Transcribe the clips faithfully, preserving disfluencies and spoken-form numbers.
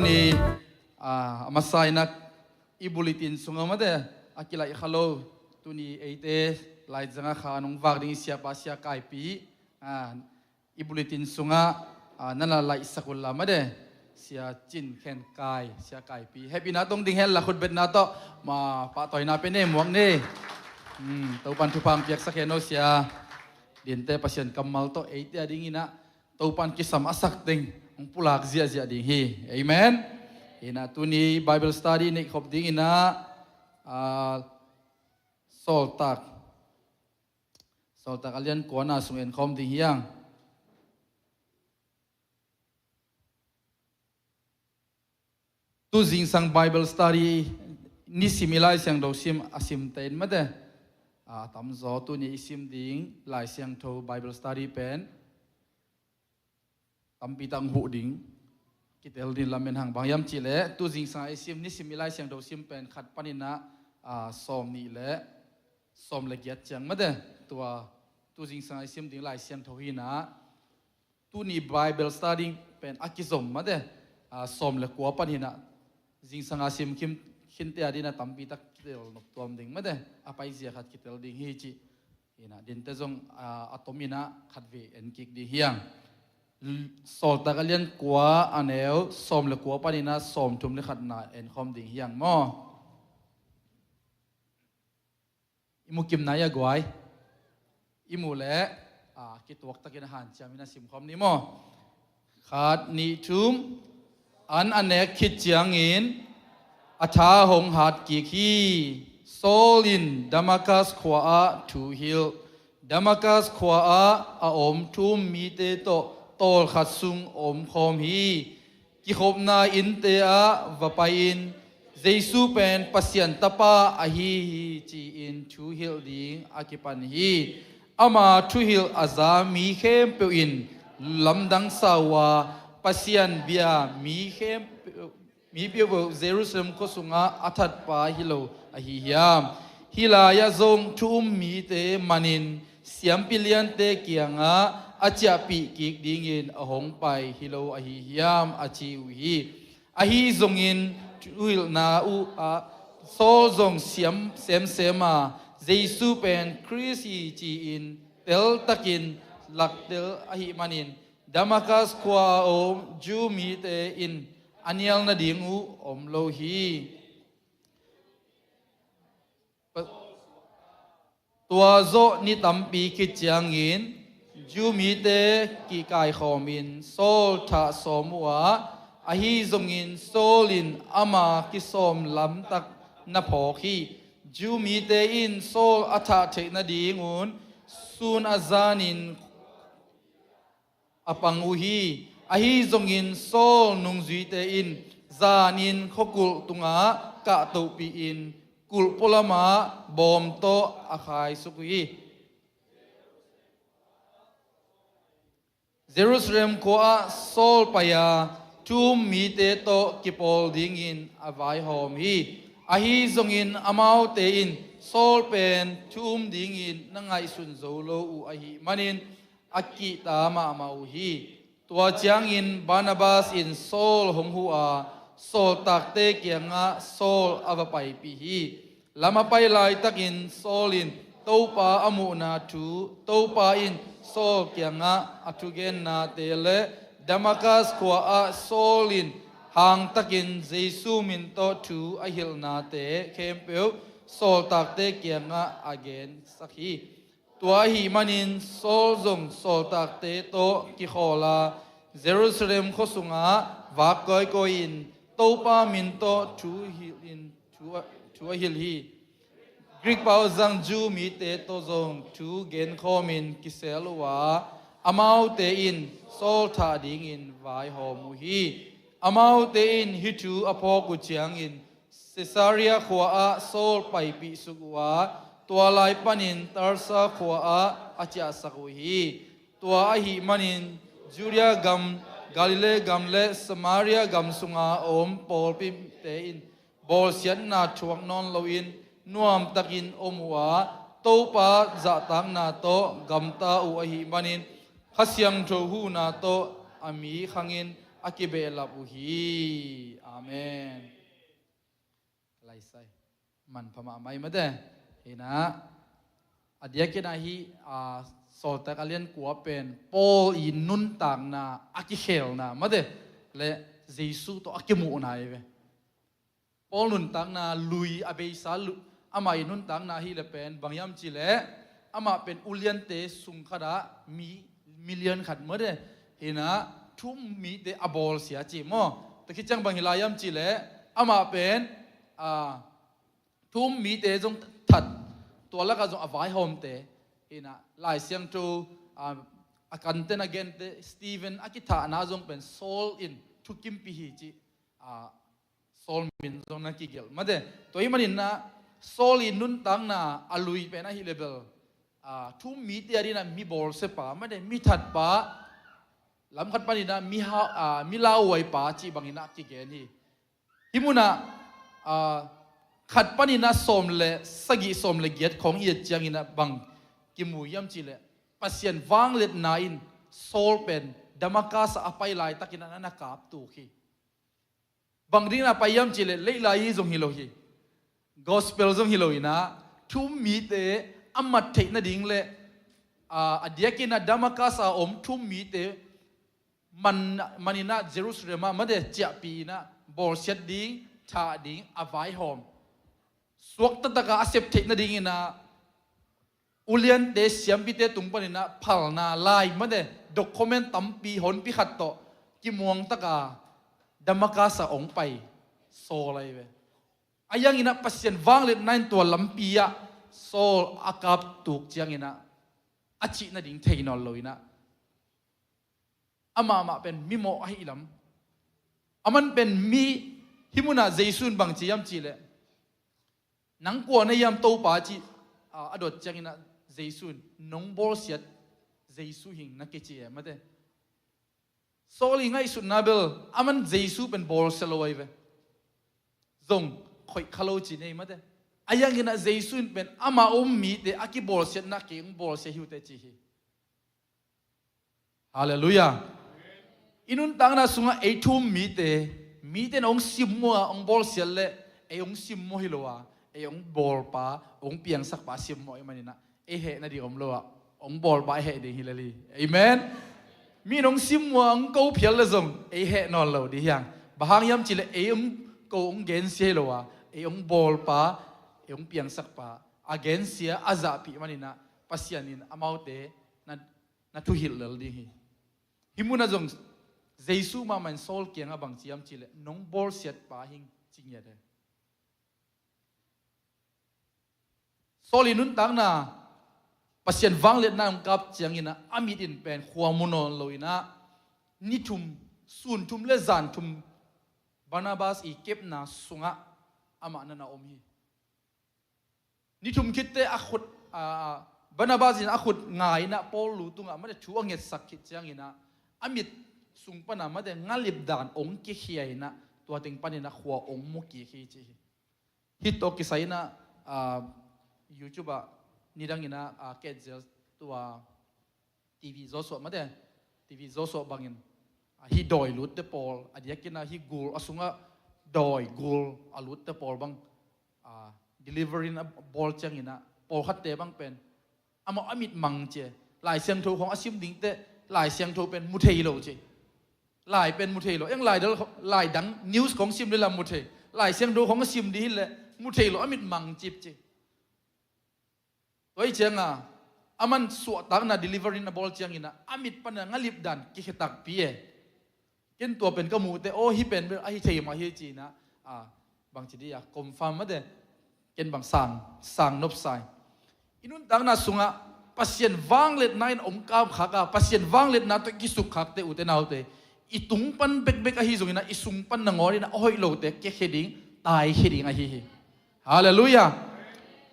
Tuni, ah, a masa in ah i bulletin sungah mate a kilaih kha lo, tuni eite Laizang ah kha a nung vak ding i siapa Sia Kaipi, ah, i bulletin sungah, ah, na la laihsak uh la mate, Sia Cin Khen Kai, Sia Kaipi. Hehpihna tong ding hen la, khutbetna tawh ma pahtawina pia ne, muak ne. Hmm, Topan thupha piaksak hen aw Sia. Dinte Pasian kammal tawh eite a dingin ah Topan kisam a sak teng hong pulak ziahziah ding hi. Amen. Hi in ah tuni Bible study neih khop dingin ah, ah, Sawltak, Sawltak a lian kuana sung en khawm ding hi hang. Tu zingsang Bible study nisim i Lai Siangtho sim a simte in mate, a tamzaw tuni i sim ding Lai Siangtho Bible study pen tampi tak huh ding kitel ding lamen hang. Bang hiam cihleh tu zingsang i sim, nisim i Lai Siangtho sim pen khat panin ah, ah, sawm nih le sawm le giat ciang mate, tua tu zingsang i sim ding Lai Siangtho hi in ah, tuni Bible study pen a kizom mate, ah, sawm le kua pan hi in ah, zingsang a sim khin, khinte a dingin ah tampi tak kitel nop tuam ding mate, a paizia khat kitel ding hi ci. Hi in ah dinte zong, ah, a tom in ah khatvei en kik ding hi hang. L-, Sawltak a lian kua a neu sawm le kua panin ah sawm thum le khatna en khawm ding hi hang maw. I mu kim nai a guai. I mu leh, ah, kituak takin a hanciam in a sim khawm ni maw. Khat, nih, thum. An a nek khit ciangin a tha hong hat kik hi. Saul in Damascus khua ah thu hilh. Damascus khua ah a om thu-um mite tawh tawlkhat sung om khawm hi. Kikhopna innte ah va pai-in Jesu pen Pasian Tapa ahi hi ci-in thu hilh ding a kipan hi. Ama thuhilh a za mi khempeuh in lamdang sa uh a, Pasian bia mi khempeuh, mi peuhpeuh Jerusalem khua sungah a thatpa hi lo ahi hiam? Hih lai-ah zong thu-um mite manin siampi liante kiangah a ciahpih kik dingin a hong pai hi lo ahi hiam? A ci uh hi. Ahi zongin thuhilhna uh ah Saul zong siam semsem a, Jesu pen Khrist hi ci-in teltakin laktel ahih manin Damascus khua a om Jew mite in a nial nading uh om lo hi. Tua zawh ni tampi khit ciangin Jew mite kikaikhawmin Saul thah sawm uh a, ahi zongin Saul in ama kisawm lamtak na phawk hi. Jew mite in Saul a thah theih nadingun sun a zanin a pang uh hi. Ahi zongin Saul nungzuite in zanin khuakulh tungah kahtohpih in kulh pualamah bawm tawh a khaisuk uh hi. Jerusalem khua-ah Saul pai-a thu-um mite tawh kipawl dingin a vaihawm hi. Ahi zongin amaute in Saul pen thu-um dingin na ngaihsun zo lo uh ahih manin a kihta mahmah uh hi. Tua ciangin Barnabas in Saul hong huh a, sawltakte kiangah Saul a va paipih hi. Lam a pai laitakin Saul in Topa a muhna thu, Topa in Saul kiangah a thugennate le Damascus khua-ah Saul in hangtakin Jesu min tawh thu a hilhnate khempeuh sawltakte kiangah a gensak hi. Tua ahih manin Saul zong sawltakte tawh kikhawl a, Jerusalem khua sungah vak kawikawi-in Topa min tawh thu hilhin thu a, thu a hilh hi. Greek pau zang Jew mite tawh zong thu genkhawmin kisel uh a, amaute in Saul thah dingin vaihawm uh hi. Amaute in hih thu a phawk uh ciangin Caesarea khua-ah Saul paipih suk uh a, tua lai panin Tarsa khua-ah a ciahsak uh hi. Tua ahih manin Judea gam, Galilee gam le Samaria gam sunga a om pawlpite in bawlsiatna thuak nawn loin nuamtakin om uh a, Topa zahtakna tawh gamta uh ahih manin Kha Siangtho huhna tawh a mi khangin a kibehlap uh hi. Amen. Laisai manpha mahmah i mate. Hi na, a diakin ah hi, a, Sawltak a lian kua pen Paul i nuntakna a kikhelna mate le Jesu tawh a kimuhna hi ve. Paul nuntakna lui a beisa lu-, amah i nuntakna hi le pen bang hiam ci le, amah pen uliante sung khatah mi, million khat mate. Hi na, thu-um mite a bawlsia ci maw. Tua khit ciang bang hi lai hiam ci le, amah pen, a, thu-um mite zong that, tua lakah zong a vaihawmte. Hi na, Lai Siangtho, a, a kanten a gente, Stephen a kithahna zong pen Saul in thukimpih hi ci, a, Saul min zong na kigelh mate. Tua hi manin ah Saul i nuntakna a lui pen ahi le bel, a, thu-um mite a dingin ah mi bawlsiapa mate, mi thatpa, lam khat panin ah mi ha-, a, mi lauhuaipa cih bangin ah kigen hi. Hi munah, a, khat panin ah sawm le sagih, sawm le giat khawng i et ciangin ah bang kimu hiam ci le, Pasian vangliatna in Saul pen Damascus ah a pai laitakin ah na, na kaptuk hi. Bang dingin a pai hiam ci le, leitlai hi zong hi lo hi, gospel zong hi lo in ah, thu-um mite a mat theih nading le, a, a diakin ah Damascus a om thu-um mite man, manin ah Jerusalem ah mate ciahpih in ah bawlsiat ding, thah ding a vaihawm. Suakta takin a sep theih nadingin ah uliante, siampite tung panin ah phalna lai mate, document tampi honpi khat tawh kimuang takin Damascus ah hong pai Saul ahi ve. Ahi hangin ah Pasian vangliatna in tua lampi ah Saul a kaptuk ciangin ah a cih nading thei nawn lo in ah, amah mah pen mimawh ahi lam. Aman pen mi, hi munah Jesu in bang ci hiam ci le, "Nang kua na hiam Topa?" ci, a, a dot ciangin ah Jesu in, "Nong bawlsiat Jesu hi ing," na kici e mate. Saul i ngaihsutna bel aman Jesu pen bawlsia lo ahi ve. Zong khoih kha lo ci nei mate. Ahi hangin ah Jesu in pen amah a um mite a kibawlsiatna kei hong bawlsia hi uh teh ci hi. Halleluiah. I nuntakna sungah ei thu-um mite, mite in hong simmawh a hong bawlsiat leh ei hong simmawh hi lo a, ei hong bawlpa, hong piangsakpa simmawh ahih manin ah ei heh nading om lo a, hong bawlpa ei heh ding hi lel hi. Amen. Mi in hong simmawh a hong ko phial leh zong ei heh nawn lo ding hi hang. Bang hang hiam ci leh ei hong ko hong gensia hi lo a, ei hong bawlpa, ei hong piangsakpa a gensia, a zahpih manin ah Pasian in amaute na na thuhilh lel ding hi. Hi munah zong Jesu mahmah in Saul kiangah bang ci hiam ci leh, "Nong bawlsiatpa hi ing," ci ngiat e. Saul i nuntakna, Pasian vangliatna hong kap ciangin ah a mit in pen khua mu nawn lo in ah, ni thum, sun thum le zan thum Barnabas i kepna sungah amah na na om hi. Ni thum khit teh a khut, a, Barnabas in a khut nga in ah Paul lu tungah mate thu a ngetsak khit ciangin ah, a mit sung pan ah mate ngalip dan hong kikhia in ah, tua teng panin ah khua hong mu kik hi ci hi. Hih tawh kisai in ah, a, YouTube ah nidang in ah, a, Ken Zel tua TV Joshua mate, TV Joshua bangin, a, hih dawi lutte pawl, a diakin ah hih gul, a sungah dawi gul a lutte pawl bang, a, delivery in a bawl ciangin ah, pawlkhatte bang pen amau a mit mang ci e. Lai Siangtho khawng a sim ding teh, Lai Siangtho pen mu thei lo ci. Lai pen mu thei lo. Eng lai dal, lai dang news khawng sim ding lam mu thei. Lai Siangtho khawng a sim ding hi leh mu thei lo, a mit mang cip ci. Tua hi ciangin ah, aman suahtakna delivery in a bawl ciangin ah, a mit pan ah ngalip dan kikhia takpi e. Ken tua pen ka muh teh, aw, hih pen bel ahi thei mah hi ci in ah, a, bangci dih a, confirm mate, ken bang sang, sang nopsa hi. I nuntakna sungah Pasian vangliatna in hong kapkhak a, Pasian vangliatna tawh kisukkhakte, ute naute, i tung pan bekbek ahi zongin ah, i sung pan nangawn in ah a hoih lote kiakhia ding, taikhia ding ahi hi. Halleluiah.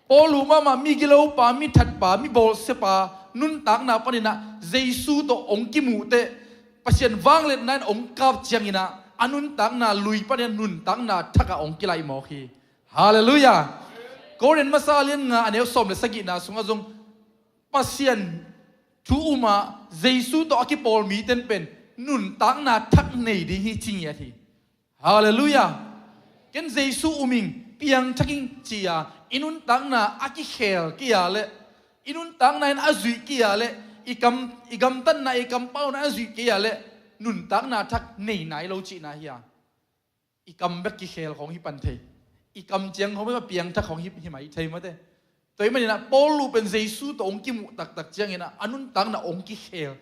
Paul uh mahmah migilopa, mithatpa, mibolsiapa nuntakna panin ah Jesu tawh hong kimuh teh, Pasian vangliatna in hong kap ciangin ah, a nuntakna lui panin ah nuntakna thak ah hong kilaih mawk hi. Halleluiah. Korin masa a lian nga, a neu sawm le sagihna sungah zong Pasian thu um a Jesu tawh a kipawl mite in pen nuntakna thak nei ding hi ci ngiat hi. Halleluiah. Ken Jesu um ing, piangthak ing ci-a i nuntakna a kikhel kei a leh, i nuntakna in a zuih kei a leh, i kam, i gamtatna, i kampauna a zuih kei a leh, nuntakna thak nei nai lo cihna hi a, i kam bek kikhel khawng hi pan thei. I kam ciang khawng bek a piangthak khawng hi, hi mai thei mate. Tua ahih maninah Paul uh pen Jesu tawh hong kimuh taktak cianginah a nuntakna hong kikhel.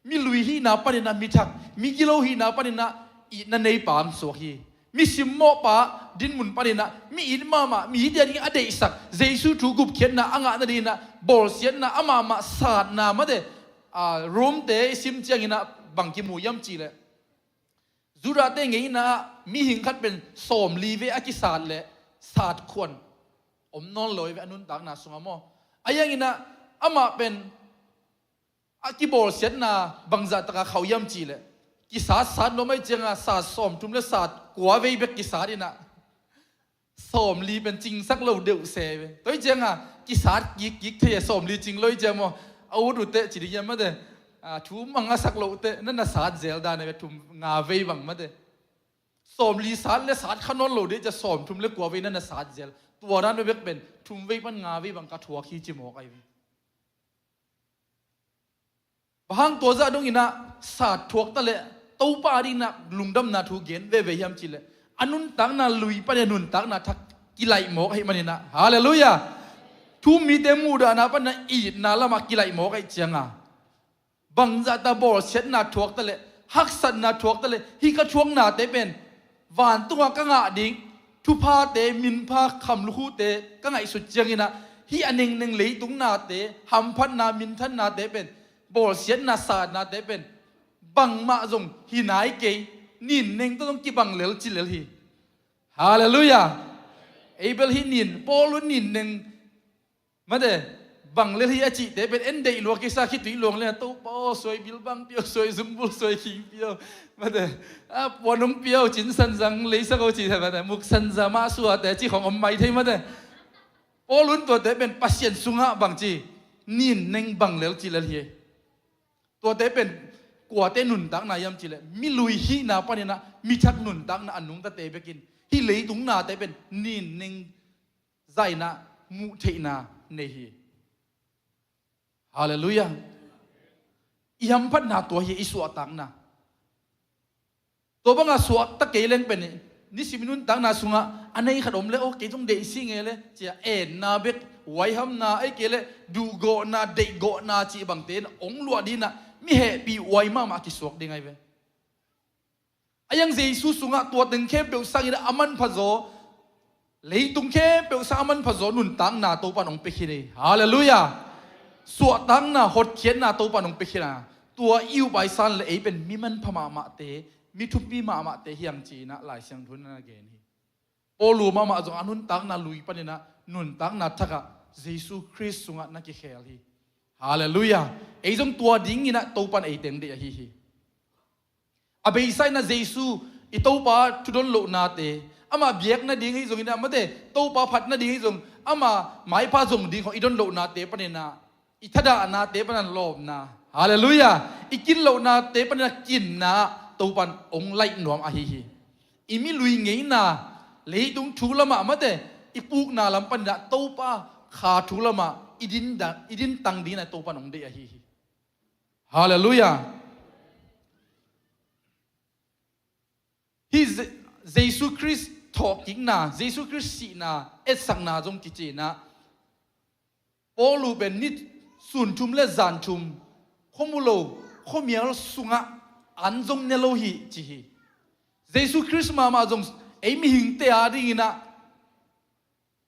Mi lui hihna paninah mi thak, mi gilo hihna paninah itna neipa hong suak hi. Mi simmawhpa dinmun paninah mi it mahmah, mi it ding a deihsak, Jesu thu gupkhiatna a ngah nadinginah bawlsiatna a mahmah satna mate. A, Rom-te i sim cianginah bang kimu hiam cihleh, Judah-te ngeina ah mihing khat pen sawmli vei a kisat leh sat khuan om nawn lo hi ve a nuntakna sungah maw. Ahi hanginah amah pen a kibawlsiatna bangzah taka khauh hiam cihleh, kisat sat nuam ahih cianga sat sawmthum le sat kua vei bek kisat inah sawmli pen cingsak lo deuh se ve. Tua ahih cianga kisat kikkik thei a, sawmli cing lo ahih ciang maw. A ut uh teh ci ding hiam mate. A, thu mang a sak loh teh na na sat zel dan a ve, thum nga vei bang mate. Sawmli sat le sat kha nawn lo ding cia, sawmthum le kua vei na na sat zel. Tua dan a bek pen thum vei pan nga vei bang ka thuak hi ci mawk ahi ve. Bang hang tua zah donginah sat thuak taleh Topa a dinginah lungdamna thu gen veve hiam cihleh, a nuntakna lui panin a nuntakna thak kilaih mawk ahih maninah. Halleluiah. Thu-um mite muhdahna panin a itna lamah kilaih mawk ahih cianga, bangzahta bawlsiatna thuak taleh, haksatna thuak taleh, hih ka thuaknate pen vantunga ka ngah ding thuphate, minpha, khamlukhute ka ngaihsut cianginah, hih a nengneng leitung nate, hamphatna, minthannate pen, bawlsiatna satnate pen bangmah zong hi nai kei, ninneng tawh zong kibang lel ci lel hi. Halleluiah. Abel hih nin, Paul uh ninneng mate, bang lel hi a cihte pen en deih lua kisa, khitui luang le, Topa aw, suai bilbang pia aw, suai zumbul, suai khing pia aw, mate, a, puan hong pia aw, cin sanzang leisak aw cih mate, muk sanza mah suate cih khawng om mai thei mate. Paul un tuate pen Pasian sungah bangci, ninneng bang lel ci lel hi. Tuate pen kuate nuntakna hiam cihleh, mi lui hihna paninah mi thak nuntakna a nungtate bekin, hih leitung nate pen ninneng zaina muh theihna nei hi. Halleluiah. I hamphatna tua hi, i suahtakna. Tua banga suahtak kei leng pen nisim i nuntakna sungah a nei khat om le, aw, kei zong deih si nge le cia enna bek, huaihamna, ahih kei leh duhgawhna, deihgawhna cih bangte in hong luah dinginah mi hehpih huai mahmah kisuak ding ahi ve. A yang Jesu sungah tua teng khempeuh sangin a manphazaw, leitung khempeuh sang a manphazaw nuntakna Topa in hong pia khin hi. Halleluiah. Suahtakna, hotkhiatna Topa in hong pia khin a, tua i upai san le ei pen mi manpha mahmahte, mi thupi mahmahte hi hang ci-inah Lai Siangtho in a gen hi. Paul uh mahmah zong a nuntakna lui paninah nuntakna thakah Jesu Khrist sungah na kikhel hi. Halleluiah. Ei zong tua dinginah Topa in ei teng deih ahi hi. A beisa inah Jesu i Topa thudon lohnate, amah biak nading ahi zongin, amate Topa phat nading ahi zong, ama maipha zong ding khawng i don lohnate paninah, i thadahnate panin lawpna, halleluiah, i kin lohnate panin a kinna Topa in hong laih nuam ahi hi. I mi lui ngeina, leitung thu lamah mate, i pukna lam paninah Topa kha thu lamah i din da-, i dintang dinginah Topa in hong deih ahi hi. Halleluiah. Hih Je-, Jesu Khrist thawhkikna, Jesu Khrist sihna, etsakna zong kici inah, Paul uh pen ni sun thum le zan thum khuamu lo, khuamial sungah an zong ne lo hi ci hi. Jesu Khrist mahmah zong ei mihingte a dinginah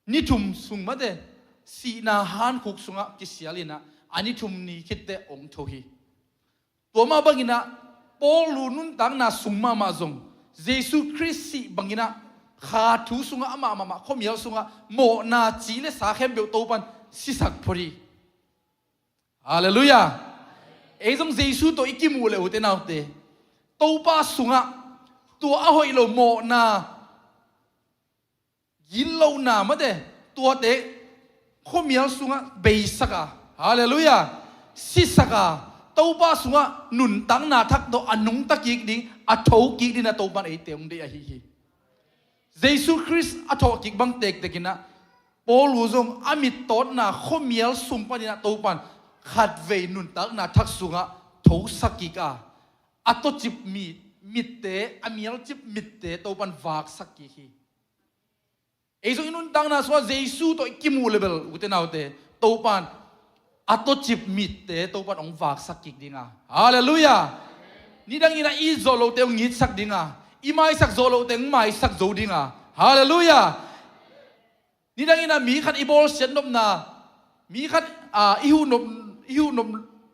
ni thum sung mate, sihna hankhuk sungah kisial inah a ni thum ni khitteh hong tho hi. Tua mah banginah Paul uh nuntakna sung mahmah zong Jesu Khrist sih banginah kha thu sungah amah mahmah khuamial sungah mawhna ci le sa khempeuh Topa in sisak phot hi. Halleluiah. Ei zong Jesu tawh i kimuh le ute naute, Topa sungah tua a hoih lo mawhna, gitlohna mate, tuate khuamial sungah beisak a, halleluiah, sisak a, Topa sungah nuntakna thak tawh a nungta kik ding, a tho kik ding a Topan eite hong deih ahi hi. Jesu Khrist a thawh kik bang tektek inah Paul uh zong a mittawtna khuamial sung paninah Topan khatvei nuntakna thak sungah thosak kik a, a tawcip mi mitte, a mialcip mitte Topan vaksak kik hi. Ei zong i nuntakna sungah Jesu tawh i kimuh le bel, ute naute, Topan a tawcip mitte Topan hong vaksak kik dinga. Halleluiah. Nidang inah i zawh lote hong ngitsak dinga, i maisak zawh lote hong maisak zo dinga. Halleluiah. Nidang inah mi khat i bawlsiat nopna, mi khat, a, i huhnop, i huhnop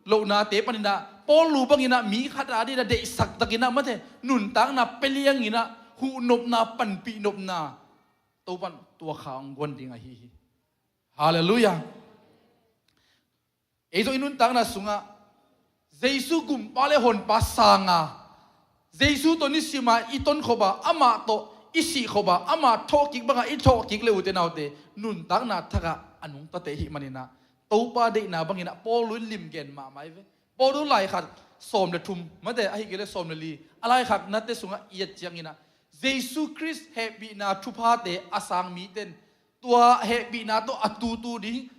lohnate paninah Paul uh banginah mi khat a dinah deihsak takinah mate nuntakna pelianginah huhnopna, panpih nopna Topan tua kha hong guan ding ahi hi. Halleluiah. Ei zong i nuntakna sungah Jesu gumpa le honpa sanga, Jesu tawh nisima i tonkhop a, amah tawh i sihkhop a, amah thawhkik banga i thawhkik le, ute naute, nuntakna thakah a nungtate hih maninah Topa deihna banginah Paul uh in limgen mahmah hi ve. Paul uh laikhak sawm le thum mate, ahi kei le sawm le li, a laikhaknate sungah i et cianginah Jesu Khrist hehpihna thuphate a sang mite in tua hehpihna tawh a tutu ding,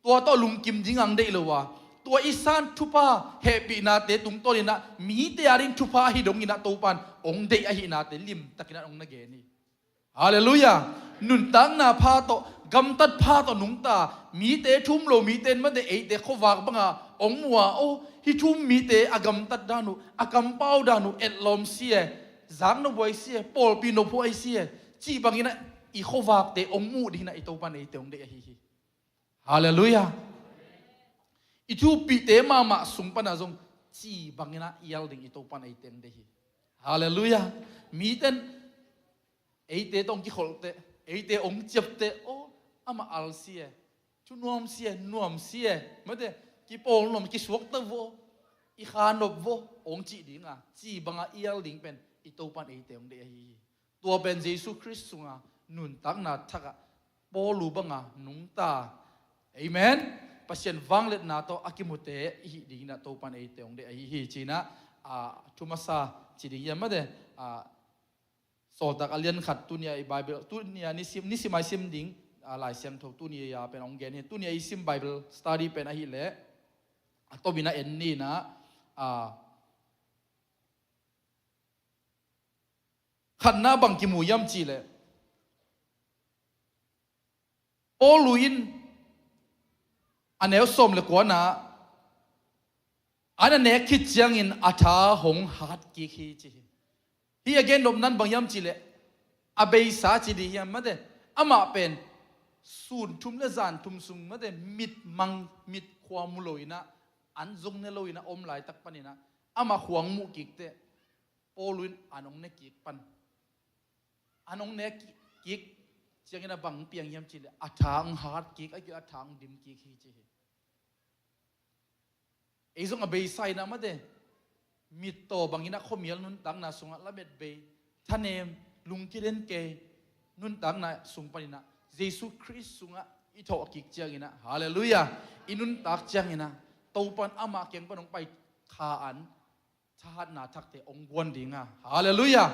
tua tawh lungkim ding ang deih lo a, tua i san thupha hehpihnate tungtawninah mite a ding thupha ahi donginah Topan hong deih ahihnate limtakinah hong na gen hi. Halleluiah. Nuntakna pha tawh, gamtat pha tawh nungta mite, thu um lo mite in mate eite khuavak banga hong mu a, aw, hih thu um mite a gamtat dan uh, a kampau dan uh etlawm si e, zakna buai si e, pawlpi nophuai si e, cih banginah i khuavakte hong muh dinginah i Topan eite hong deih ahi hi. Halleluiah. I thupihte mahmah sung pana zong cih banginah ial ding i Topan eite hong deih hi. Halleluiah. Mite in eite tawh hong kikholhteh, eite hong ciapteh, aw, amah al si e, thunuam si e, nuam si e, mate, kipawl nuam, kisuakta vaw, i kha nop vaw, hong cih dinga, cih banga ial ding pen i Topan eite hong deih ahi hi. Tua pen Jesu Khrist sunga nuntakna thakah Paul uh banga nungta. Amen. Pasian vangliatna tawh a kimute i hih dinginah Topan eite hong deih ahi hi cinah, a, thu masa ci ding hiam mate, a, Sawltak a lian khat, tunia i Bible, tunia nisim, nisim a i sim ding, a, Lai Siangtho tunia pen hong gen hi. Tunia i sim Bible study pen ahileh a tomin a en ninah, a, khatna bang kimu hiam cihleh Paul uh in a neu sawm le kuana an a nek khit ciangin a tha hong hat kik hi ci hi. Hih a gen nopna in bang hiam cihleh a beisa ci dih hiam mate, amah pen sun thum le zan thum sung mate mit mang mit khua mu loinah an zong ne loinah om laitak paninah amah khuang muh kikteh Paul uh in an hong ne kik pan. An hong ne kik ciangin a bang piang hiam cihleh a tha hong hat kik, a kil a tha hong dim kik hi ci hi. Ei zong a beisa inah mate mittaw banginah khuamial nuntakna sungah lamet bei, thanem, lungkiden kei nuntakna sung paninah Jesu Khrist sungah i thawh kik cianginah, halleluiah, i nuntak cianginah Topan amah kiang pan hong pai kha an thahatna thakte hong guan dinga. Halleluiah.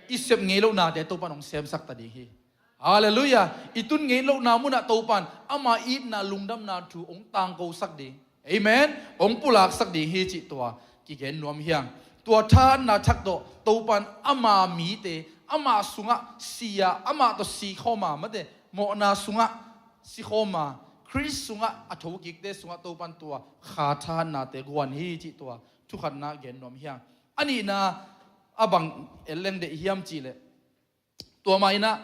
I sep ngei lohnate Topan hong semsak ta ding hi. Halleluiah. I tun ngei lohna munah Topan ama itna lungdamna thu hong tangkosak ding. Amen. Hong pulaksak ding hi cih tua kigen nuam hiang. Tua thahatna thak tawh Topan ama mite, ama sungah si-a, amah tawh sikhawma mate, mawhna sungah sikhawma, Khrist sungah a thokikte sungah Topan tua kha thahatnate guan hi cih tua thukhatna gen nuam hiang. A nihna a bang et leng deih hiam cihleh tua mah inah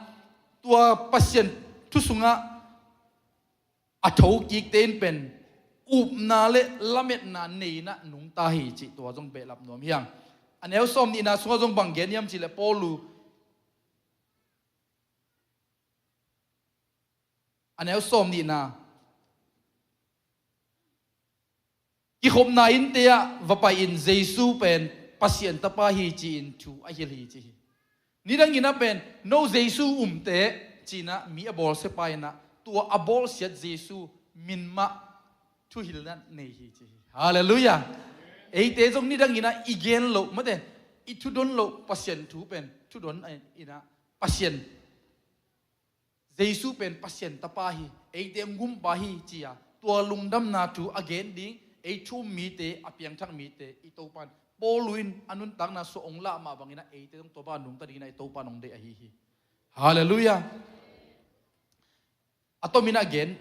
tua Pasian thu sungah a thokikte in pen upna le lametna neinah nungta hi cih tua zong behlap nuam hiang. A neu sawm nihna sungah zong bang gen hiam cihleh Paul uh a neu sawm nihna kikhopna innte ah va pai-in Jesu pen Pasian Tapa hi ci-in thu a hilh hi ci hi. Nidang inah pen no Jesu umte cinah mi a bawlsia pa inah tua a bawlsiat Jesu min mah thuhilhna nei hi ci hi. Halleluiah. Eite zong nidangin ah i gen loh, mate, i thudon loh Pasian thu pen thudon in ah, Pasian, Jesu pen Pasian Tapa hi, eite hong gumpa hi ci-a tua lungdamna thu a gen ding, ei thu um mite, a piangthak mite i Topan, Paul in a nuntakna sungah hong lah mah bangin ah eite zong tua bang nungta dingin ah i Topan hong deih ahi hi. Halleluiah. A tomin ah gen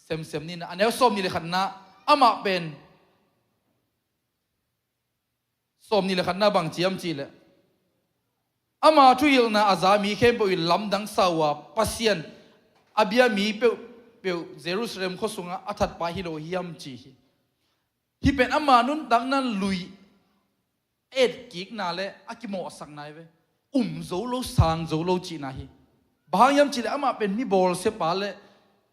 semsem ni in ah, a neu sawmnih le khatna, amah pen, sawmnih le khatna bang ci hiam cih leh, ama thuhilhna a za mi khempeuh in lamdang sa uh a, Pasian a bia mi peuhpeuh Jerusalem khua sungah a thatpa hi lo hiam ci hi. Hih pen ama nuntakna lui etkikna le a kimawhsakna hi ve. Um zo lo, sang zo lo cihna hi. Bang hang hiam cih leh amah pen mi bawlsiapa le,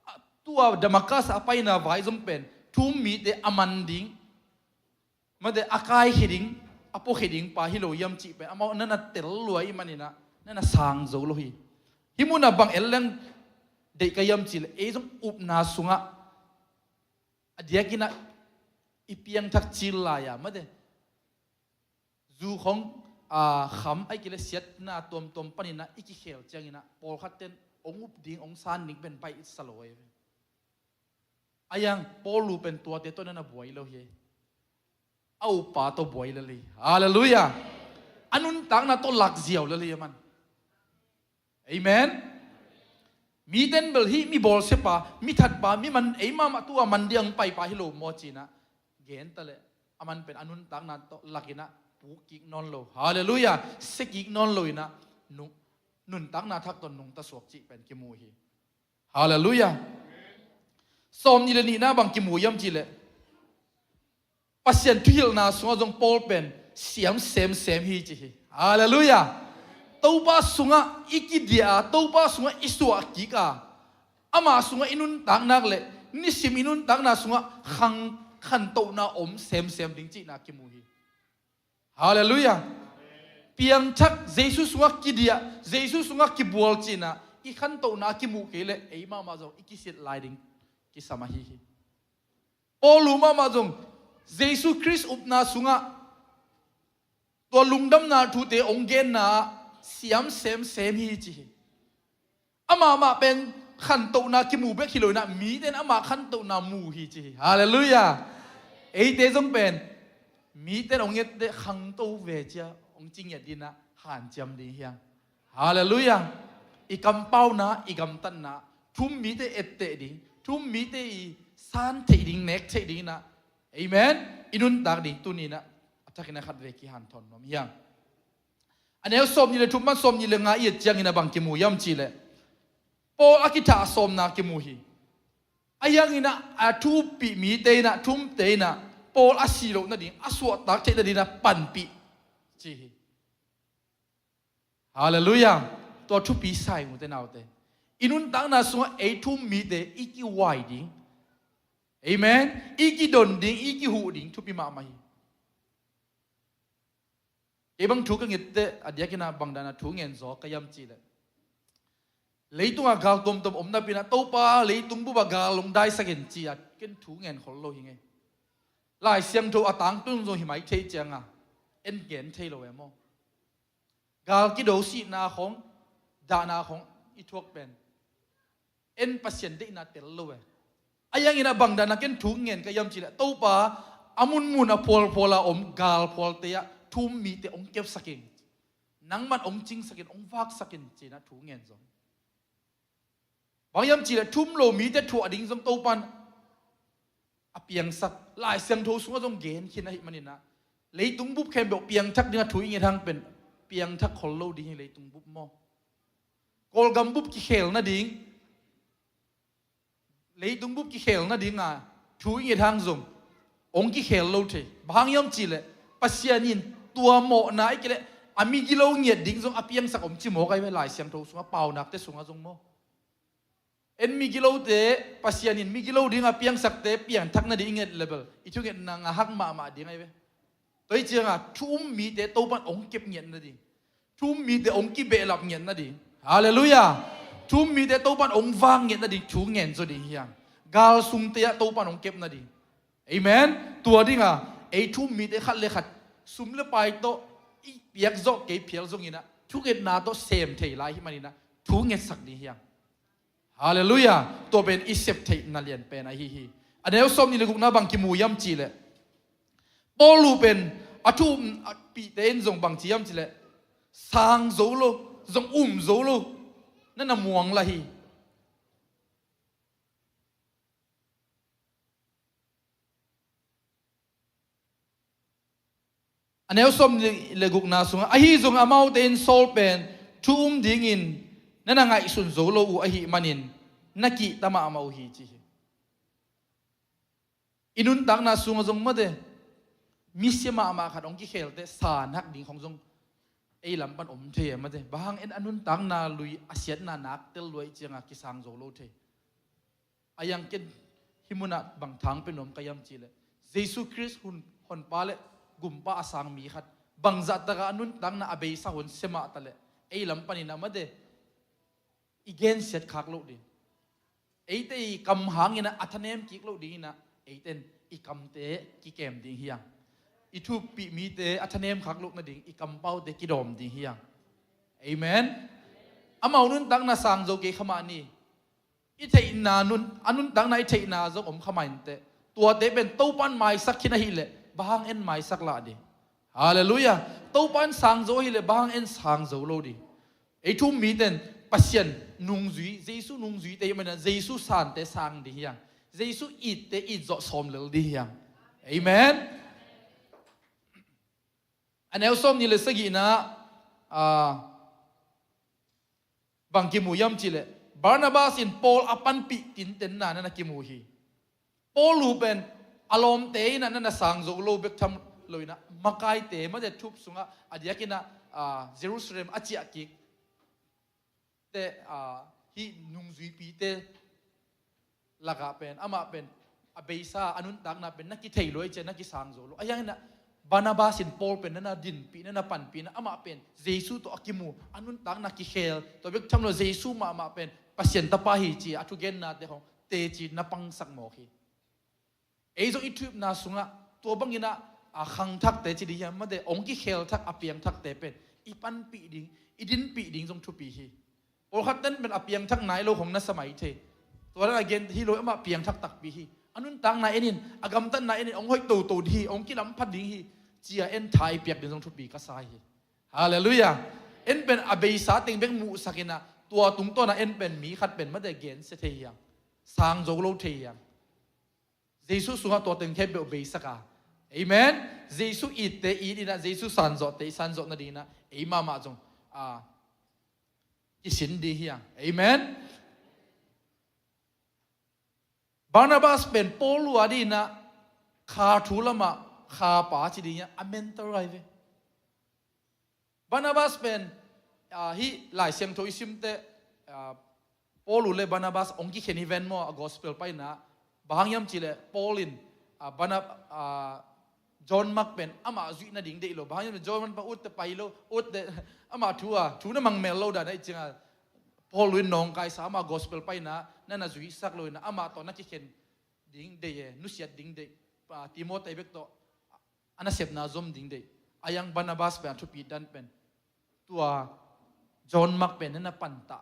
a, tua Damascus a paina vai zong pen thu um mite a man ding, mate, a kaikhia ding, a puakhia ding pa hi lo hiam cih pen amau na na tel lua ahih manin ah na na sang zo lo hi. Hih munah bang en leng deih ka hiam cih leh, ei zong upna sungah a diakin ah i piangthak cil lai-a, mate, zu khong, a, kham ahih kei leh siatna tuamtuam panin ah i kikhel ciangin ah pawlkhat ten hong up ding, hong san ding pen baihsa lo ahi ve. A yang Paul pen tuate tawh na na buai lo hi. A uppa tawh buai lel hi. Halleluiah. A nuntakna tawh lak ziau lel hi a man. Amen. Miten bel hih mi bawlsiapa, mi thatpa, mi man, ei mahmah tua man ding paipa hi lo maw ci-in ah gen ta leh, a man pen a nuntakna tawh lakin ah puk kik nawn lo. Halleluiah. Sia kik nawn lo in ah nung, nuntakna thak tawh nungta suak cih pen kimu hi. Halleluiah. Sawmnih le nihna bang kimu hiam cih leh, Pasian thuhilhna sungah zong Paul pen siam semsem hi ci hi. Halleluiah. Topa sungah i kidiah a, Topa sungah i suah kik a, ama sungah i nuntak nak leh nisim i nuntakna sungah khang, khantohna om semsem ding cihna kimu hi. Halleluiah. Piangthak, Jesu sungah kidiah, Jesu sungah kibual cihna i khantohna kimuh kei leh ei mahmah zong i kisit lai ding kisam ahi hi. Paul mahmah zong Jesu Khrist upna sungah tua lungdamna thute hong genna ah siam semsem hi ci hi. Amah mah pen khantohna kimu bek hi lo in ah, mite in amah khantohna mu hi ci hi. Halleluiah. Eite zong pen mite in hong etteh khangto ve ci-a hong ci ngiat ding in ah hanciam ding hi hang. Halleluiah. I kampauna, i gamtatna, thu um mite etteh ding, thu um mite i san theih ding, nek theih ding in ah, amen, i nuntak ding tuni in ah a thakin ah khatvei kihanthawn nuam hi hang. A neu sawmnih le thum pan sawmnih le nga i et ciangin ah bang kimu hiam cih leh, Paul a kithah sawmna kimu hi. A hiangin ah a thu uppih mite in ah, thu umte in ah Paul a sih loh nading, a suahtak theih nading in ah panpih ci hi. Halleluiah. Tua thupi sa ing, ute naute. I nuntakna sungah ei thu um mite i kihuai ding, amen, i kidon ding, i kihuh ding thupi mahmah hi. Kei bang thu ka ngetteh a diakin ah bang dan a thu ngen zaw ka hiam cih leh, leitungah gal tuamtuam om napi in ah, Topa, leitung bup ah gal hong daisak in ci-a ken thu ngen khol lo hi ing ei. Lai Siangtho a tangtung zong hi mai thei ciangin en gen thei lo e maw. Gal kido sihna khong, dahna khong i thuak pen en Pasian deihna tel lo e. A hiangin ah bang dan a ken thu ngen ka hiam cih leh, Topa, a munmun a phualphual a om galphualte ah thu um mite hong kepsak in, nangman hong cingsak in, hong vaksak in ci-in ah thu ngen zaw. Bang hiam cih leh thu um lo mite thuah ding zong Topan a piangsak, Lai Siangtho sungah zong gen khin ahih manin ah, leitung bup khempeuh piangthak ding a thu i nget hang pen piangthak khol lo ding hi, leitung bup maw. Kawlgam bup kikhel nading, leitung bup kikhel nading a thu i nget hang zong hong kikhel lo thei. Bang hang hiam cih leh, Pasian in tua mawhna ahih kei leh a migilo ngiat ding zong a piangsak om ci mawk ahi ve, Lai Siangtho sungah, Paunakte sungah zong maw. En migilote, Pasian in migilo ding a piangsakte piangthak nading i nget leh bel i thungetna ngahak mahmah ding ahi ve. Tua hi ciangin thu um mite Topan hong kep ngiat nading, thu um mite hong kibehlap ngiat nading, halleluiah, thu um mite Topan hong vak ngiat nading thu ngen zaw ding hi hang. Gal sungte ah Topan hong kep nading. Amen. Tua dingin Ei thu-um mite khat le khat sum le pai tawh i piak zawh kei phial zonginah thungetna tawh sem thei lai hi maninah thu ngetsak ding hi hang. Halleluiah. Tua pen i sep theihna lian pen ahi hi. A neu sawm nih le gukna bang kimu hiam cihleh, Paul uh pen a thu-um a pihte in zong bang ci hiam cihleh, sang zo lo, zong um zo lo, na na muang la hi. A neu sawm le gukna sungah, ahi zong amaute in Saul pen thu-um dingin na na ngaihsun zo lo uh ahih manin na kihta mahmah uh hi, ci hi. I nuntakna sungah zong mate, misia mahmah khat hong kikhelte san hak ding khong zong ei lam pan om thei e mate. Bang hang en a nuntakna lui a siatna nak tel luai cianga kisang zo lo thei. A yang ken hih munah bang thang pe nuam ka hiam cihleh, Jesu Khrist hun honpa le gumpa a sang mi khat bangzah taka a nuntakna a beisa hun sia mah taleh ei lam paninah mate i gensiat khak loh ding. Eite i kam hanginah a thanem kik loh dinginah eite in i kamte kikem ding hi hang. I thupih mite a thanem khak loh nading i kampaute kidawm ding hi hang. Amen. Amau nuntakna sang zo kei kha mah ni. I theihna nun, a nuntakna i theihna zong om kha mah inteh. Tuate pen Topan maisak khin ahileh bang hang en maisak lah ding. Halleluiah. Topan sang zo ahileh bang hang en sang zo lo ding. Ei thu-um mite in Pasian nungzui, Jesu nungzuite i hih maninah Jesu sante sang ding hi hang. Jesu itte it zawh sawm lel ding hi hang. Amen. A neu sawm nih le sagihna, ah, bang kimu hiam cihleh, Barnabas in Paul a panpih tintenna na na kimu hi. Paul uh pen a lawmte inah na na sang zo lo bek tham loinah makaite mate thup sungah a diakinah, ah, Jerusalem a ciah kik te, ah, hih nungzuipite lakah pen amah pen a beisa a nuntakna pen na kithei lo ahih ciah na kisang zo lo. Ahi hanginah Barnabas in Paul pen na na dinpih, na na panpih inah amah pen Jesu tawh a kimu a nuntakna kikhel, tua bek tham lo Jesu mahmah pen Pasian Tapa hi ci a thugennate khong teci na pangsak mawk hi. Ei zong i thu-umna sungah tua banginah a khangthakte ci ding hiam mate, hong kikhel thak a piangthakte pen i panpih ding, i dinpih ding zong thupi hi. Pawlkhat ten pen a piangthak nai lo khong na sa mai thei. Tua dan a gen hi lo, amah piangthak takpi hi. A nuntakna en in, a gamtatna en in, hong hoih toto ding hi, hong kilampha ding hi, ci-a en tha i piak ding zong thupi ka sa hi. Halleluiah. En pen a beisa teng bek muhsak inah tua tungtawnah en pen mi khat pen mate gensia thei hi hang. Sang zo lo thei hi hang. Jesu sungah tua teng khempeuh beisak a. Amen. Jesu itte it inah Jesu sanzawhte i sanzawh nadinginah ei mahmah zong, ah, kisin ding hi hang. Amen. Barnabas pen Paul uh a dinginah kha thu lamah kha pa ci ding hi hang, a mentor ahi ve. Barnabas pen, ah, hih Lai Siangtho i simte, ah, Paul uh le Barnabas hong kikhen hi ven maw, a gospel paina. Bang hang hiam cihleh Paul in, ah, Barna-, ah, John Mark pen amah zuih nading deih lo. Bang hang hiam cihleh John Mark pa utte pai lo, utte amah thu a, thu na mangmel lo dan a i cianga Paul uh in nawngkaisa amah gospel paina na na zuihsak lo inah amah tawh na kikhen ding deih e, nusiat ding deih. Ah, Timothy bek tawh a nasepna zom ding deih. A yang Barnabas pen a thupit dan pen tua John Mark pen na na pantah.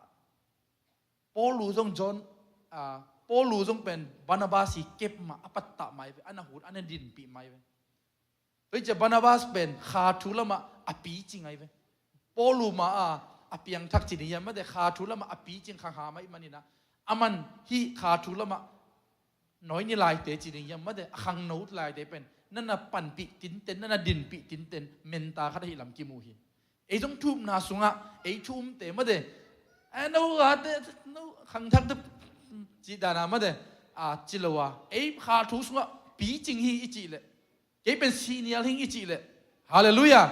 Paul uh zong John, ah, Paul uh zong pen Barnabas i kep mah a pattah mai ve, a na hut, a na dinpih mai ve. Tua hi ciah Barnabas pen kha thu lamah a picing ahi ve. Paul uh ma a, a piangthak ci ding hiam mate, kha thu lamah a picing khangham ahih maninah, aman hih kha thu lamah nawi ni laite ci ding hiam mate, a khangno laite pen na na panpih tinten, na na dinpih tinten menta khat ahih lam kimu hi. Ei zong thu-umna sungah ei thu-umte mate, eh, no ate, no khangthakte cih dana mate, a ci lo a, ei kha thu sungah picing hi i cih leh, kei pen senior hing i cih leh, halleluiah,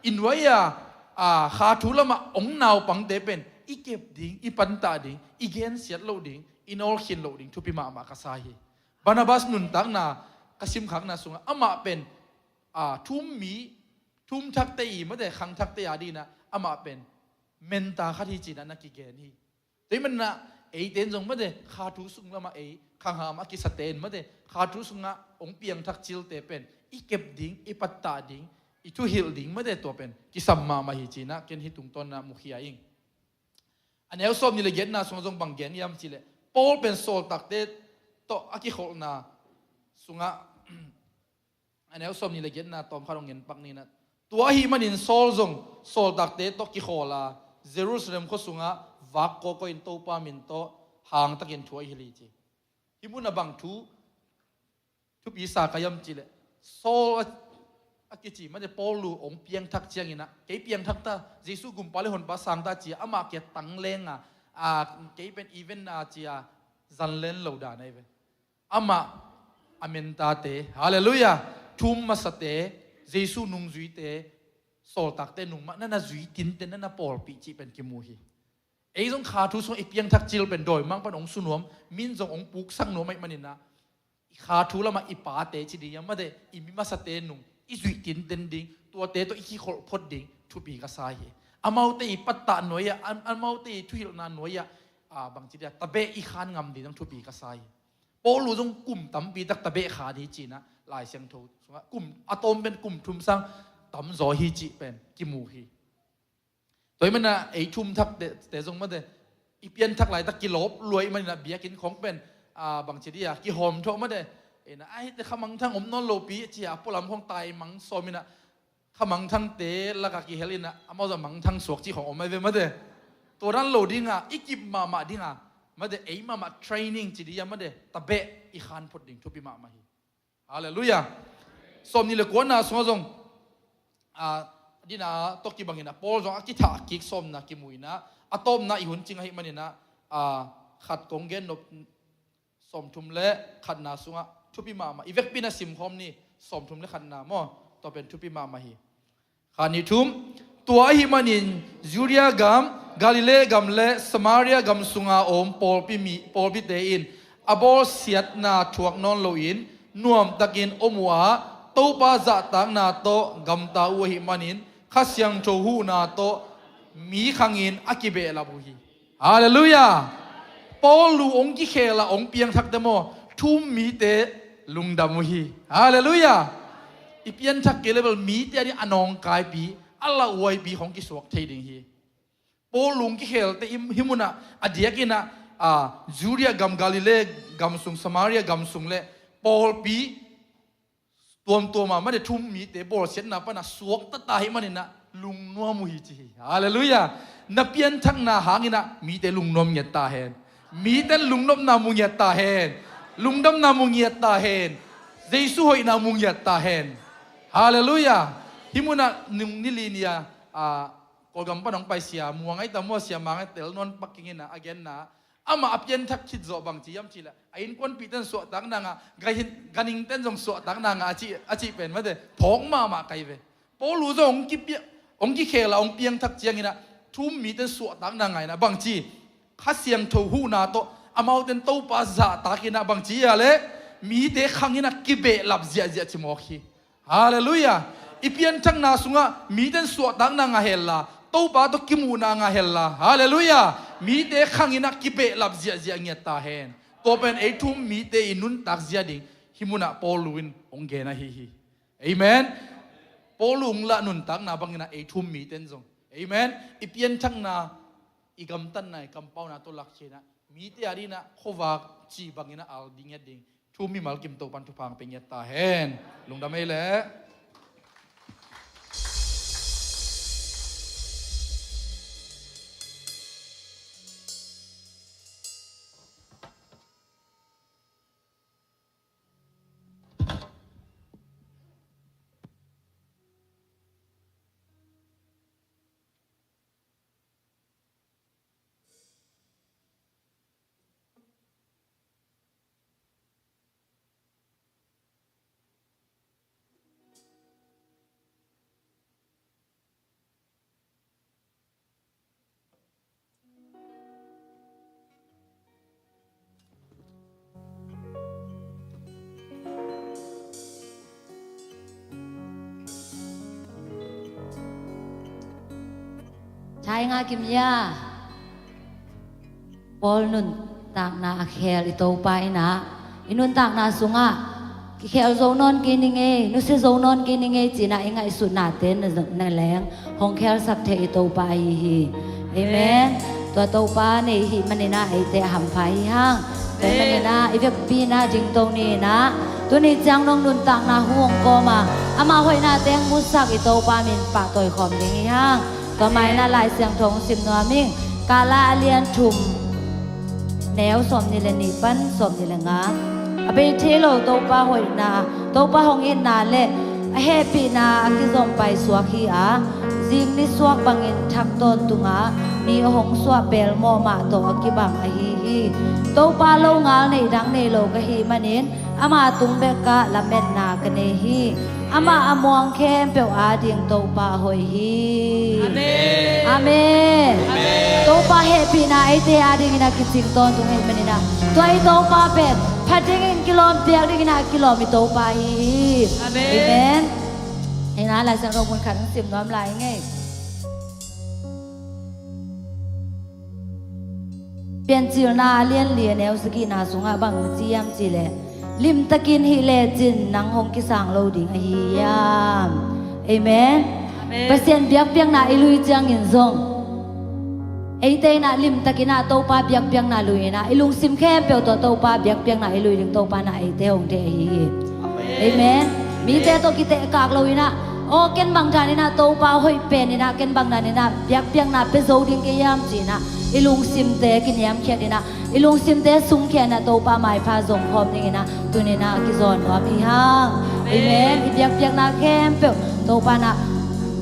i nuai a, a, kha thu lamah hong naupangte pen i kep ding, i pantah ding, i gensiat loh ding, i nawlkhin loh ding thupi mahmah ka sa hi. Barnabas nuntakna ka simkhakna sungah amah pen, a, thu-um mi, thu-um thakte i mate, khangthakte a dinginah amah pen mentor khat hi cinah na kigen hi. Tua hih maninah eite in zong mate, kha thu sung lamah ei khangham a kisate in mate, kha thu sungah hong piangthak cilte pen i kep ding, i pattah ding, i thuhilh ding mate, tua pen kisam mahmah hi ci-in ah ken hih tungtawn ah mukhia ing. A neu sawmnih le giatna sungah zong bang gen hiam cih leh, Paul pen sawltakte tawh a kikholhna sungah, a neu sawmnih le giatna tawmkhat hong ngen pak ni in ah, tua ahih manin Saul zong sawltakte tawh kikhawl a, Jerusalem khua sungah vak kawkawi in Topa min tawh hangtakin thu a hilh hi ci. Hih munah bang thu thupi sa ka hiam cih leh, Saul a, a kici mate, Paul lu hong piangthak ciangin ah, kei piangthak ta, Jesu gumpa le honpa sang ta ci-a amah kiang tangleng a, a, kei pen event a ci-a zanlen lo dan ahi ve. Amah a mentate, halleluiah, thu-um masate, Jesu nungzuite, sawltakte nung mah na na zui tinten, na na pawlpih cih pen kimu hi. Ei zong kha thu sungah i piangthak cil pen dawimangpa'n hong su nuam, mi'n zong hong puksak nuam ahih manin ah, i kha thu lamah i pate ci ding hiam mate, i mi masate nung i zuih tinten ding, tuate tawh i kikholh phot ding thupi ka sa hi. Amaute i pattah nuai-ah, am-, amaute i thuhilhna nuai-ah, a, bangci ding a, tabeh i khan ngam ding zong thupi ka sa hi. Paul lu zong kum tampi tak tabeh khan hi ci-in ah Lai Siangtho sungah kum a tawm pen kum thum sang tamzaw hi cih pen kimu hi. Tua ahih manin ah ei thu-um thakte, te zong mate, i pianthak laitak kilawp lua ahih manin ah biakinn khawng pen, a, bangci ding a, kihawm thawh mate. Ei na, a, hihte kha mangthang om nawn lopi ci-a, a pualam khawng taimang sawm in ah, kha mangthangte lakah kihel in ah, amau zong mangthang suak cih khawng om ahi ve mate. Tua dan lo ding a, i kip mahmah ding a, mate, ei mahmah training ci ding a mate, tabeh i khan phot ding thupi mahmah hi. Halleluiah. Sawmnih le kuana sungah zong, a, dina tawh kibangin ah Paul zong a kithah kik sawmna kimu in ah, a tawpna i hun cing ahih manin ah, a, khat kong gen nop, sawmthum le khatna sungah thupi mahmah. I vekpi-in ah simkhawm ni, sawmthum le khatna maw, tua pen thupi mahmah hi. Kha, nih, thum. Tua ahih manin Judea gam, Galilee gam le Samaria gam sunga om pawlpi mi, pawlpite in a bawlsiatna thuak nawn loin nuamtakin om uh a, Topa zahtakna tawh gamta uh ahih manin Kha Siangtho huhna tawh mi khangin a kibehlap uh hi. Halleluiah. Paul lu hong kikhel a hong piangthakte maw, thu-um mite lungdam uh hi. Halleluiah. I pianthak kei leh bel mite a ding a nawngkaipi, a lauhuaipi khawng kisuak thei ding hi. Paul lu hong kikhelte hih, hih munah a diakin ah, a, Judea gam, Galilee gam sung, Samaria gam sung le pawlpi tuamtuam ah mate, thu-um mite bawlsiatna panah suakta ta ahih manin ah lungnuam uh hi ci hi. Halleluiah. Na pianthakna hangin ah mite lungnuam ngiat ta hen. Mite lungnopna mu ngiat ta hen. Lungdamna mu ngiat ta hen. Jesu hoihna mu ngiat ta hen. Halleluiah. Hih munah nung ni li ni a, a, Kawlgam pan hong pai Sia Muang ahi ta maw, Sia Mang ahi, tel nuam pak keng in ah, a genna, amah a pianthak khit zawh bangci hiam cih leh, a innkuanpihte in suahtakna ngah, ganhing, ganhingte in zong suahtakna ngah a cih, a cih pen mate, phawk mahmah ka hi ve. Paul lu zong hong kipia-, hong kikhel a hong piangthak ciangin ah thu-um mite in suahtakna ngah in ah bangci, Kha Siangtho huhna tawh amaute in Topa zahtak in ah bangci hiam leh, mite khangin ah kibehlap ziahziah ci mawk hi. Halleluiah. I pianthakna sungah mite in suahtakna ngah hen la, Topa tawh kimuhna ngah hen la, halleluiah, mite khangin ah kibehlap ziahziah ngiat ta hen. Tua pen ei thu-um mite i nuntak zia ding hih munah Paul lu in hong gen ahi hi. Amen. Paul lu hong lah nuntakna bangin ah ei thu-um mite in zong, amen, i pianthakna, i gamtatna, i kampauna tawh lakkhia in ah mite a dingin ah khuavak ci bangin ah al ding ngiat ding, thu-um mimal kim Topa'n thupha hong pia ngiat ta hen. Lungdam ei leh. Thai nga kim ya. Paul nuntakna a khel i Topa in ah, i nuntakna sungah Kikhel zo nawn kei ning ei, nusia zo nawn kei ning ei, ci-in ah i ngaihsutnate na, na leng hong khelsak thei i Topa ahi hi. Amen. Tua Topa nei hih manin ah eite a hampha hi hang. Tua hih manin ah i vekpi-in ah dingto ni in ah, tuni ciang nong nuntakna hu hong kawm a, ama hoihnate hong musak i Topa min pahtawi khawm ding hi hang. Tua mah in ah Lai Siangtho hong sim nuam ing. Kala a lian thum, neu sawmnih le nih pan sawmnih le nga. A bei thei lo Topa hoihna, Topa hong itna le a hehpihna a kizom paisuak hi a, zing nisuak bangin thak tawntung a, mi a hong suah pelmawh mah tawh a kibang ahi hi. Topa longal neih dang nei lo ka hih manin, ama tung bekah lametna ka nei hi. Amah a muang khempeuh ading Topa a hoih hi. Amen. Amen. Amen. Topa hehpihna eite adingin a kicing tawntung ahih manin ah, tua i Topa pen phat dingin kilawm, piak dingin a kilawm i Topa ahi hi. Amen. Amen. Hih na Lai Siangtho mun khat hong sim nuam lai ing ei. Piancilna a lian li a neu sagihna sungah bang ci hiam cih leh, limtakin hih lecin nang hong kisang lo ding ahi hiam? Amen. Amen. Pasian biakpiakna i lui ciangin zong, eite in ah limtakin ah Topa biakpiakna lui in ah, i lungsim khempeuh tawh Topa biakpiakna i lui ding Topa in ah eite hong deih ahi hi. Amen. Amen. Mite tawh kitehkak lo in ah, aw, ken bang dan in ah Topa hoih pen in ah, ken bang dan in ah biakpiakna pia zo ding ka hiam ci-in ah i lungsimte kiniamkhiat in ah, i lungsimte sungkhia in ah Topa maipha zong khawm dingin ah tuni in ah kizawn nuam hi hang. Amen. Amen. I biakpiakna khempeuh Topa in ah,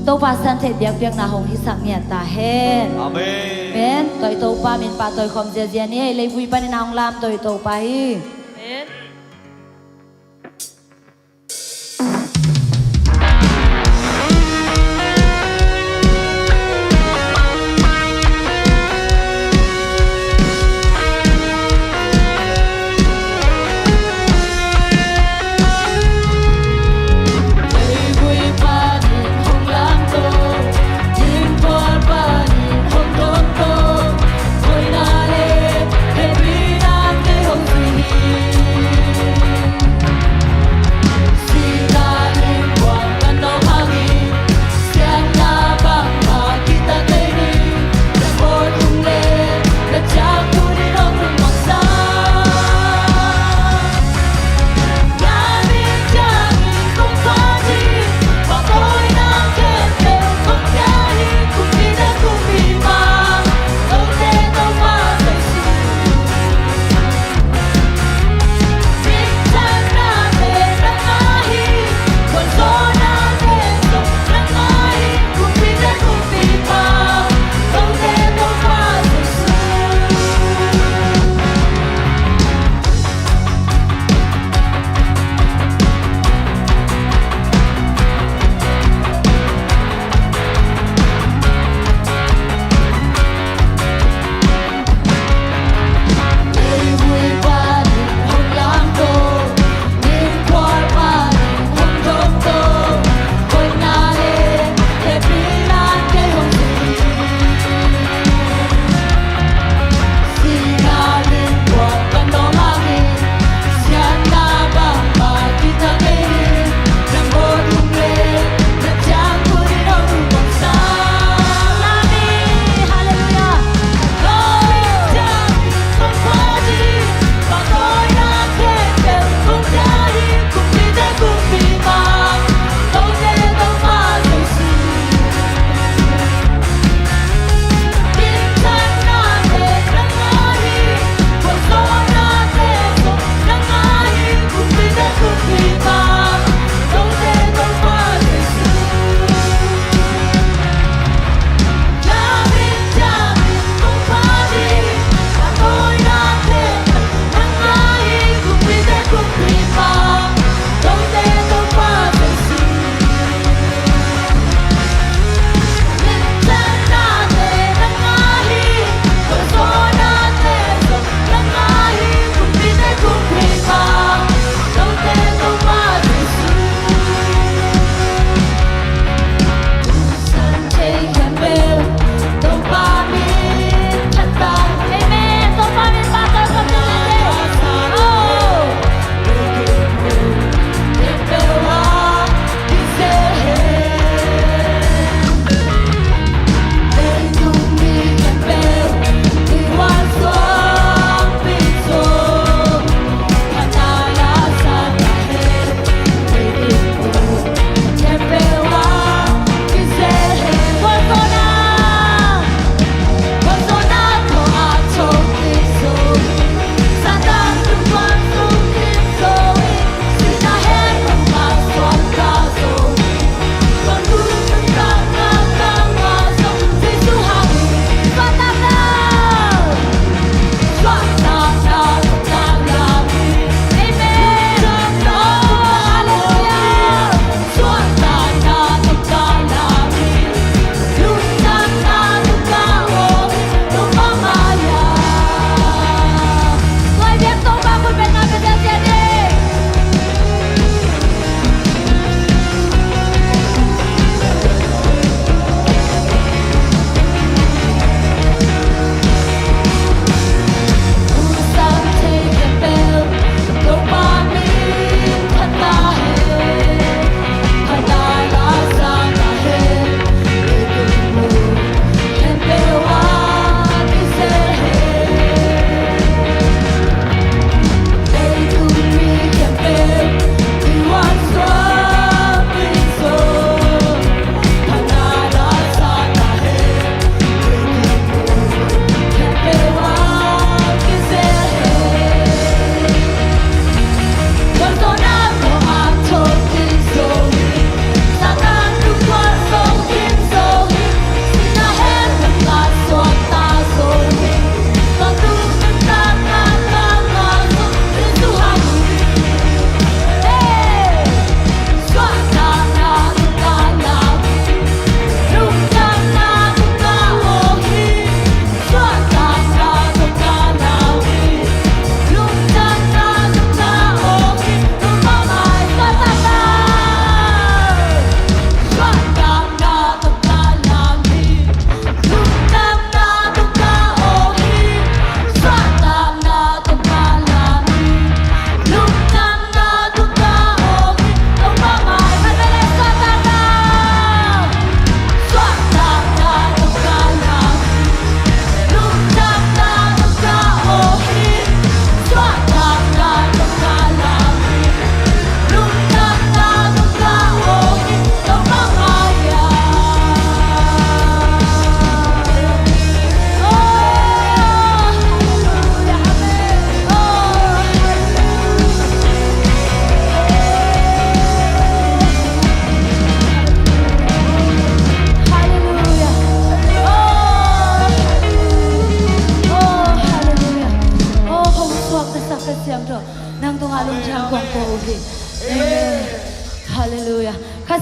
Topa santheih biakpiakna hong hisak ngiat ta hen. Amen. Amen. Tua i Topa min pahtawi khawm ziazia ni ei, leivui panin ah hong lamto i Topa hi. Amen.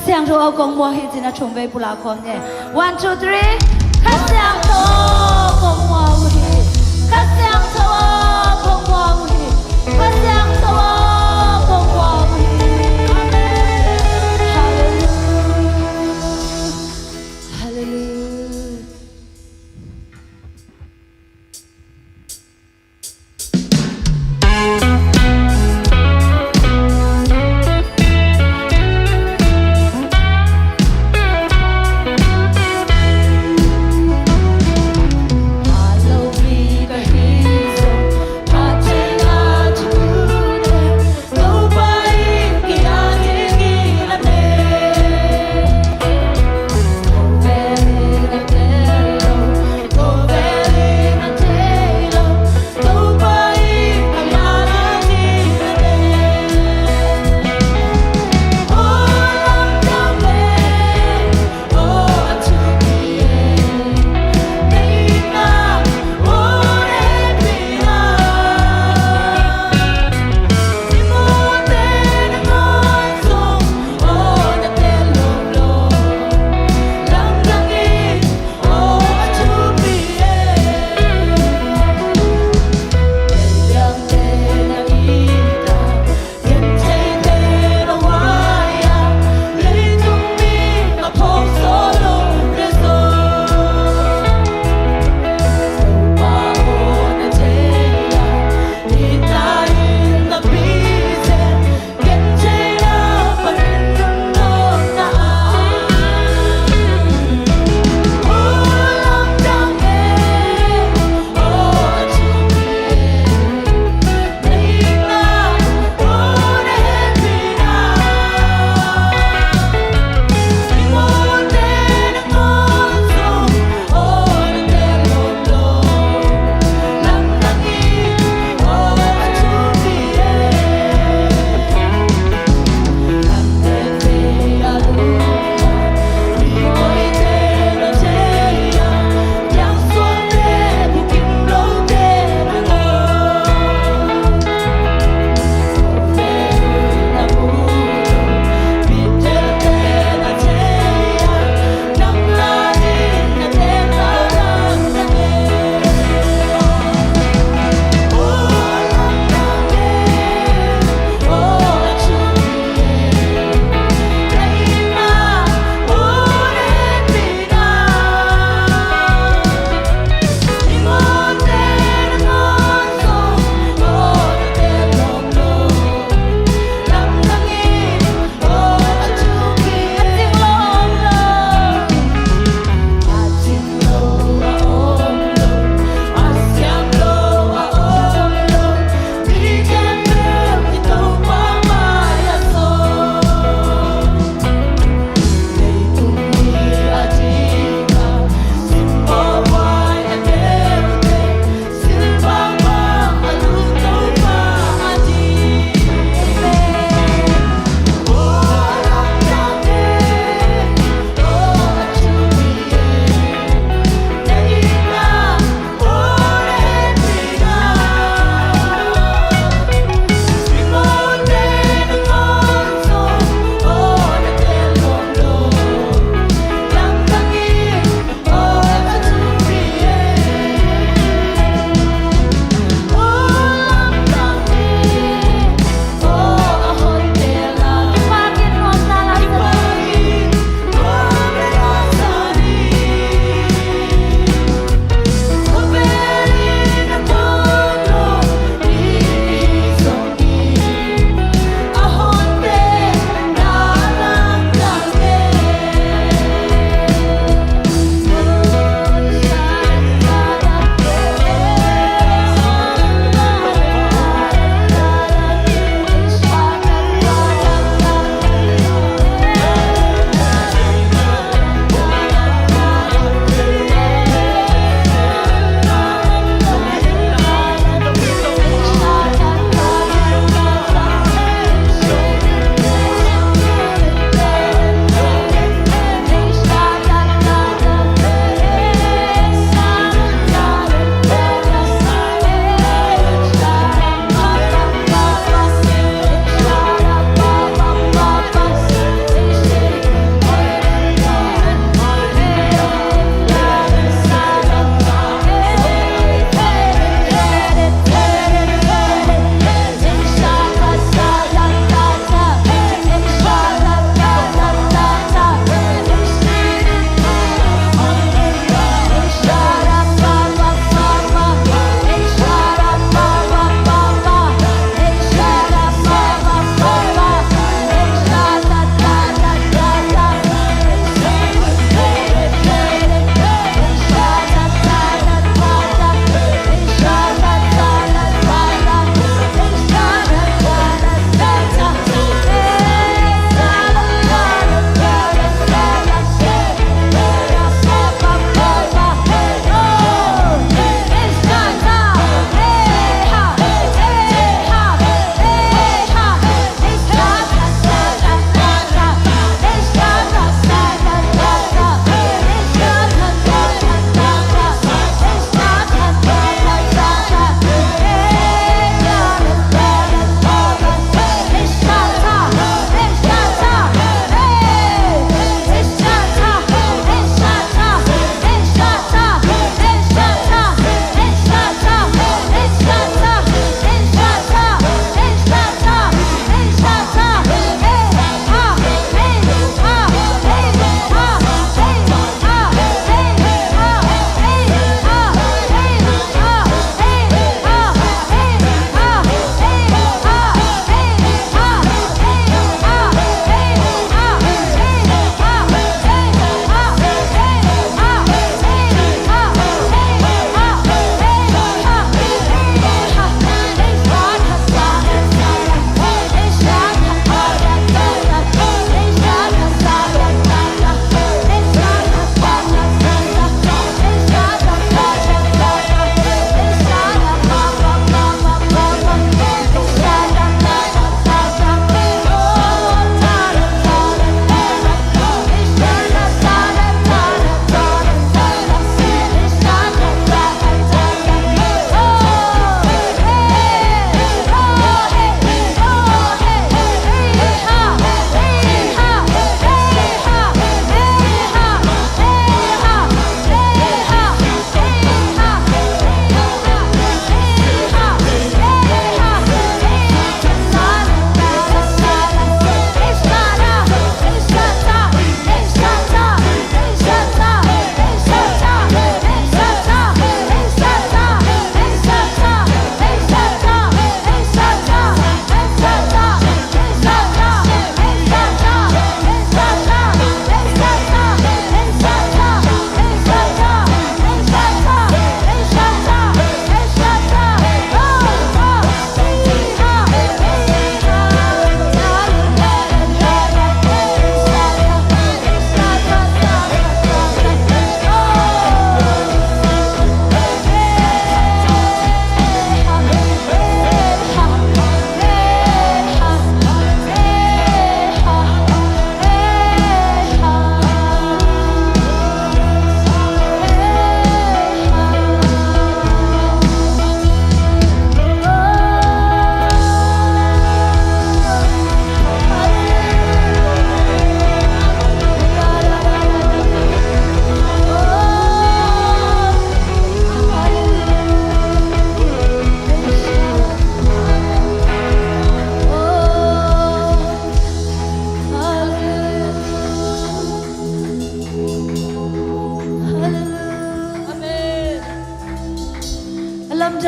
Siangtho aw kong muak hi ci-in a thum vei pulak khawm ni. One, two, three. Kha Siangtho aw kong muak uh hi. Kha Siangtho aw kong muak uh hi. Kha Siangtho aw kong muak uh hi. Hallelujah. Hallelujah.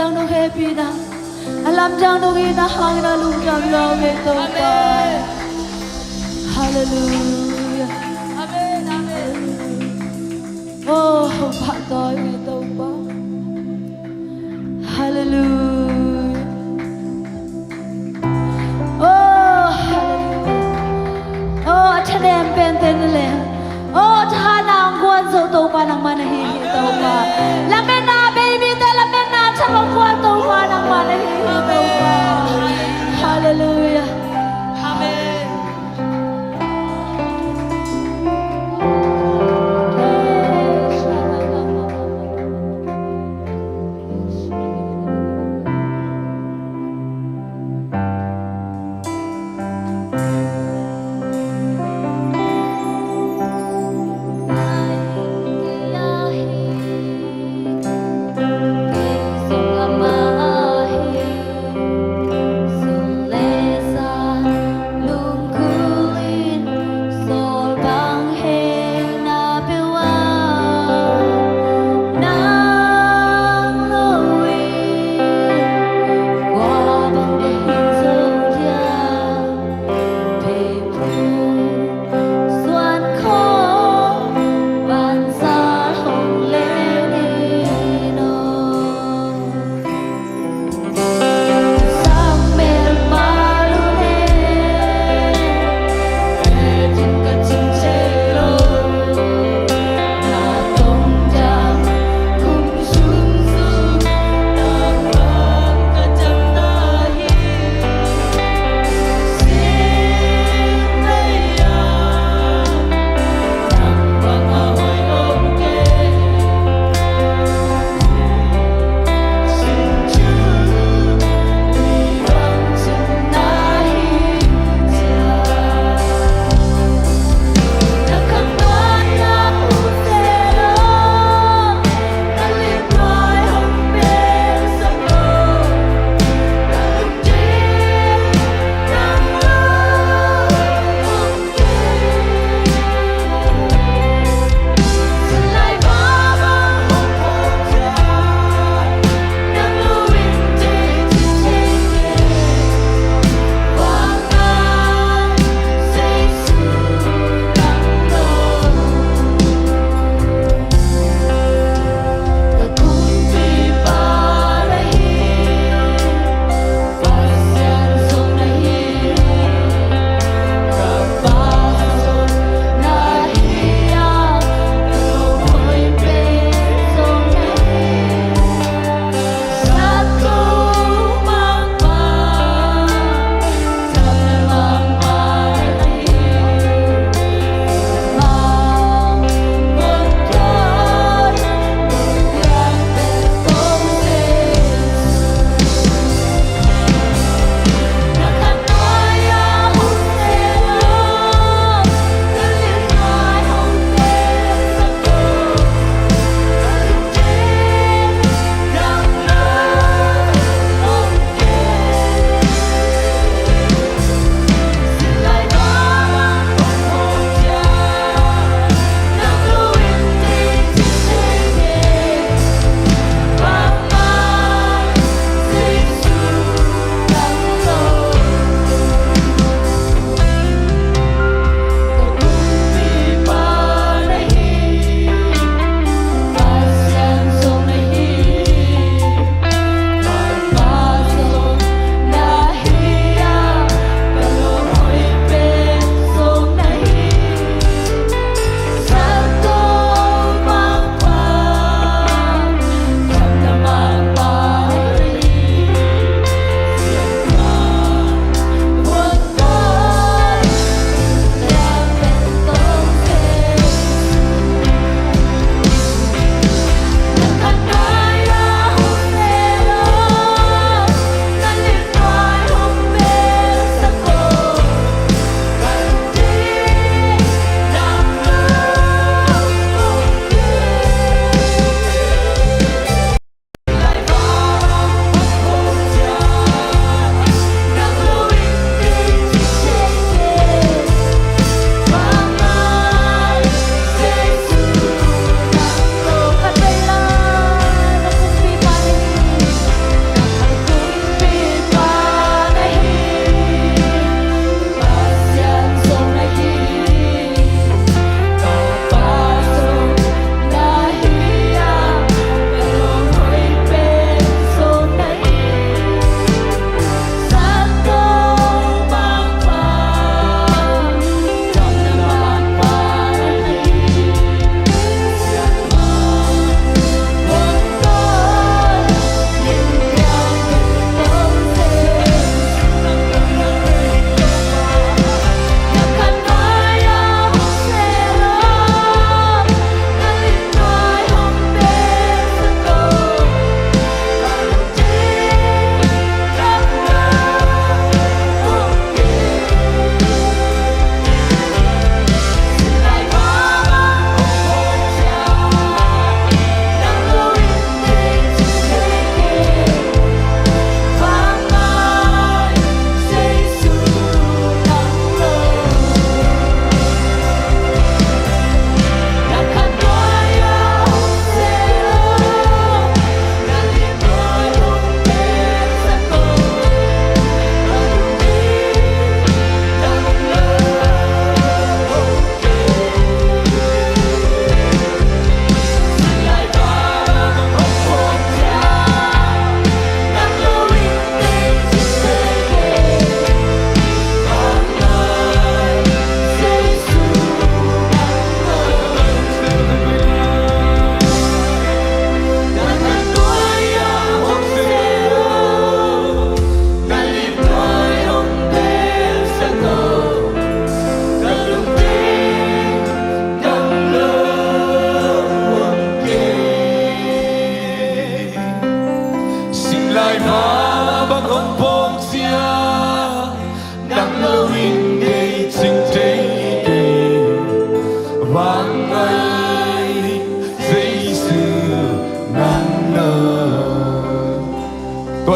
Nong hehpihna, a lamdang nong itna hangin a lungdam lua ung ei Topa. Halleluiah. Amen, amen. Oh, hong pahtawi ung ei Topa. Halleluiah. Oh, halleluiah. Oh, a thanem pente na leng, oh, thahatna hong guan zo Topa nangmah na hi hi Topa. Lametna bei mite lametna tha hong guan Topa nangmah na hi hi Topa. Halleluiah. Amen.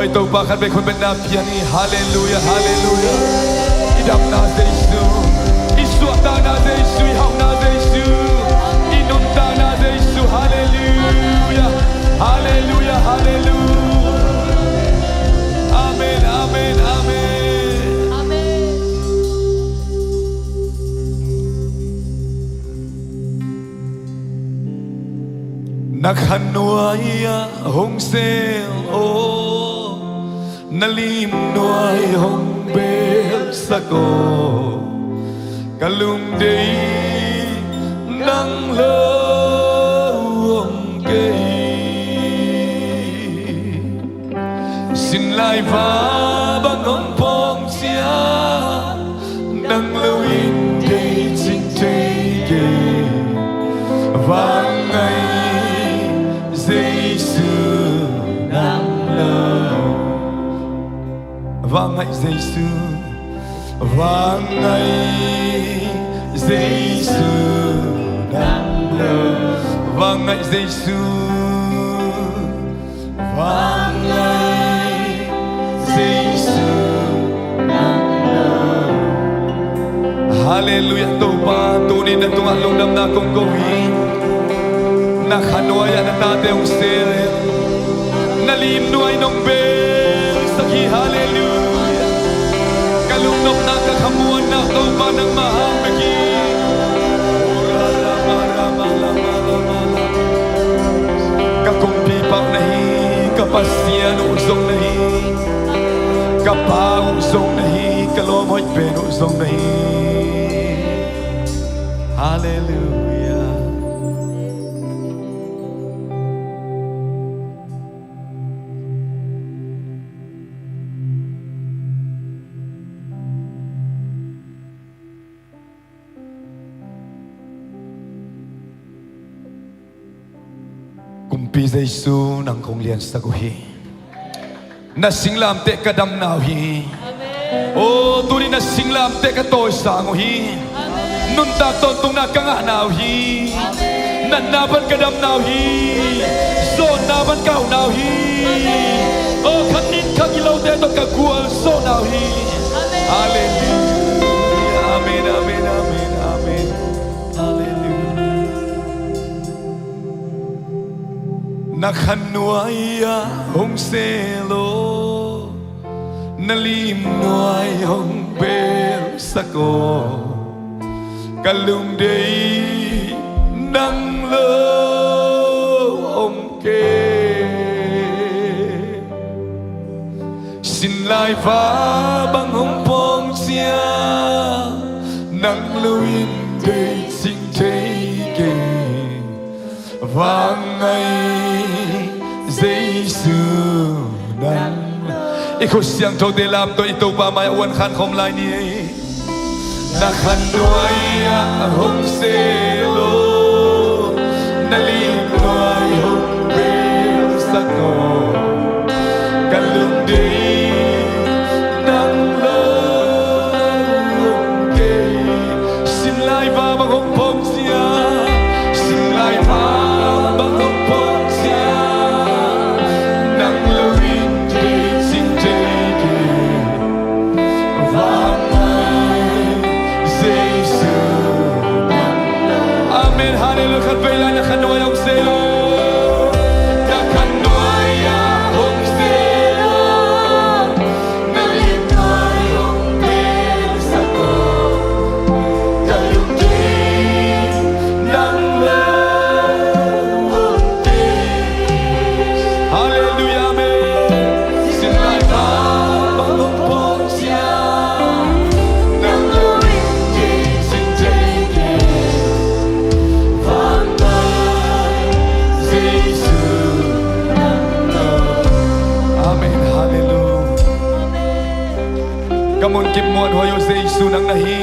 Topa khat vei khut bengna pia ni. Halleluiah, halleluiah. I dapna Jesu, i suahtakna Jesu, i hauhna Jesu, i nuntakna Jesu. Halleluiah, halleluiah, halleluiah. Amen, amen, amen. Na khanuai-ah hong sel aw, na limnuai hong belsak aw, ka lungdei nang lo om kei. Sinlai va bang hong pawng cia, nang lo in deih cing thei kei. Vangngaih Jesu nang lo. Vangngaih Jesu. Vangngaih Jesu nang lo. Vangngaih Jesu. Vangngaih Jesu nang lo. Halleluiah. Topa, tuni na tungah lungdamna kong ko hi. Na khanuai-ah na tate hong sel, na limnuai nong belsak hi. Halleluiah. Ka lungnopna, ka khamuanna Topa nangmah hang bek hi. Ka kumpipa uh na hi, ka Pasian uh zong na hi, ka Pa uh zong na hi, ka lawm hoih pen uh zong na hi. Halleluiah. Kumpi Jesu, nang kong liansak uh hi. Na singlamteh ka damna uh hi. Aw, tuni na singlamteh ka tawisang uh hi. Nuntak tawntungna ka ngahna uh hi. Natna pan ka damna uh hi. Zawnna pan ka hauhna uh hi. Aw, khat nin khat i lote tawh ka gualzawhna uh hi. Halleluiah. Amen, amen, amen, amen. Halleluiah. Na khanuai-ah hong sel aw, na limnuai hong belsak aw, ka lungdei nang lo om kei. Sinlai va bang hong pawng cia, nang lo in deih cing thei kei. Vangngaih Jesu nang. I khut siangthote lamto, i Topa mai-ah uan khan khawm lai ni. Na khanuai-ah hong sel aw, na limnuai hong belsak aw, ka lungdei nang lo om kei. Sinlai va bang hong pawng cia, sinlai va bang hong pawng cia, nang lo in deih cing thei kei. Amen. Halleluiah. Khat vei lai, na khanuai hong sel aw. Na khanuai-ah hong sel aw. Na limnuai hong belsak aw. Ka lungdei nang lo om kei. Halleluiah. Amen. Sinlai va bang hong pawng cia, nang lo in deih cing thei kei. Vangngaih Jesu nang lo. Amen. Halleluiah. Ka munkip muanhuai uh Jesu nang na hi.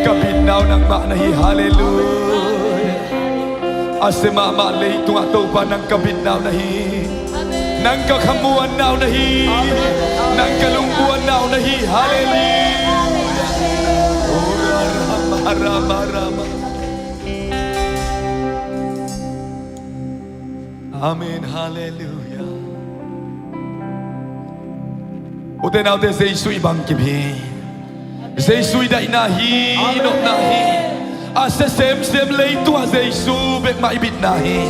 Ka bitna uh nangmah na hi. Halleluiah. A sia mahmah leitungah Topa nang ka bitna uh na hi. Nang ka khamuanna uh na hi. Nang ka lungmuanna uh na hi. Halleluiah. Amen. Halleluiah. Ute naute, Jesu i bangkip hi. Jesu i daihna hi, i nopna hi. A sia semsem leitungah Jesu bekmah i bitna hi.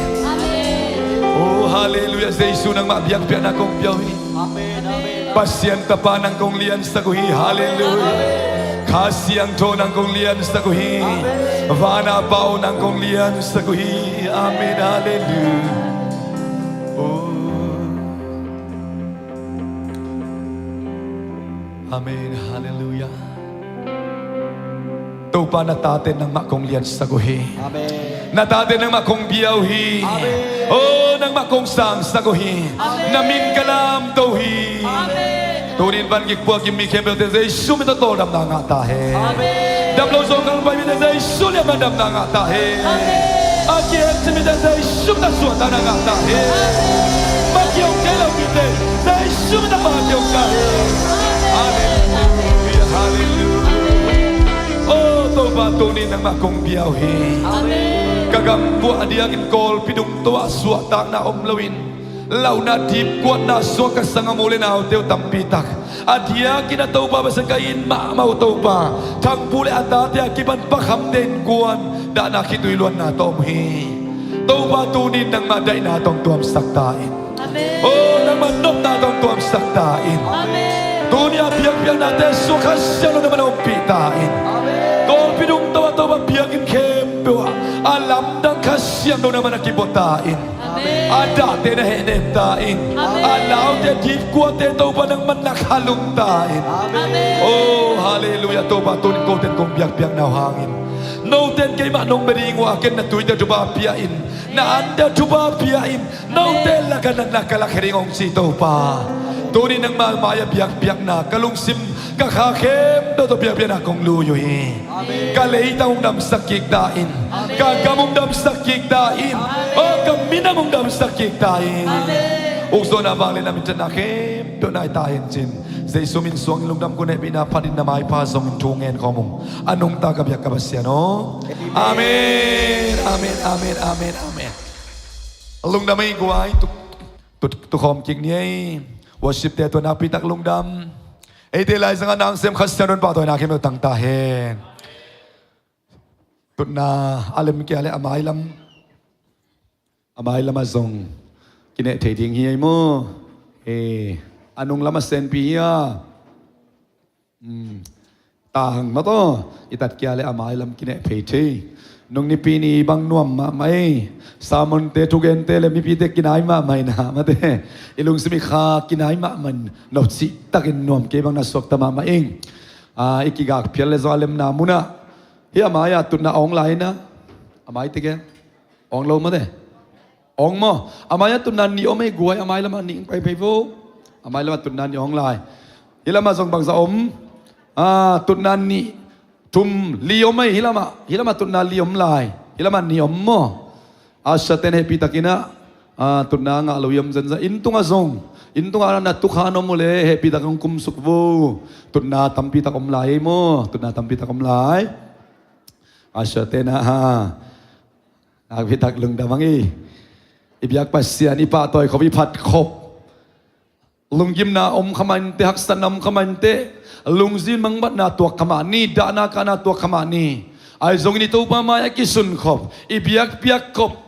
Oh, halleluiah. Jesu, nangmah biakpiakna kong pia uh hi. Pasian Tapa, nang kong liansak uh hi. Halleluiah. Kha Siangtho, nang kong liansak uh hi. Vana Pa aw, nang kong liansak uh hi. Amen. Halleluiah. Oh. Amen. Halleluiah. Topa, na tate nangmah kong liansak uh hi. Amen. Na tate nangmah kong bia uh hi. Amen. Oh, nangmah kong sangsak uh hi. Amen. Na min ka lamto uh hi. Amen. Tunin van gik puak gim mi khempeuh te Jesu min tawh tawldamna ngah ta hen. Amen. Dam lo zo kal pai mi te Jesu lian man damna ngah ta hen. Amen. A kiam ci mi te Jesu min tawh suahtakna ngah ta hen. Amen. Ma kiong kei lo mi te Jesu min tawh ma kiong ta hen. Halleluiah, halleluiah. Oh, Topa, tunin nangmah kong bia uh hi. Amen. Ka gambuah a diakin Kawlpi dungto ah suahtakna om loin, launa dipkuatna sungah ka sanggam u le naute uh tampi tak a diakin a Topa Pasian ka it mahmah uh Topa, Thangpu le a tate a kipan Pa Khamte innkuan dahna khitui luanna tawh om hi. Topa, tunin nangmah daihna tawh tuamsak ta in. Amen. Oh, nangmah nopna tawh tuamsak ta in. Amen. Tuni a biakpiaknate sungah Kha Siangtho nangmah na ompih ta in. Amen. Kawlpi dungto ah Topa biakinn khempeuh ah a lamdang Kha Siangtho nangmah na kibua ta in. Amen. A dahte na hehnem ta in. Amen. A laute dipkuate Topa nangmah na khalum ta in. Amen. Oh, halleluiah. Topa, tunin kote in kong biakpiakna uh hangin, note in keimah nong bia ding uh a, ken na tuite uh thupha pia in, na ante uh thupha pia in, note lakah nang na ka lakhia ding hong ci Topa. Tunin nangmah mai-ah biakpiakna ka lungsim ka kha khempeuh tawh biakpiakna kong lui uh hi. Amen. Ka leitang hong damsak kik ta in. Amen. Ka gam hong damsak kik ta in. Amen. Oh, ka minam hong damsak kik ta in. Amen. Ukzawhna, vangliatna, minthanna khempeuh nai ta hen cin, Jesu min suangin lungdam, kong hehpihna phatin na maipha zongin thu ngen khawm ung. A nungta ka biak ka Pasian aw. Amen. Amen, amen, amen, amen, amen. Lungdam ei guai, tu, tu, tu khawm kik ni ei. Worship-te tua nakpi tak lungdam. Eite laizangah nang sem Kha Siangtho in pahtawina khempeuh tang ta hen. Tutna a lem kia le a mailam, a mailamah zong kineh thei ding hi ei maw? Eh, a nunglamah senpi hi a. Hmm. Tang mataw, i tatkia le a mailam kineh phei thei. Nung nipi ni bang nuam mahmah ei. Sermon-te, thugente le mipite kinai mahmah in a mate, i lungsim i kha kinai mahmah in, nopcih takin nuam kei bang na suakta mahmah ing. Ah, i kigak phial le zong a lemna munah, hih a mai-ah tutna awng lai in a, a mai tek e. Awng lo mate. Awng maw? A mai-ah tutna nih om ei guai, a mailamah nih pai phei vo. A mailamah tutna nih awng lai. Hih lamah zong bangzah om? Ah, tutna nih, thum, li om ei hih lamah. Hih lamah tutna li om lai. Hih lamah nih om maw? Usher-te'n hehpih takin a, ah, tutna ngah lo i om zenzen. Inn tungah zong, inn tungah na tukha na om uh leh hehpih takin hong kumsuk vo. Tutna tampi tak om lai ei maw? Tutna tampi tak om lai. Usher-te'n a, ha. Nakpi tak lungdam hang ei. I biak Pasian, i pahtawi khop, i phat khop. Lunggimna om kha mah inteh, haksatna om kha mah inteh. Lungzin mangbatna tuak kha mah ni, dahna kahna tuak kha mah ni. Ahi zongin i Topa mai-ah kisun khop, i biakpiak khop,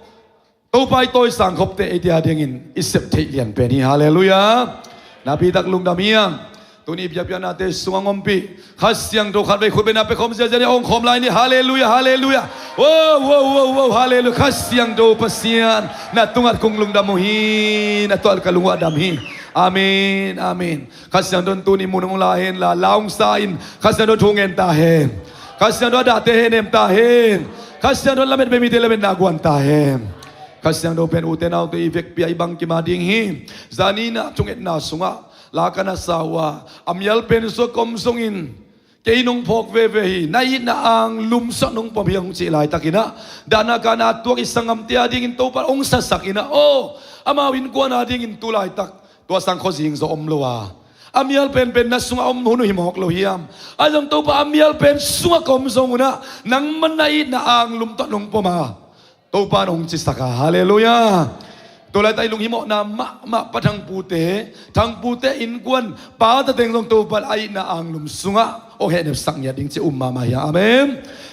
Topa i tawisang khopte eite a dingin i sep theih lian pen hi. Halleluiah. Nakpi tak lungdam hi hang. Tuni biakpiaknate sungah hong ompih Kha Siangtho khatvei khutbetna pia khawm ziahziah ni, a om khawm lai ni. Halleluiah, halleluiah. Wow, wow, wow, wow, halleluiah. Kha Siangtho Pasian, na tungah kong lungdam uh hi, na tungah ka lung uh a dam hi. Amen, amen. Kha Siangtho in tuni mun hong la hen la, la hong sa in, Kha Siangtho thu ngen ta hen. Kha Siangtho a dahte hehnem ta hen. Kha Siangtho in lametbe mite lametna guan ta hen. Kha Siangtho pen ute naute i vekpi-a i bangkim a ding hi. Zani-in ah thungetna sungah la ka na sa uh a, a mial pen sungah ka om zongin kei nong phawk veve hi, na itna ang lumsuah nong pom hi hong cih laitakin ah, dahna kahna tuak i sanggamte a dingin Topa hong sasak in ah, aw, amau innkuan a dingin tu laitak tua sang khuazing zaw om lo a, a mial penpen na sungah om hun uh hi mawk lo hiam? Ahi zong Topa, a mial pen sungah ka om zong un ah, nangman na itna ang lumtuah nong pom a, Topa in hong cisak a. Halleluiah. Tua laitak i lunghimawhna mahmah pa Thangpute, Thangpute innkuan pa tateng zong Topan a itna anglum sungah hong hehnepsak ngiat ding ci um mahmah hi hang. Amen.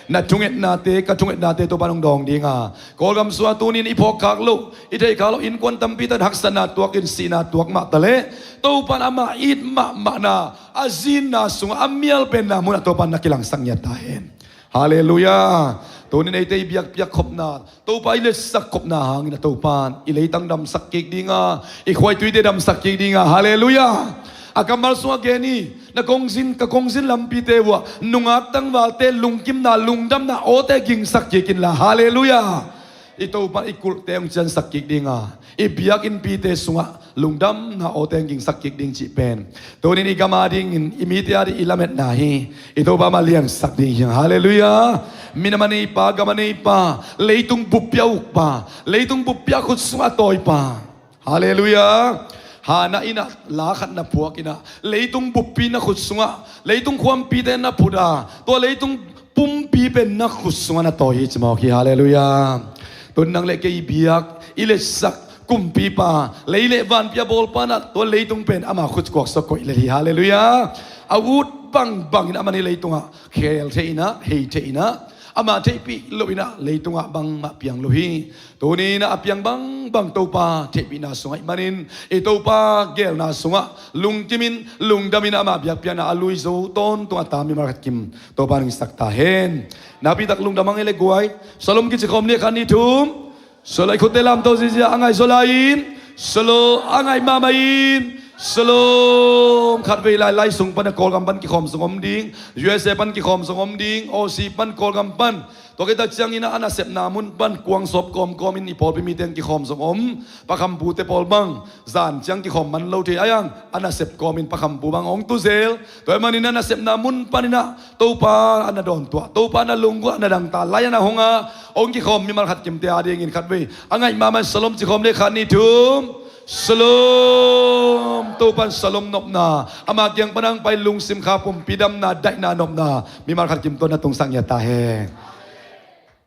Na thungetnate, ka thungetnate Topan hong dawng ding a, Kawlgam sungah tunin i phawkkhak loh, i theihkhak loh innkuan tampi tan haksatna tuakin sihna tuak mah taleh, Topan amah it mahmahna, a zinna sungah a mialpenna munah Topan na kilangsak ngiat ta hen. Halleluiah. Tunin eite i biakpiak khopna, Topa i letsak khopna hangin a Topan i leitang damsak kik ding a, i khuaituite damsak kik ding a. Halleluiah. A kammal sungah gen hi, na kongzin, ka kongzin lampite uah nungak tangvalte lungkimna, lungdamna awte gingsak kik inla. Halleluiah. I Topan i kulhte hong ciansak kik ding a, i biakinnpite sungah lungdamna awte hong gingsak kik ding cih pen tunin i gam adingin, i mite ading i lametna hi. I Topa mah liansak ding hi hang. Halleluiah. Minam a neipa, gam a neipa, leitung buppi a ukpa, leitung buppi a khut sungah a tawipa. Halleluiah. Hannah in ah la khat na phuak in ah, leitung buppi na khut sungah, leitung khuampite na phut a, tua leitung pumpi pen na khut sungah na tawi hi ci mawk hi. Halleluiah. Tun nang le kei i biak, i letsak kumpipa, lei le vanpi a bawlpa in ah tua leitung pen ama khut kuaksuah koih lel hi. Halleluiah. A ut bangbangin aman hi leitungah khel thei in ah, hei thei in ah, ama theihpih loh in ah leitungah bangmah piang lo hi. Tuni in ah a piang bangbang Topa theihpihna sungah ahih manin, i Topa geelna sungah lungkimin, lungdamin, ama biakpiakna a lui zo tawntungah ta mimal khat kim Topa nungsak ta hen. Nakpitak lungdam hang ei le guai. Shalom kici khawm ni, khat, nih, thum. Shalom, i khutte lamto zizia, a ngai zaw lai-in. Shalom, a ngai mahmah in. Shalom. Khatvei lai lai sung pan a Kawlgam pan kikhawm zong om ding, U S A pan kikhawm zong om ding, Aussie pan, Kawlgam pan. Tua khit tak ciangin ah a nasepna mun pan kuang sawp kawmkawmin i pawlpi mite hong kikhawm zong om. Pakhampute pawl bang zan ciang kikhawm man lo thei a, a nasep kawmin Pakhampu bang hong tu zel. Tua ahih manin a nasepna mun panin ah Topa a na dawntuah, Topa a na lunggulh, a na dangta lai a na hong a hong kikhawm mimal khat kimte adingin khatvei a ngaih mahmah in shalom ci khawm le, khat, nih, thum. Shalom. Topan shalom nopna, ama kiang pan hong pai lungsim kha pumpi damna, daihna nopna mimal khat kim tawh na tungsak ngiat ta hen.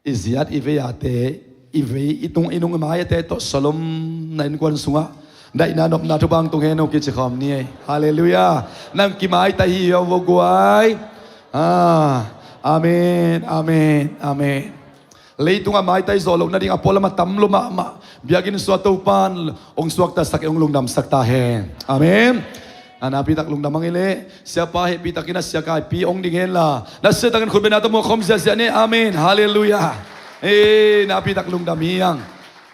I ziat i vei ate, i vei, i tung, i nung i mai ate tawh shalom na innkuan sungah daihna nopna thupha hong tung hen aw kici khawm ni ei. Halleluiah. Nang kimaitai hi aw vo guai. Ah, amen, amen, amen. Leitungah maitai zawh loh nading a pualam a tam lo mahmah. Biakinn sungah Topan hong suaktasak, hong lungdamsak ta hen. Amen. A nakpitak lungdam hang ei le. Siapa hehpihtakin a sia kaipi hong ding henla, na siatakin khutbetna tawh muak khawm ziahziah ni. Amen. Halleluiah. Ei, nakpitak lungdam hi hang.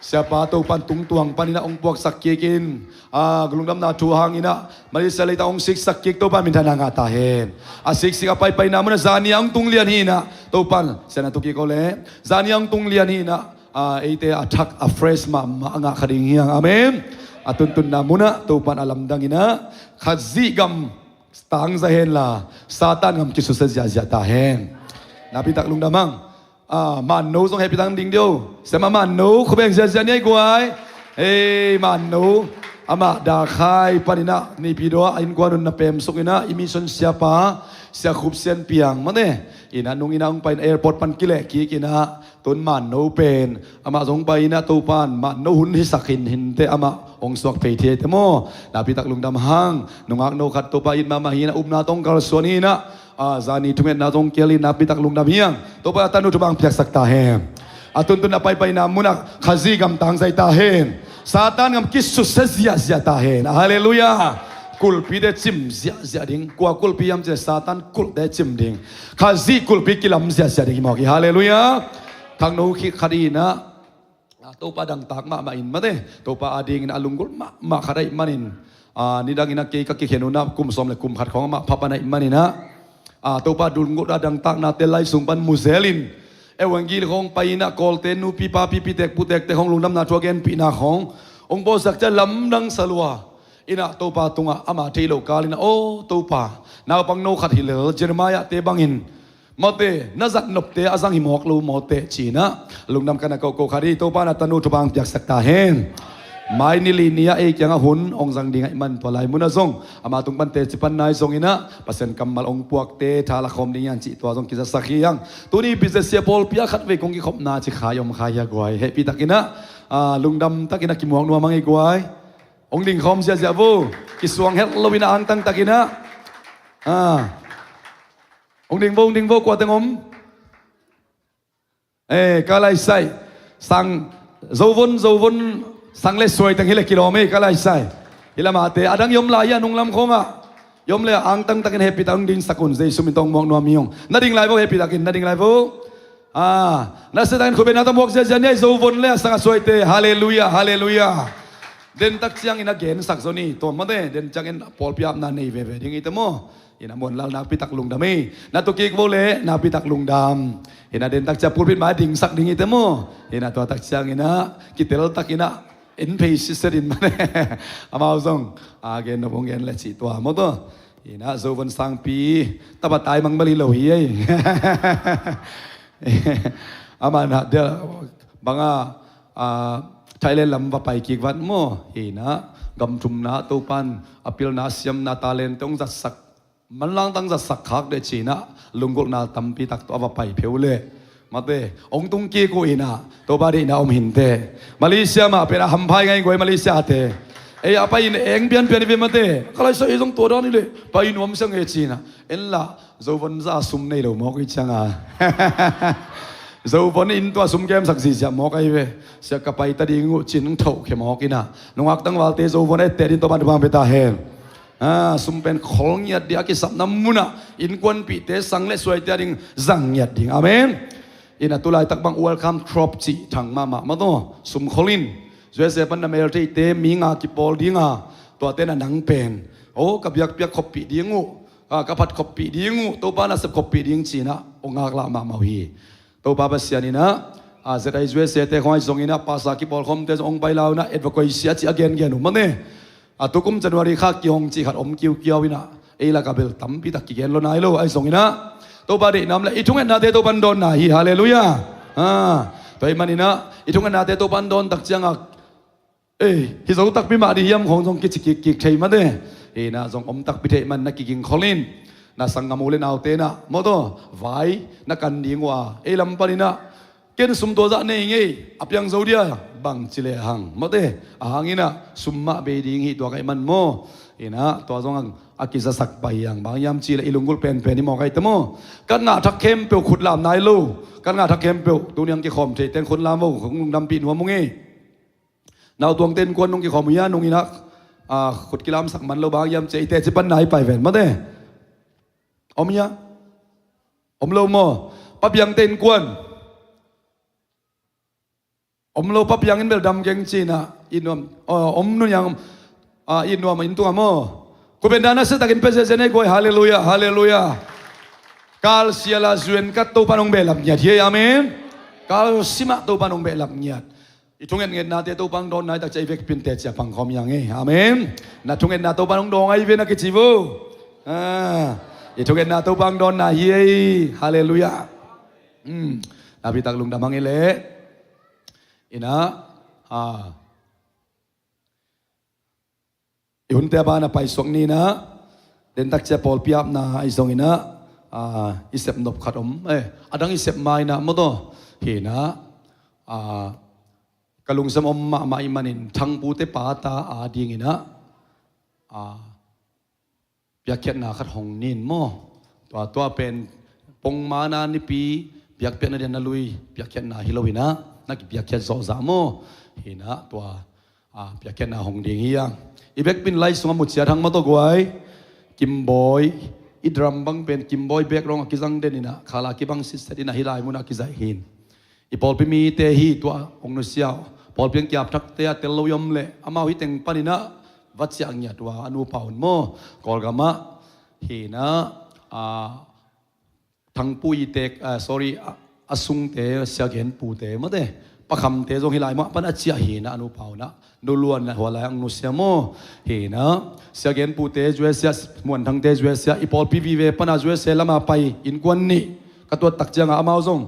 Siapa Topan tungtuang panin ah hong puaksak kikin, a lungdamna thu hangin ah Malaysia leitang hong siksak kik, Topan minthanna ngah ta hen. A siksik a paipaina munah zani a hong tung lian hi in ah, Topan sian a tu kik aw le. Zani a hong tung lian hi in ah, a, eite a thak a fresh mahmah a ngah kha ding hi hang. Amen. A tuntunna munah Topan a lamdang in ah Khazih gam tangzai henla, Satan gam kisusia ziahziah ta hen. Nakpitak lungdam hang. A, Manno zong hehpihtak ding dih o. Siamah Manno, khua beng ziahziah ni ei guai. Ei, Manno. Amah Dakhai panin ah Naypyidaw a innkuan un na pemsuk in ah, i mission siapa Sia Khup Sian Piang mate in ah nung in ah hong pai in, airport pan kileh kik in ah, tun Manno pen amah zong pai in ah Topan Manno hun hisak hinhinte, amah hong suak phei thei te maw. Nakpitak lungdam hang. Nungakno khat Topa it mahmah hi in ah, upna tawh hong kalsuan hi in ah, a, zani thungetna zong kial in, nakpitak lungdam hi hang. Topa a tanu thupha hong piaksak ta hen. A tuntun a paipaina munah Khazih gam tangzai ta hen. Satan gam kisusia ziahziah ta hen. Halleluiah. Kulhpite cim ziahziah ding. Kua kulhpi hiam cih leh Satan kulhte cim ding. Khazih kulhpi kilam ziahziah ding hi mawk hi. Halleluiah. Thakno khit khat in ah, a, Topa dangtak mahmah in mate, Topa adingin a lunggulh mahmah khat ahih manin, a, nidangin ah kei ka kikhen un ah kum sawm le kum khat khawng amah pha pan ahih manin ah, a, Topa lunggulh a dangtaknate lai sung pan mu zelin, evangel khawng pai in ah Kawlte nupi papi, pitek putekte khawng lungdamna thu a genpihna khawng hong bawlsak ciang lamdang sa lua in ah, Topa tungah ama theih loh kalin ah, aw Topa, naupangno khat hi lel, Jeremiah-te bangin mawte, na zat nopte a zang hi mawk lo mawte ci in ah lungdam ka na kohkoh khat hi. Topa in a tanu thupha hong piaksak ta hen. Mai ni li ni ah ei kiangah hun hong zang ding ahih man tua lai munah zong ama tung pan teci pan nai zong in ah Pasian kammal hong puakte tha la khawm ding hi hang cih tua zong kizasak hi hang. Tuni business sia pawlpi ah khatvei kong kikhopna ci kha i om kha hi a guai. Hehpihtakin ah Ah, lungdam takin a kimuak nuam ang ei guai. Hong ding khawm ziahziah vo. Kisuang helh loin a angtang takin ah. Ah. Hong ding vo, hong ding vo, kua teng om. Eh, ka laisai. Sang, zovon, zovon, sang le suai teng hi le kilawm ei, ka laisai. Hi la mahte, a dang i om lai a, nunglam khawngah. I om le angtang takin hehpih takin dingsak un, Jesu min tawh muak nuam hi ung. Na ding lai vo, hehpih takin, na ding lai vo. Ah, na se takin khut beng na ta muak ziahziah ni ei, zovon le a sang a suaite. Halleluiah, halleluiah. Den tak ciangin a gensak zaw ni, tua mate, den ciangin pawlpi apna nei veve ding hi te maw. Ina Muanlal nakpi tak lungdam ei. Na tu kik vo le nakpi tak lungdam. Ina den tak cia pulpit mai dingsak ding hi te maw. Ina tua tak ciangin ah kitel takin ah en phei siset in mane. Amau zong a gen nop hong gen le cih tua maw tua. Ina zovon sangpi tapa tai mang bali lo hi ei. Amah na dia banga ah, Thailand lam va pai kik vat maw. Ina gam thumna Topan a pilna siamna talent te hong zatsak manlang tang zatsak khak deh cinah lunggulhna tampi tak tawh a va pai pheu leh mate hong tung kik uh inah Topa deihna om hinte. Malaysia mah penah hamphai ngai guai Malaysia te. Ei a pai in eng pianpian i ve mate. Ka laisa ei zong tua dan i leh pai nuam sia nge cinah en lah zovon za a sum nei lo mawk i cianga. Zovon in tua sum kemsak zizia mawk ahi ve. Sia ka pai ta ding uh cin thoh khe mawk inah nungak tangvalte zovon a ette din Topan thupha pia ta hen. Ah, sum pen khol ngiat dih a kisapna munah innkuanpihte sang le suaite a ding zang ngiat ding. Amen. Ina tulaitak bang welcome crop cih thang mahmah mataw sum khol in. U S A pan na mel theite mi nga kipawl dinga tuate na nang pen. O ka biakpiak khoppih ding uh, ah, ka phat khoppih ding uh, Topa na sep khoppih ding cinah o ngaklah mahmah uh hi. Topa Pasian inah ah, Z I U S A te khong ahi zong inah pasa kipawl khawmte zong hong pai lau inah advocacy a cih a gengen uh mane. A tukum January kha kihong cih khat om kiukiau inah ei laka bel tampi tak kigen lo nai lo ahi zong inah Topa deihna om le i thungetnate Topan dawnna hi. Halleluiah. Ah, tua ih man inah i thungetnate Topan dawn tak ciangah ei hi zo takpi mah dih hiam khong zong kici kikkik thei mate. Inah zong om takpi thei man na kiging kholin na sanggam u le naute inah mawtaw vai na kan ding uh a ei lam pan inah ken sum tua zah nei ngei a piang zo dia bang ci le hang mawte a hang inah sum mah bei ding hi tua kaih man maw. Inah tua zong a kizasak pai hiang bang hiam ci le i lunggulh penpen i mawk ahi te maw. Kan ngah thak khempeuh khut lam nai lo. Kan ngah thak khempeuh tuniang kikhawm thei teng khut lam vo hong lungdampih nuam uh ngei. Nautuangte innkuan nung kikhawm uh hia nung inah ah, khut kilamsak man lo bang hiam ci i teci pan nai pai ven mate. Om hia? Om lo maw? Pabiangte innkuan om lo pabiangin bel dam keng cinah i nuam om nuniang ah, i nuam in tunga maw? Khut beng dan a se takin pia ziazia nei guai. Halleluiah, halleluiah. Kal siala zuen kat Topan hong behlap ngiat hi ei. Amen. Kal simah Topan hong behlap ngiat. I thungetngetnate Topa hong dawn nai tak cia i vekpin teci a pangkhawm hiang ei. Amen. Na thungetna Topa hong dawn ahi ve na kici vo. Ah, i thungetna Topa hong dawnna hi ei. Halleluiah. Hmm. Napi tak lungdam hang i leh inah ah, i hunte a bana paisuak ni inah dentak cia pawlpi apna ahi zong inah ah, i sepnop khat om eh, a dang i sep ma inah mawtaw hi inah ah, ka lungsim om mahmah i manin thangpute pata a ding inah ah, piakkhiatna khat hong nin maw? Tua tua pen pongmana nipi biakpiakna dia na lui piakkhiatna hi lo inah na kipiakkhiat zawhzah maw? Hi inah tua ah, piakkhiatna hong ding hi ang. I bekpin lai sungah muciat hang mawtaw guai. Kimbawi i drum bang pen Kimbawi background a kizang den inah khala kibang sitset inah hi lai munah kizaih hin. I pawlpi mite hi tua hong nusia uh pawlpi ang kiapthakte a tel lo i om leh amau hi teng pan inah va ciah ngiat uh a a nupa un maw? Kawlgamah hi inah ah, thangpui tek ah, sorry ah, a sungte siagenpute mate pakhamte zong hi lai mah pan a ciah hi inah a nupa unah nuluan hua lai ang nusia maw? Hi inah siagenpute zuesia muanthangte zuesia i pawlpi vive pana zuesia lama pai innkuan nih ka tuat tak cianga amau zong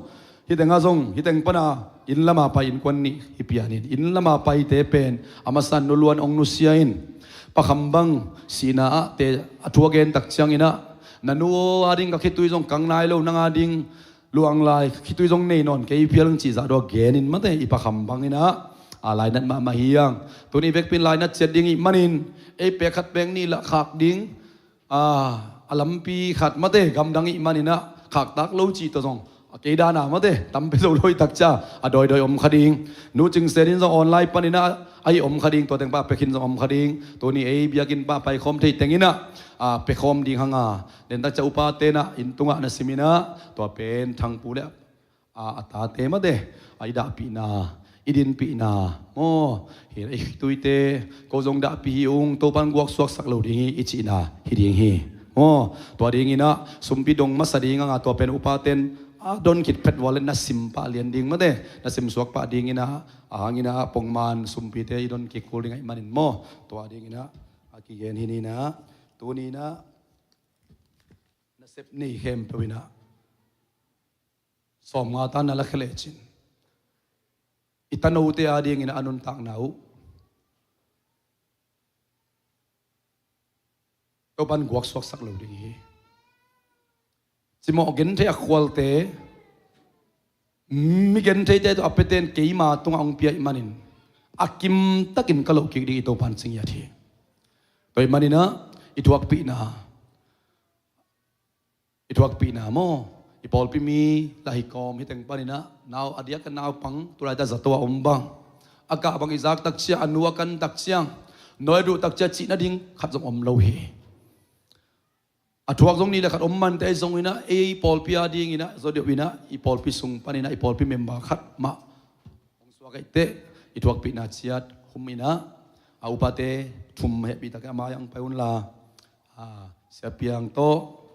Hi tengah zong hi teng pana inn lama pai innkuan nih hi pianin inn lama paite pen a masa nuluan hong nusia in pakham bang sihna ah te a thu a gen tak cianginah na nu a ding ka khitui zong kang nai lo nang a ding luang lai khitui zong nei nawn kei pial cihzah dua genin mate i pakham banginah A lainat mahmah hi hang. Tuni vekpi in lainat ciat ding ih manin ei pek khat pek nih lah khak ding a lampi khat mate gamdang ih maninah khaktak lo cih tawh zong a kei dana mate tam pia zo lo ih takcia a dawidawi om kha ding. Nu Cing Sen in zong online paninah a ih om kha ding, tua teng pah pek in zong om kha ding. Tuni ei biakinn pah paikhawm thei tenginah a pekhawm ding hanga den takcia upa tenah inn tungah na siminah tua pen Thangpu le a, a tate mate a i dahpihna, i dinpihna maw? Hi i tuite ko zong dahpih hi ung, Topan guaksuaksak lo ding hi i cihna hi ding hi maw? Tua dinginah sumpi dong masa ding hanga tua pen upaten a don khit phet vua le na sim pah lian ding mate, na simsuak pah dinginah a hanginah pongman sumpite i don kik kul ding ahih manin maw? Tua dinginah a kigen hi ninah tuninah nasep nei khempeuh inah sawmnga tan na la khia lecin i tanote adingin a nuntakna uh Topan guaksuaksak lo ding hi. Cimawh genthei a khualte mi gentheite tawh a peten keima tungah hong pia ih manin a kimtakin ka loh kik ding i Topan cingiat hi. Tua ih maninah i thuakpihna i thuakpihna maw? I pawlpi mi lah hi kawm hi teng paninah nau a diak a naupang tulaitak zato a om bang a kah bang i zak takcia a nu a kan takciang nawi a duh takcia cih nading khat zong om lo hi. A thuak zong nih le khat om mante ahi zonginah ei pawlpi adinginah zaw deuh inah i pawlpi sung paninah i pawlpi member khat mah hong suak aih teh i thuakpihna ciat hum inah a upate thum hehpihtak a mai ang pai unla a siapiang tawh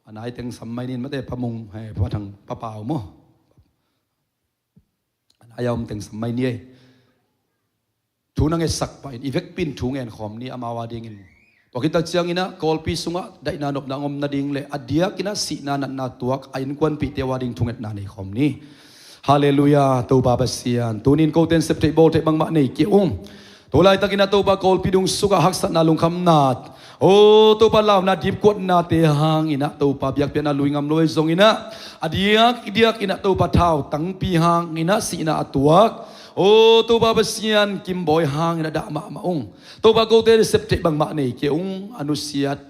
a nai teng sam mai nin mate, Pa Mung, he, Pa Thang, Pa Pau maw? A nai a om teng sam mai ni ei. Thu na ngetsak pahin i vekpin thu ngen khawm ni amau adingin. Tua khit tak cianginah Kawlpi sungah daihna nopna ngom nading le a diakinah sihna natna tuak a innkuanpihte uh ading thungetna nei khawm ni. Halleluiah, Topa Pasian. Tunin kote in septheih bawltheih bangmah nei kei ung. Tulaitakinah Topa Kawlpi dung sukah haksatna lungkhamna o Topa launa dipkuatnate hanginah Topa biakpiakna lui ngam lo ahi zonginah a diak i diakinah Topa thau tangpi hanginah sihna a tuak o Topa Pasian kimbawi hanginah dah mahmah ung. Topa kote septheih bangmah nei kei ung, a nusiat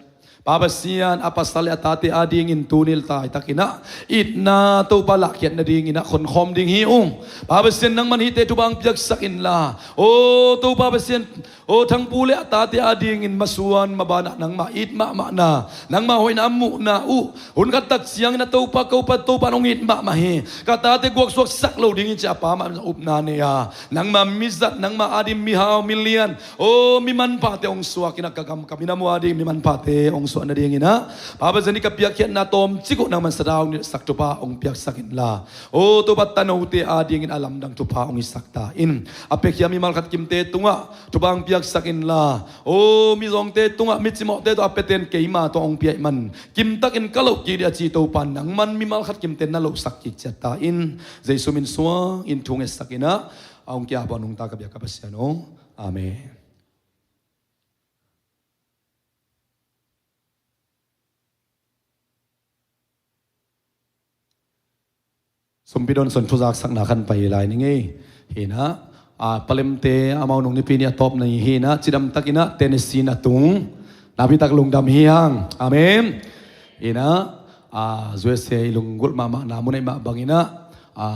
Pa Pasian a pasal le a tate adingin tunil taitakinah itna Topa lahkhiat nadinginah khonkhawm ding hi ung. Pa Pasian nangman hihte thupha hong piaksak inla o Topa Pasian o Thangpu le a tate adingin masuan mabanah nangmah it mahmahna, nangmah hoihna a muhna uh hun khat tak ciangin a Topa ko pa Topa in hong it mahmah hi. Ka tate guaksuaksak lo ding hi ci a pa mah upna nei a nangmah mizat, nangmah ading mihau milian o mi manphate hong suakinah ka gam ka minam uh ading mi manphate hong suah nadinginah Pa Pasian i ka piakkhiatna tawmcik uh nangman sadau nilhsak thupha hong piaksak inla o Topa tanote adingin a lamdang thupha hong hisak ta in. A piakhia mimal khat kimte tungah thupha hong piaksak inla o mizawngte tungah micimawhte tawh a piaten keima tawh hong pia ih man kimtakin ka loh kik dih a ci Topa nangman mimal khat kimte na lohsak kik ciat ta in. Jesu min suangin thu ngetsak inah a hong kia pah nungta ka biak ka Pasian aw. Amen. Sumpi don son thuzaksakna khan pai lai ni ngei. Hinah a palemte amau nung nipi ni a tawpna hi hinah cidamtakinah Tennessee na tung napitak lungdam hi hang. Amen. Hinah a U S A i lunggulh mahmah na munai mah banginah a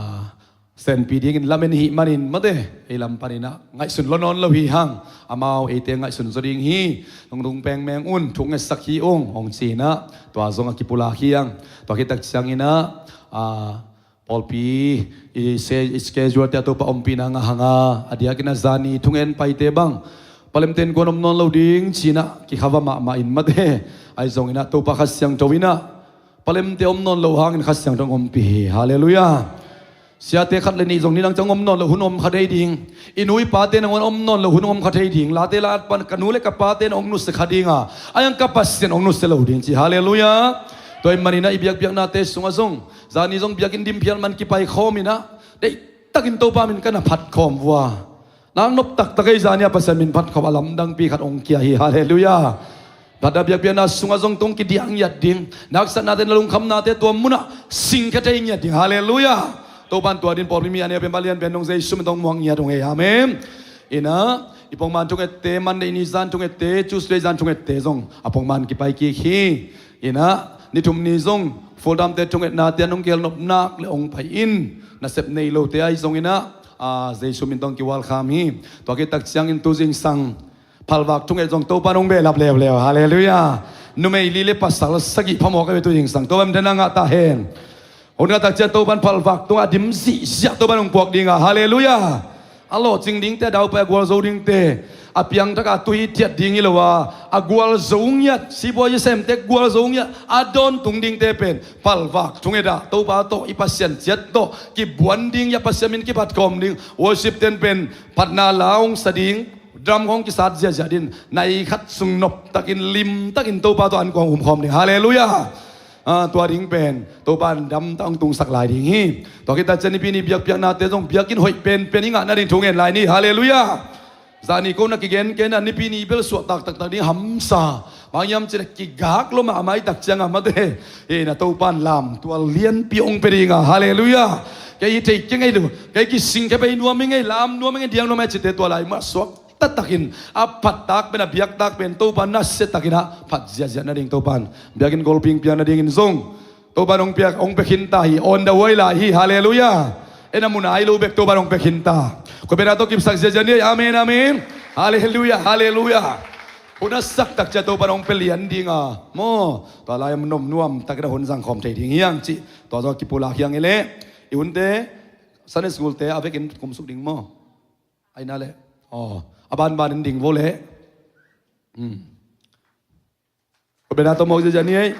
senpi dingin lamen hih manin mate ei lam paninah ngaihsun lo nawn lo hi hang. Amau eite ngaihsun zaw ding hi. Nungdung pengmeng un thuk ngetsak hi ung hong cinah tua zong a kipulak hi ang. Tua khit tak cianginah a pawlpi i se i schedule te a Topa ompihna ngah hanga a diakinah zani thungen paite bang palemten kuan om nawn lo ding cinah kikhava mahmah in mate ahi zonginah Topa Kha Siangtho inah palemte om nawn lo hangin Kha Siangtho hong ompih hi. Halleluiah. Siate khat le nih zong nidang ciang om nawn lo hun om kha thei ding. I nu i pate nangawn om nawn lo hun om kha thei ding. Late la at pan ka nu le ka pate na hong nusia kha dinga a yang ka Pasian hong nusia lo ding ci. Halleluiah. Tua ih maninah i biakpiaknate sungah zong zani zong biakinn dim phial man kipai khawminah deihtakin Topa min ka na phat khawm vua. Nak nop taktak ei zani a Pasian min phat khawm a lamdangpi khat hong kia hi. Halleluiah. Phat a biakpiakna sungah zong tung kidiah ngiat ding. Naksatnate na lungkhamnate tua munah singkhia thei ngiat ding. Halleluiah. Topan tua din pawlpi mi a neu pen, balian pen dong Jesu min tawh muak ngiat ung ei. Amen. Ina, i pongman thungette, Monday ni zan thungette, Tuesday zan thungette zong a pongman kipai kik hi. Ina, ni thum ni zong fuldamte thungetnate an hong kel nop nak le hong pai in. Nasep nei lote ahi zong ina, a, Jesu min tawh kiwalkham hi. Tua kitak ciangin tu zingsang phalvak thunget zong Topan hong behlap leuleu. Halleluiah. Numei li le pasal sagih phamawh ka ve tu zingsang. Topan minthanna ngah ta hen. Hun khat tak ciang Topan phalvak tungah a dim zihziah Topan hong puak ding a. Halleluiah. A lawhcing dingte, a daupai a gualzo dingte, a piangthak a tu hithiat ding hi lo a, a gualzo ngiat, sipuazi semte gualzo ngiat a dawntung dingte pen phalvak thunget ah Topa tawh, i Pasian ciat tawh kibuan ding hi a, Pasian min kiphat khawm ding. Worship ten pen phatna la hong sa ding, drum hong kisat ziahziah ding, nai khat sung noptakin, limtakin Topa tawh an kuang um khawm ding. Halleluiah. Ah, tua ding pen Topan damtak hong tungsak lai ding hi. Tua khit tak ciang Nipi ni biakpiaknate zong biakinn hoih penpen i ngah nading thu ngen lai ni. Halleluiah. Zani ko na kigen kei na, Nipi ni bel suahtak taktak ding hamsa. Bang hiam cih leh kigak lua mahmah i tak ciang a mate, hi na, Topan lamtual lianpi hong pia ding a. Halleluiah. Kei hi thei kei ngei lo, kei kising kei bei nuam hi ngei, lam nuam hi ngei, diang nuam hi ngei cihte tua lai mah suak taktakin a phattak pen, a biaktak pen Topan nasia takin a phat ziahziah nading Topan biakinn golping piak nadingin zong Topan hong piak, hong pia khinta hi, on the way lai hi. Halleluiah. En a mun a ai lo bek Topan hong pia khinta. Ko bena tawh kipsak ziahziah ni. Amen, amen. Halleluiah, halleluiah. Hun a sak tak ciang Topan hong pia lian ding a maw. Tua lai a nuam nuam takin a hun zang khawm thei ding hi hang cih tua zaw kipulak hi hang ei leh. I hunte, Sunday school te a vekin kumsuk ding maw. Ai na leh, aw, a banbanin ding vo leh. Hmm. Ko bena tawh mawk ziahziah ni ei.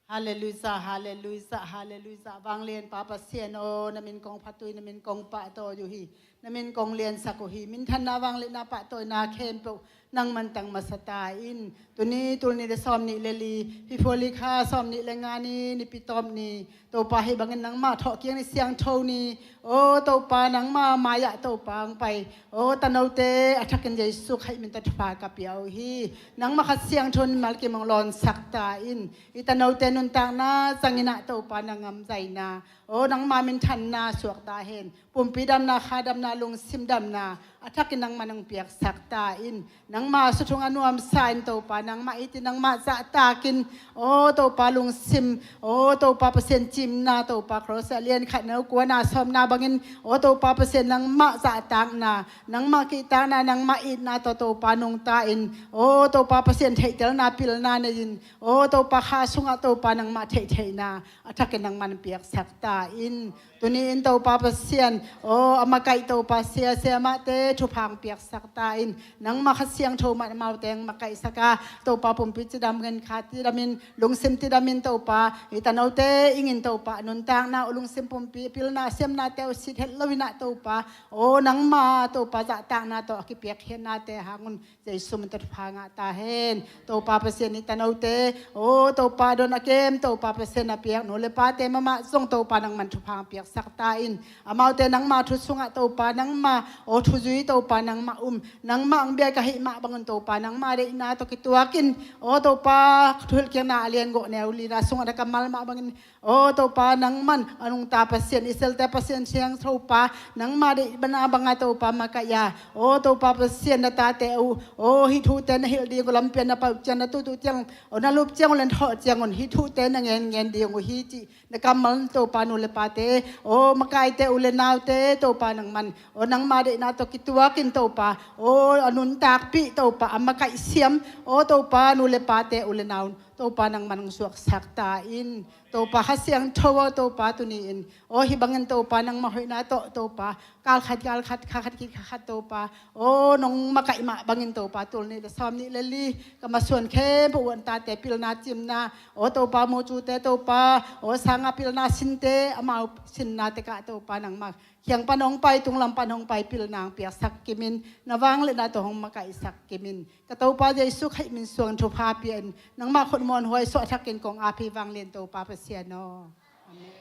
Halleluia, halleluia, halleluia. Vanglian Pa Pasian aw, na min kong phat uh hi, na min kong pahtawi uh hi, na min kong liansak uh hi. Minthanna, vangliatna, pahtawina khempeuh nangman tang masa ta in. Tuni tul nih le sawm nih le li, February kha sawm nih le nga ni, Nipi tawp ni, Topa, hih bangin nangmah thawhkik ni, siangtho ni. Aw Topa, nangmah mai-ah Topa hong pai aw tanote a thakin Jesu Khrih min tawh thupha ka pia uh hi. Nangmah Kha Siangtho in mimal kim hong lawnsak ta in. I tanote nuntakna zangin ah Topa, na ngamzaina, aw nangmah minthanna suak ta hen. Pumpi damna, kha damna, lungsim damna a thakin nangman hong piaksak ta in. Nangmah sung a nuamsa in Topa, nangmah it in, nangmah zahtakin, aw Topa, lungsim, aw Topa Pasian, cimna, Topa, Kolose a lian khatna, neu kuana, sawmna bangin, aw Topa Pasian, nangmah zahtakna, nangmah kihtakna, nangmah itna tawh Topa nungta in, aw Topa Pasian, theihtelna, pilna nei in, aw Topa, kha sungah Topa, nangmah theihtheihna a thakin nangman piaksak ta in. Tuni in Topa Pasian aw, a makaih Topa, sia, siamahte thupha hong piaksak ta in. Nangmah Kha Siangtho mah amaute hong makaihsak a, Topa, pumpi cidam, ngen kha cidamin, lungsim cidamin Topa, i tanote ingin Topa, nuntakna uh, lungsim, pumpi pilna, siamnate uh sit het loin ah Topa, aw nangmah Topa, zahtakna tawh a kipiakkhiatnate hang un Jesu min tawh thupha ngah ta hen. Topa Pasian, i tanote, aw Topa, don a kem Topa Pasian, a piak nu le pate mahmah zong Topa, nangman thupha hong piaksak ta in. Amaute nangmah thu sungah Topa, nangmah aw thuzui Topa, nangmah um, nangmah hong biak ahih mah bangin Topa, nangmah deihna tawh kituakin, aw Topa, Thuhilhkikna a lian gawh, neu lina sungah na kammal mah bangin, aw Topa, nangman a nungta Pasian, Israelte Pasian, Siangtho Pa, nangmah deihna banga Topa makaih a, aw Topa Pasian, na tate uh, aw hih thute na hilh ding uh lampi ah na pai uh ciang, na tut uh ciang, aw na lup ciang uh, na thawh ciang un, hih thute na ngen ngen ding uh hi cih na kammal in Topa, nu le pate, aw makaite, u le naute Topa, nangman aw nangmah deihna tawh kituakin Topa, aw a nuntakpih Topa, a makaih siam, aw Topa, nu le pate, u le nau Topa, nangman hong suaksak ta in. Topa Kha Siangtho aw Topa, tuni in aw hih bangin Topa, nangmah hoihna tawh Topa, kal khat kal khat, kha khat khit kha khat Topa, aw nong makaih mah bangin Topa, tul nih le sawm nih le li ka masuan khempeuh uh, a tate pilna, cimna, aw Topa, mucute Topa, aw sanga pilna sinte, amau sinna tekah Topa, nangmah kiang pan hong pai, tunglam pan hong pai, pilna hong piaksak kimin, na vangliatna tawh hong makaihsak kimin, ka Topa Jesu Khrih min suang thupha pia in. Nangmah khut muanhuai suah thakin kong ap hi, vanglian Topa Pasian aw. Amen.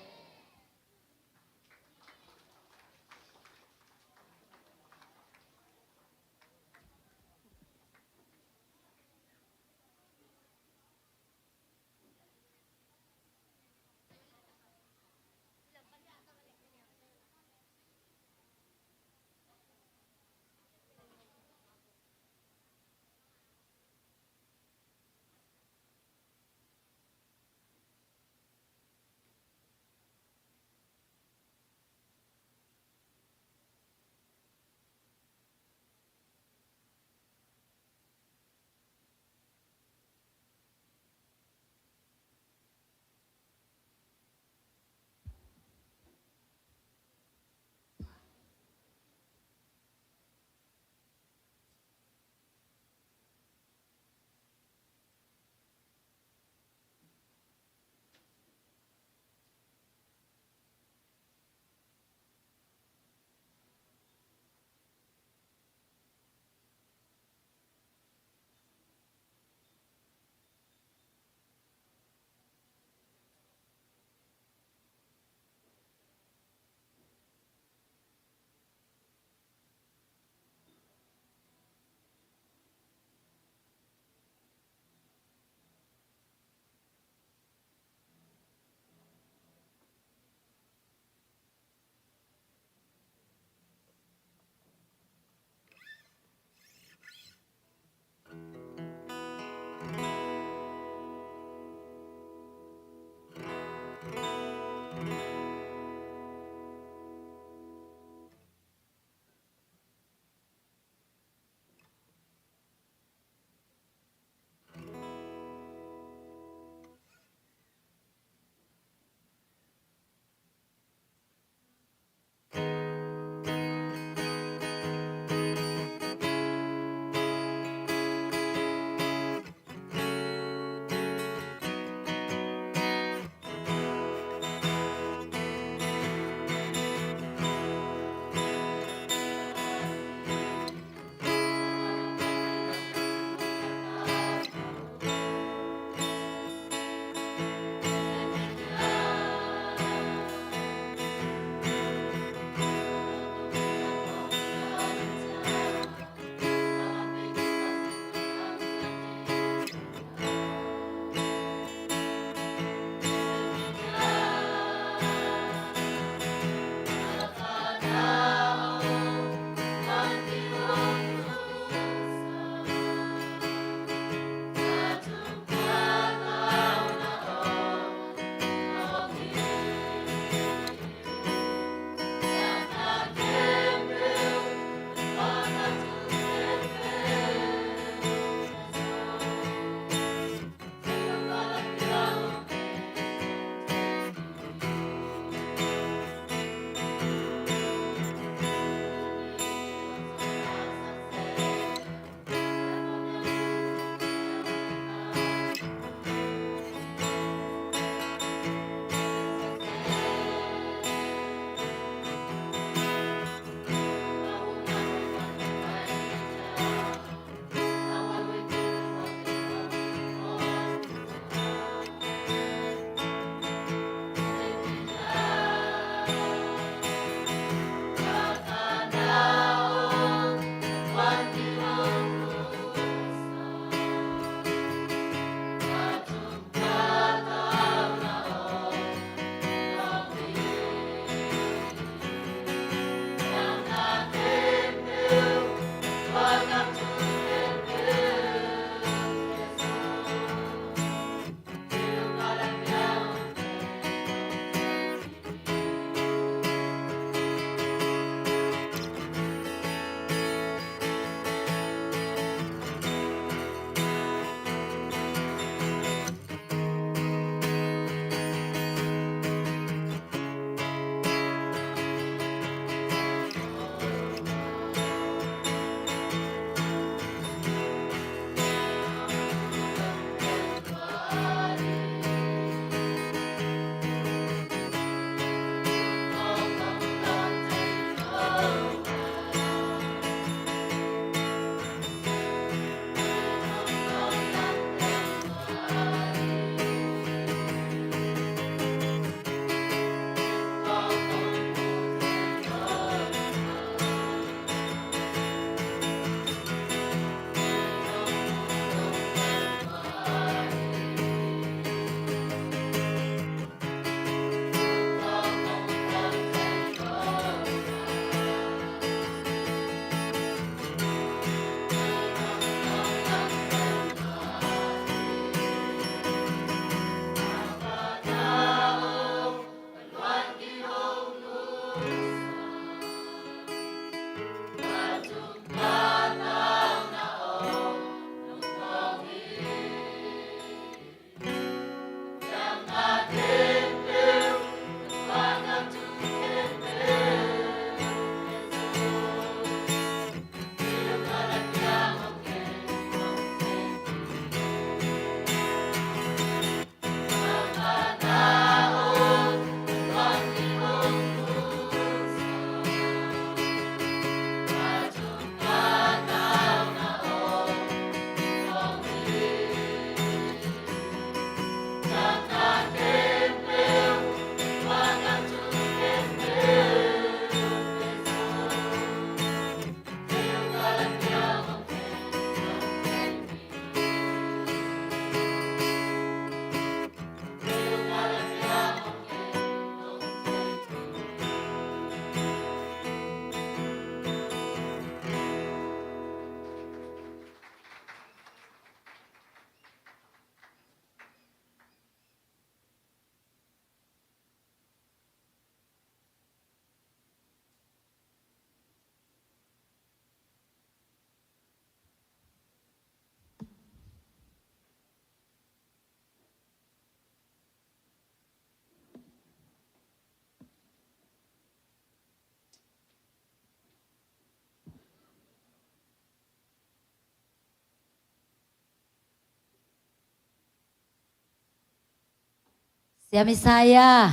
Siam i sa ia.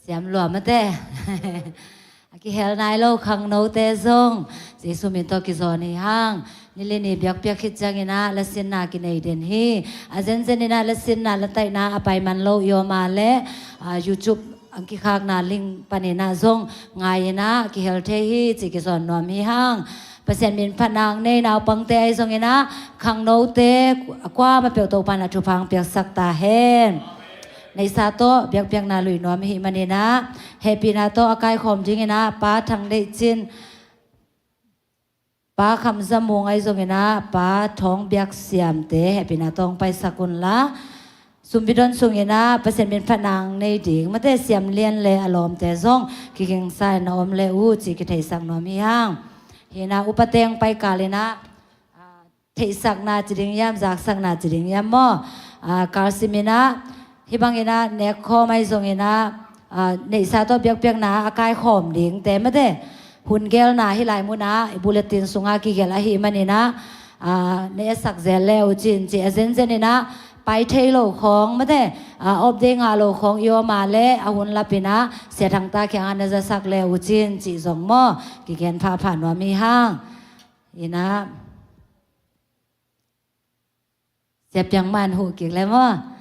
Siam lua mate. A kihel nai lo khangnote zong Jesu min tawh kizawn hi hang. Ni li ni biakpiak khit ciangin ah lasinna kinei den hi. A zenzen in ah lasinna lataihna a pai man lo i om a leh, a, YouTube ang kikhakna link panin ah zong ngai in ah kihel thei hi ci kizawn nuam hi hang. Pasian min phatna ang nei naupangte ahi zongin ah khangnote kuamah peuh Topa in ah thupha ang piaksak ta hen. Neihsa tawh biakpiakna lui nuam i hih manin ah hehpihna tawh a kaikhawm dingin ah Pa Thang Deih Cin, Pa Kham Za Mung ahi zongin ah Pa Thawng Biak Siamte hehpihna tawh ang paisak un la. Sumpi don sungin ah Pasian min phatna ang nei ding mate Siam Lian le a lawmte zong kigingsa in a om le uh ci kitheisak nuam hi hang. Hi in ah upa teng pai kal in ah, a, theihsakna ci ding hiam, zaksakna ci ding hiam maw? A, kalsim in ah hih bangin ah nekkhawm ahi zongin ah, a, neihsa tawh biakpiakna a kaikhawm dingte mate hun gelna hih lai mun ah i bulletin sungah kigelh ahih manin ah, a, na etsak zel le uh cin ci a zenzen in ah pai thei lo khawng mate, a, off day ngah lo khawng i om a leh a hun lap in ah Sia Thang Ta kiangah na zasak le uh cin ci zong maw kigen phapha nuam hi hang. In ah Sia Piang Man huh kik le maw?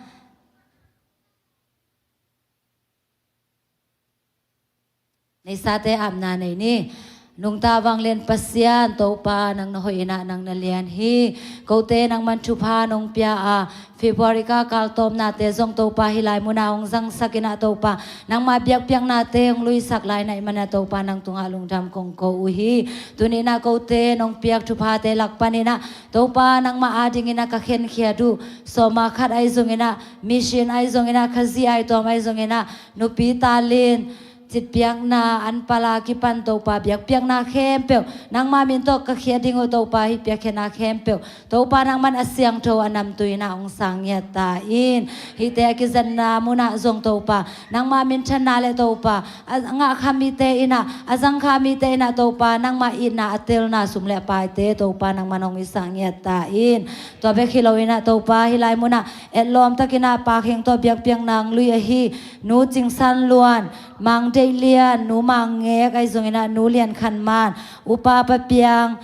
Neihsate apna nei ni. Nungta vanglian Pasian Topa nang na hoih in ah nang na lian hi. Kote nangman thupha nong pia a February kal tawpnate zong Topa hih lai mun ah hong zangsak in ah Topa nangmah biakpiaknate hong luisak lai na hih man ah Topa nang tungah lungdam kong ko uh hi. Tuni in ah kote nong piak thuphate lak panin ah Topa nangmah adingin ah ka khenkhiat uh sawma khat ahi zongin ah, mission ahi zongin ah, ka zi ai tawm ahi zongin ah, nupi talin citpiakna an pala kipan Topa biakpiakna khempeuh nangmah min tawh ka khia ding uh Topa hih piakkhiatna khempeuh Topa nangman a siangtho a namtui in ah hong sang ngiat ta in. Hihte a kizatna mun ah zong Topa nangmah minthanna le Topa a ngah kha mite in ah, a zang kha mite in ah Topa nangmah itna a telna sum le paite Topa nangman hong i sang ngiat ta in. Tua bek hi lo in ah Topa hih lai mun ah etlawm takin ah Pa Kheng tawh biakpiakna ang lui ahi Nu Cing San Luan, Mang Deih Lian, Nu Mang Ngek ahi zongin ah Nu Lian Khan Man, Upa Pa Piang,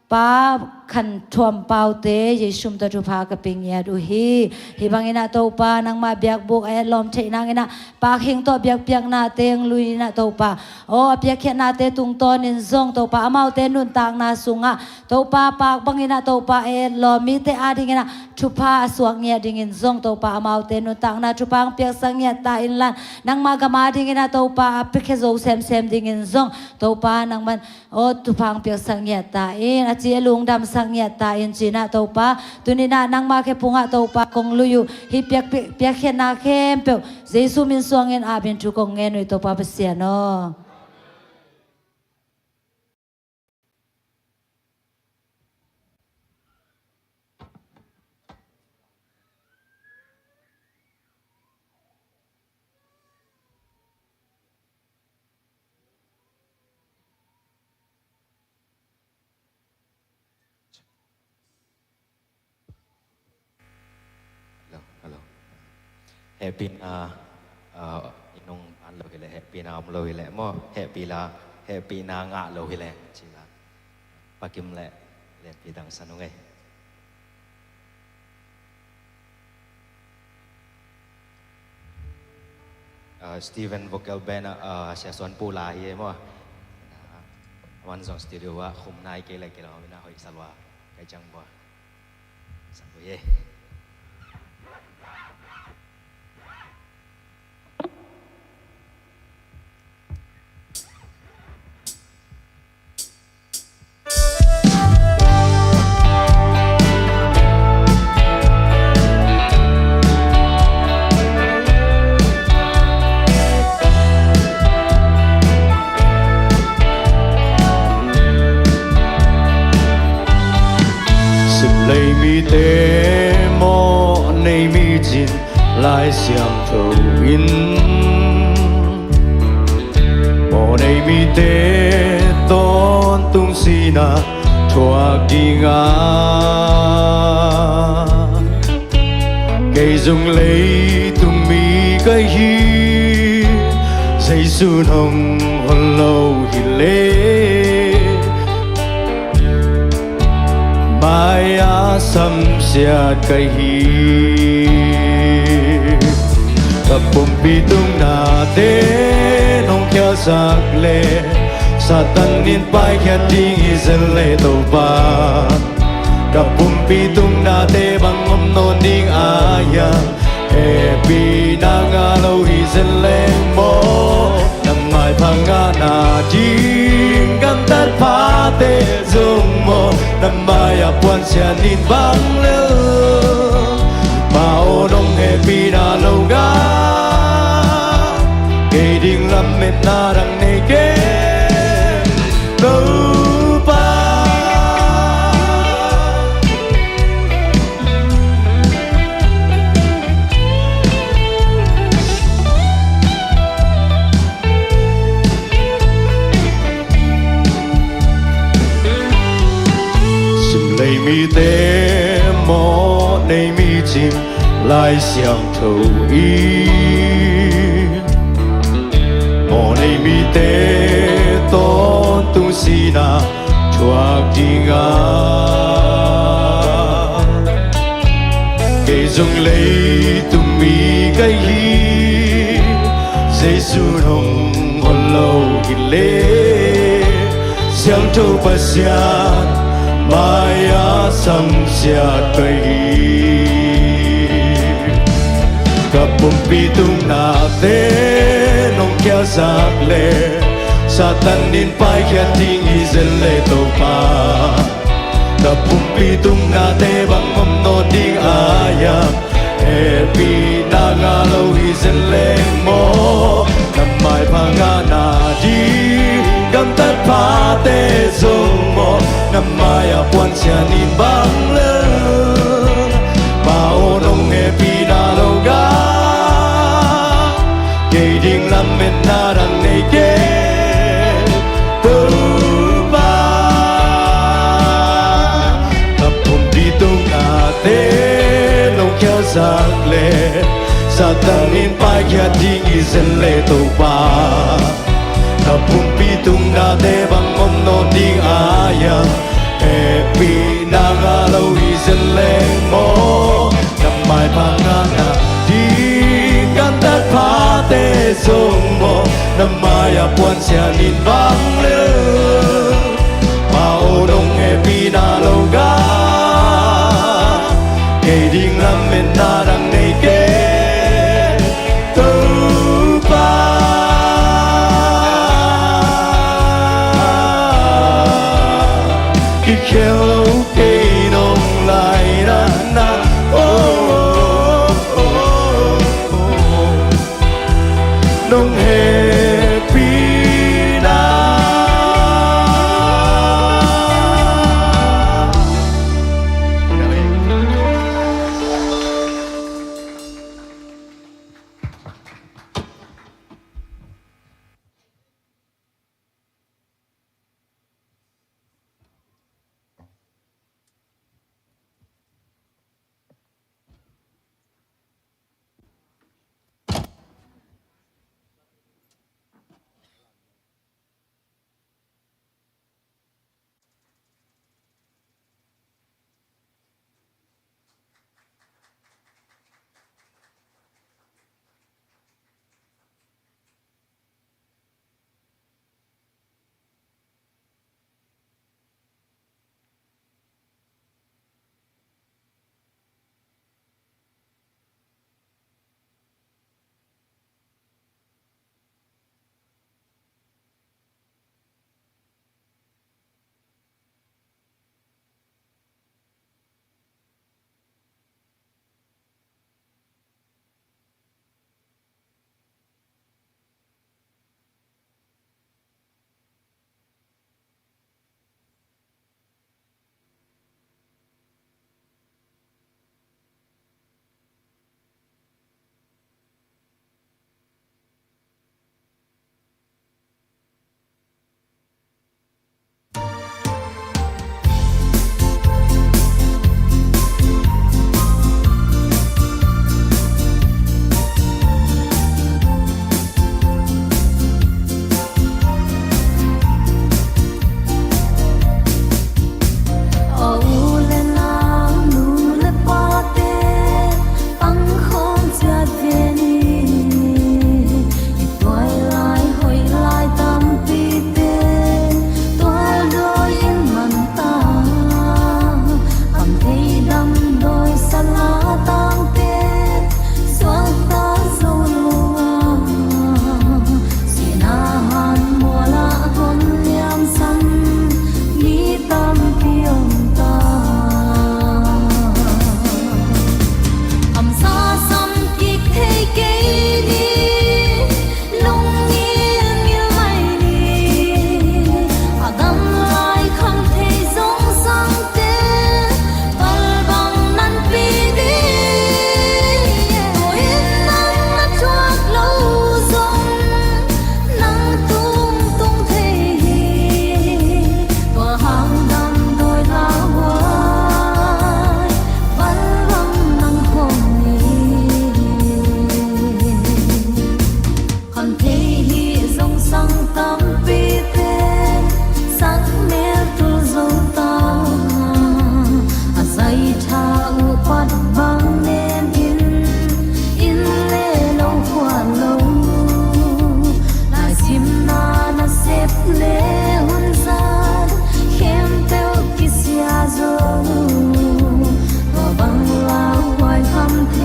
Pa Khan Thuam Paute Jesu min tawh thupha ka pia ngiat uh hi. Hih bangin ah Topa nangmah biakbuk a etlawm theih nangin ah Pa Kheng tawh biakpiaknate ang lui in ah Topa, aw, a piakkhiatnate tungtawnin zong Topa amaute nuntakna sungah Topa pak bangin ah Topa a etlawm mite adingin ah thupha a suak ngiat dingin zong Topa amaute nuntakna thupha ang piaksak ngiat ta in lan nangmah gam adingin ah Topa a piakhia zo semsem dingin zong Topa nangman aw, thupha ang piaksak ngiat ta in, a ci a lungdamsak ngiat ta in ci in ah Topa tuni in ah nangmah khephung ah Topa kong lui uh hih piak, piak, piakkhiatna khempeuh Jesu min suangin apin thu kong ngen uh hi Topa Pasian aw. Hello, hello. Hehpihna, ah, i nung ban lo hileh, hehpihna om lo hileh maw, hehpih la, hehpihna ngah lo hileh ci la. Pa Kim le Lianpi tangsan ung ei. Ah, Steven vocal band ah, ah, Sia Suan Pu la hi ei maw. Aman zong studio ah khum nai kei le kei lo, mina hoih sa lua kai ciang bua. Sa lua ei. Sim lei mite mawh nei mi cin Lai Siangtho in mawh nei mite tawntung sihna thuak ding a, kei zong leitung mi ka hi. Jesu'n hong hon lo hi leh mai-ah samsiat ka hi. Ka pumpi tung nate nong khialhsak leh Satan in paikhiat ding hi zen leh Topa, ka pumpi tung nate bang om nawn ding a hiam? Hehpihna ngah lo hi zen leng maw? Na maipha ngahna ding gamtat phate zong maw, na mai-ah puansiat nin bang lel? Ma aw, nong hehpihna lo ga, kei ding lametna dang nei keng, Topa. Simlei mite mawh nei mi cing Lai Siangtho in, mawh nei mite tawntung sihna thuak ding a, kei zong leitung mi ka hi. Jesu'n hong hon lo hi leh Siangtho Pasian mai-ah samsiat ka hi. Ka pumpi tung nate nong khialhsak leh Satan in paikhiat ding hi zen leh Topa, ka pumpi tung nate bang om nawn ding a hiam? Hehpihna ngah lo hi zen leng maw? Na maipha ngahna ding gamtat phate zong maw, na mai-ah puansiat nin bang lel? Ma aw, nong hehpihna lo ga, kei ding lametna dang nei keng, Topa. Ka pumpi tung nate nong khialhsak leh Satan in paikhiat ding hi zen leh Topa, ka pumpi tung nate bang om nawn ding a hiam? Hehpihna ngah lo hi zen leng maw? Na maipha ngahna ding gamtat phate zong maw, na mai-ah puansiat nin bang lel? Ma aw, nong hehpihna lo ga, kei ding lametna dang nei keng, Topa. Kikhel kei nong lainatna, oh, oh, oh, oh. Nong hehpihna.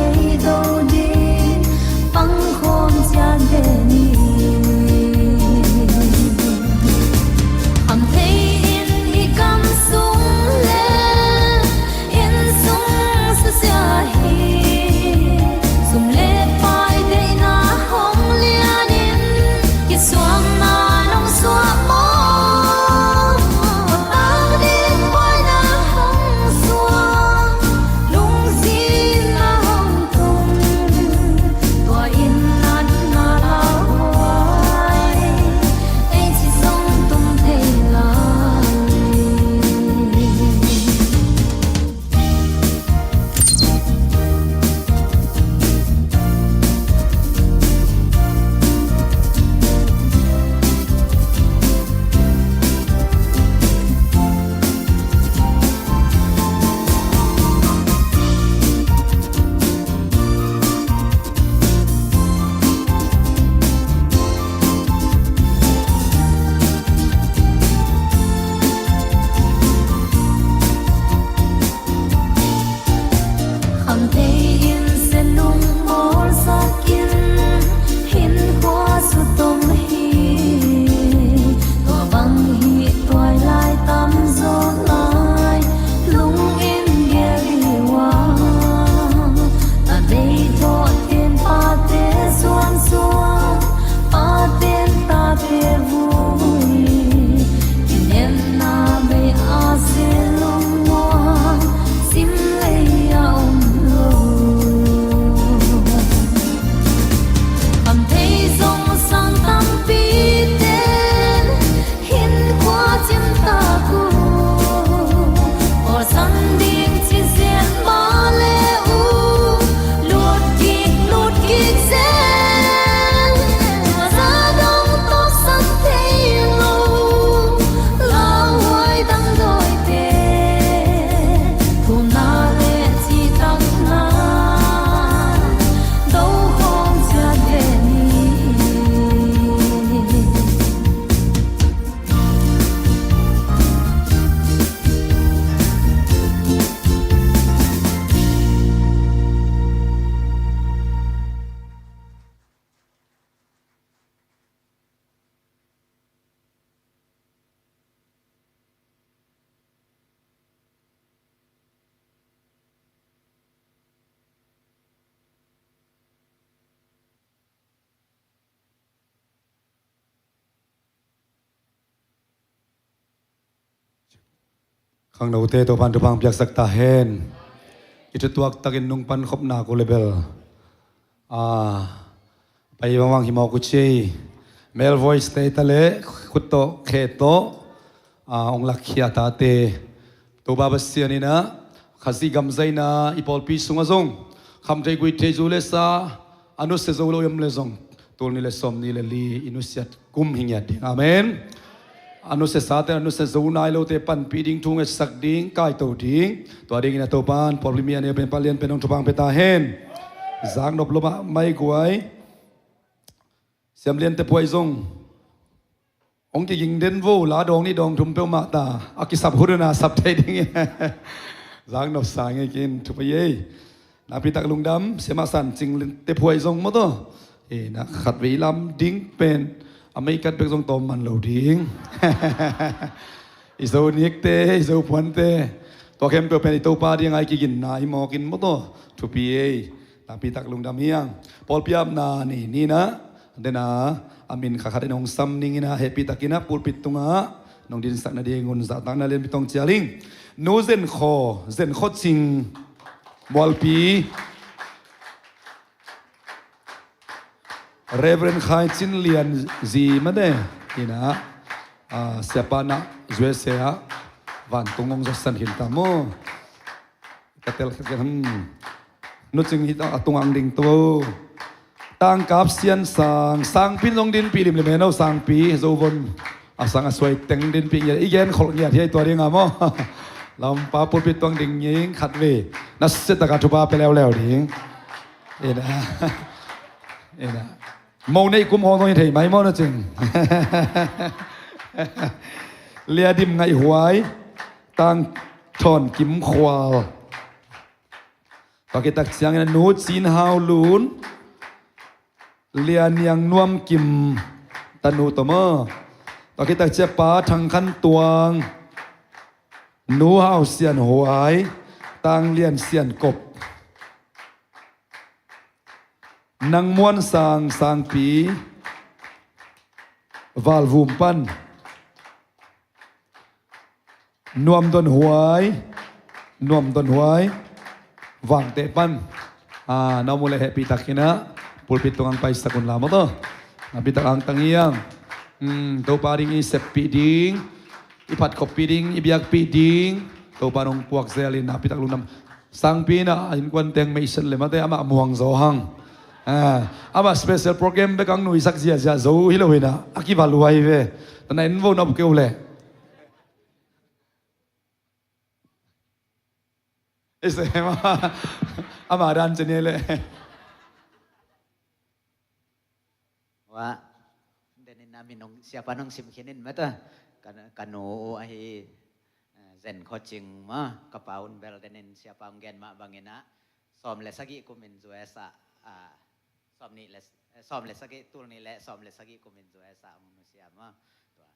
Ei do ding pangkhawm ciat ve ni. Khamthei in i kam sung le inn sung susia hi. Sum le pai deihna hong lianin kisuamna nong suah maw? Tang ding buaina hong suah, lungzinna hong tung. Tua in natna lauhuai ei ci zong tum thei lai. Khamthei in senung mawlsakin hinkhua sutom hi. Tua bang hi tuai lai tamzaw lai lungin gel hi ua. Tate thawh ten pate zuan zuan, paten tate vui. Kinemna bei a se lungmuang sim lei a om lo. Khamthei zong sang tampi ten hinkhua cimtak uh, awlsam ding ci ziat mah le uh, lut kik lut kik zen. Tua zah dong tawpsan thei lo, lauhuai dangdawite, thumna le cihtakna do khawm ciat ve ni. Khangnote Topa'n thupha piaksak ta hen. I thutuak takin nung pan khop nak uh le bel, a, pai vangvang hi mawk uh ci ei. Male voice te ta le khut tawh khe tawh, a, ong lakkhia tate. Topa Pasian in ah Khazih gam zaina i pawlpi sungah zong khamthei guihthei zu le sa a nusia zo lo i om le zong, tul nih le sawmnih le li i nusiat kum hi ngiat ding. Amen. A nusia sate, a nusia zo nai lote panpih ding, thu ngetsak ding, kaito ding. Tua dingin a Topa'n pawlpi mi a neu pen, palian pen hong thupha pia ta hen. Zaknop lua mahmah i guai. Siamliante phuai zong hong kiging den vo, la dawng nih dawng thum peuhmah ta, a kisap hun un a sap thei dingin. Zaknop sa ngei kin, thupha ei. Nakpitak lungdam, siamah San Cing te phuai zong maw taw. E, na khatvei lam ding pen a meikat bek zong tawm man lo ding. I Zo nikte, i Zo puante, tua khempeuh pen i Topa ding a i kiginna hi mawk in maw taw. Thupi ei. Nakpitak lungdam hi hang. Pawlpi apna ni, ni-in ah, den a, a min kha khat in hong sam ning in ah, hehpihtakin ah pulpit tungah nong dinsak nadingun zahtakna lianpi tawh cial ing. Nu Zen Khaw, Zen Khaw Cing, Mualpi. Reverend Khai Cin Lian zi mah de, in ah, a, siapa na U S A ah vantung hong zawhsan khin ta maw. Ka tel khat khat, hmm. Nu Cing hi ta a tungah ang ding to. Tangkap Sian Sang, Sangpi in zong dinpih limlim hen aw, Sangpi, Zo von a sang a suai teng dinpih ngiat, i gen kholh ngiat hi ei tua ding a maw. Lampa pulpit tuang ding ing khatvei. Nasia takin thupha pia leuleu ding. Ina. Ina. Mo nei kum hong zong hi thei mai maw Nu Cing. Lia Dim Ngaih Huai, Tang Thawn Kim Khual. Tua khit tak ciangin a nu Cin Hau Lun, Lia Niang Nuam Kim tanu tawh maw. Tua khit tak ciang pa Thang Khan Tuang, nu Hau Sian Huai, Tang Lian Sian Kop, Nang Muan Sang Sangpi, Val Vum pan, Nuam Don Huai, Nuam Don Huai, Vangteh pan. Ah, na om uh leh hehpih takin ah pulpit tungah paisak un la maw taw. Nakpi tak angtang hi hang. Hmm, Topa ding i seppih ding, i phatkhopih ding, i biakpih ding, Topa nong puak zel in nakpi tak lungdam. Sangpi in ah innkuan teng meihset leh mate amah muang zaw hang. Ah, amah special program bek ang nuisak ziahziah zo hi lo in ah, a kival huai ve. Tana in vo na up keu leh. Ese, ama, ama dan cene le. Wa, denin na min ong siapa nong sim khinin mata. Ka, ka nu uh ahi, eh, Zen Kho Cing ma, ka pa un bel denin siapa ong gen mah bangin ah, sawm le sagih kumin U S ah, ah, sawm nih le, eh, sawm le sagih, tul nih le sawm le sagih kumin U S ah ong nusia ma. Tua.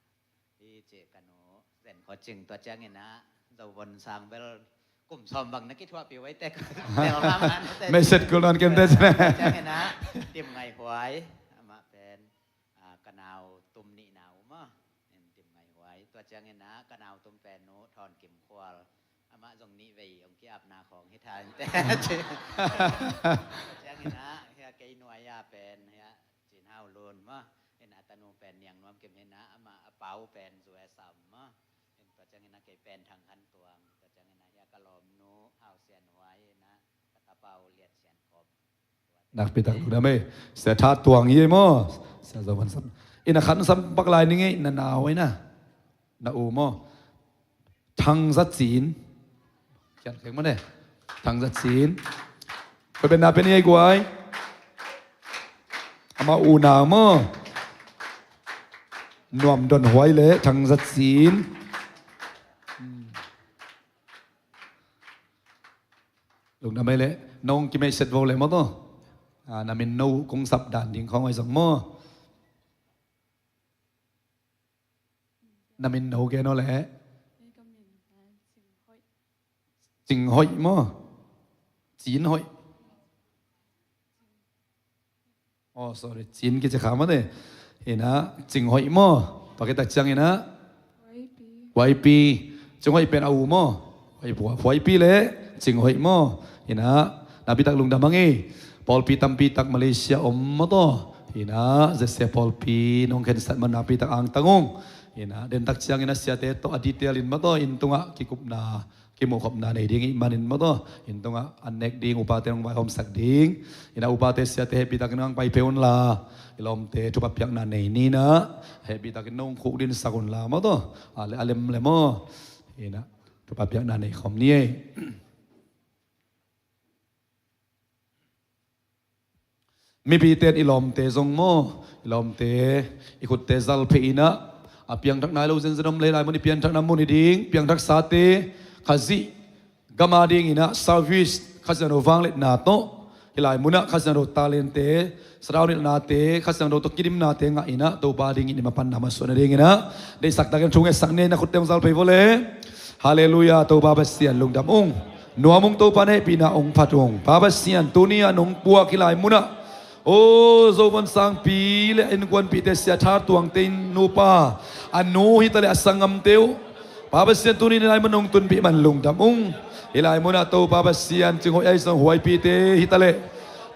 Hi ci ka nu Zen Kho Cing, tua ciangin ah Zo Von Sang bel kum sawm bang na kithuahpih uh ei tek. Tel mah mah na te. Message kul nawn kem te. Tua ciangin ah Tim Ngai Huai, amah pen, ah, ka nau tum nih nau maw. En Tim Ngai Huai. Tua ciangin ah ka nau tum pen nu Thawn Kim Khual. Amah zong nih vei ong ki-apna khawng hi tha in te. Tua ciangin ah hia kei nuai a pen hia Cin Hau Lun maw. In a tanu pen Niang Nuam Kim hi in ah, amah a pa uh pen U S ah om maw. In tua ciangin ah kei pen Thang Khan Tuang. Tua ciangin ah hia ka lawmnu Hau Sian Huai in ah, ka tapa uh Lian Sian Kop. Nakpi tak lungdam ei. Sia Tha Tuang hi ei maw. Sia Zo Van Sam. In a Khan Sam bak lai ning ei, na nau ei na. Na u maw. Thang Za Cin. Kian kheng maw ne. Thang Za Cin. Koi pen na pen ei guai. Ama u na maw. Nuam Don Huai le Thang Za Cin. Lungdam ei le. Nong kimeihset vo le maw taw. Ah, na min no kong sap dan ding khawng ei zong maw. Na min no gen aw le. Cing Hoih maw. Cin Hoih. Oh, sorry. Cin kici kha mate. Hi in ah Cing Hoih maw. Tua khit tak ciangin ah Y P. Cing Hoih pen a u maw. Y P le Cing Hoih maw. Hi in ah nakpi tak lungdam hang ei. Pawlpi tampi tak Malaysia om maw taw. Hi in ah Z C pawlpi nong khensat man nakpi tak angtang ung. Hi in ah den tak ciangin ah siate tawh a detail in maw taw, inn tungah kikupna, kimuhkhopna nei ding ih manin maw taw, inn tungah an nek ding, upate nong vaihawmsak ding. Hi in ah upate siate hehpih takin hong pai peuh un la. I lawmte thupha piakna nei ni in ah, hehpih takin nong khukdinsak un la maw taw. A le a lem le maw. Hi in ah thupha piakna nei khawm ni ei. Mipite in i lawmte zong maw, i lawmte i khutte zal phei in ah, a piangthak nai lo zenzen om le lai mun i piangthakna mun hi ding, piangthaksate Khazih gam a dingin ah service, Kha Siangtho vangliatna tawh, hi lai munah Kha Siangtho talente, sathau nilhnate, Kha Siangtho tawh kidimnate ngah in ah, Topa dingin i mapanna masuahna dingin ah deihsak takin thu ngetsak ni ei, na khutte hong zal phei vo le. Halleluiah, Topa Pasian lungdam ung. Nuam ung, Topa na hehpihna ong phat ung. Pa Pasian, tuni a nong puak hi lai munah, aw, Zo Van Sangpi le innkuanpihte, Sia Tha Tuangte in nupa, a nu hi ta le a sanggamte uh, Pa Pasian, tuni in hi lai mun nong tunpih man lungdam ung. Hi lai munah Topa Pasian, Cing Hoih ahi zong Huaipite hi ta le,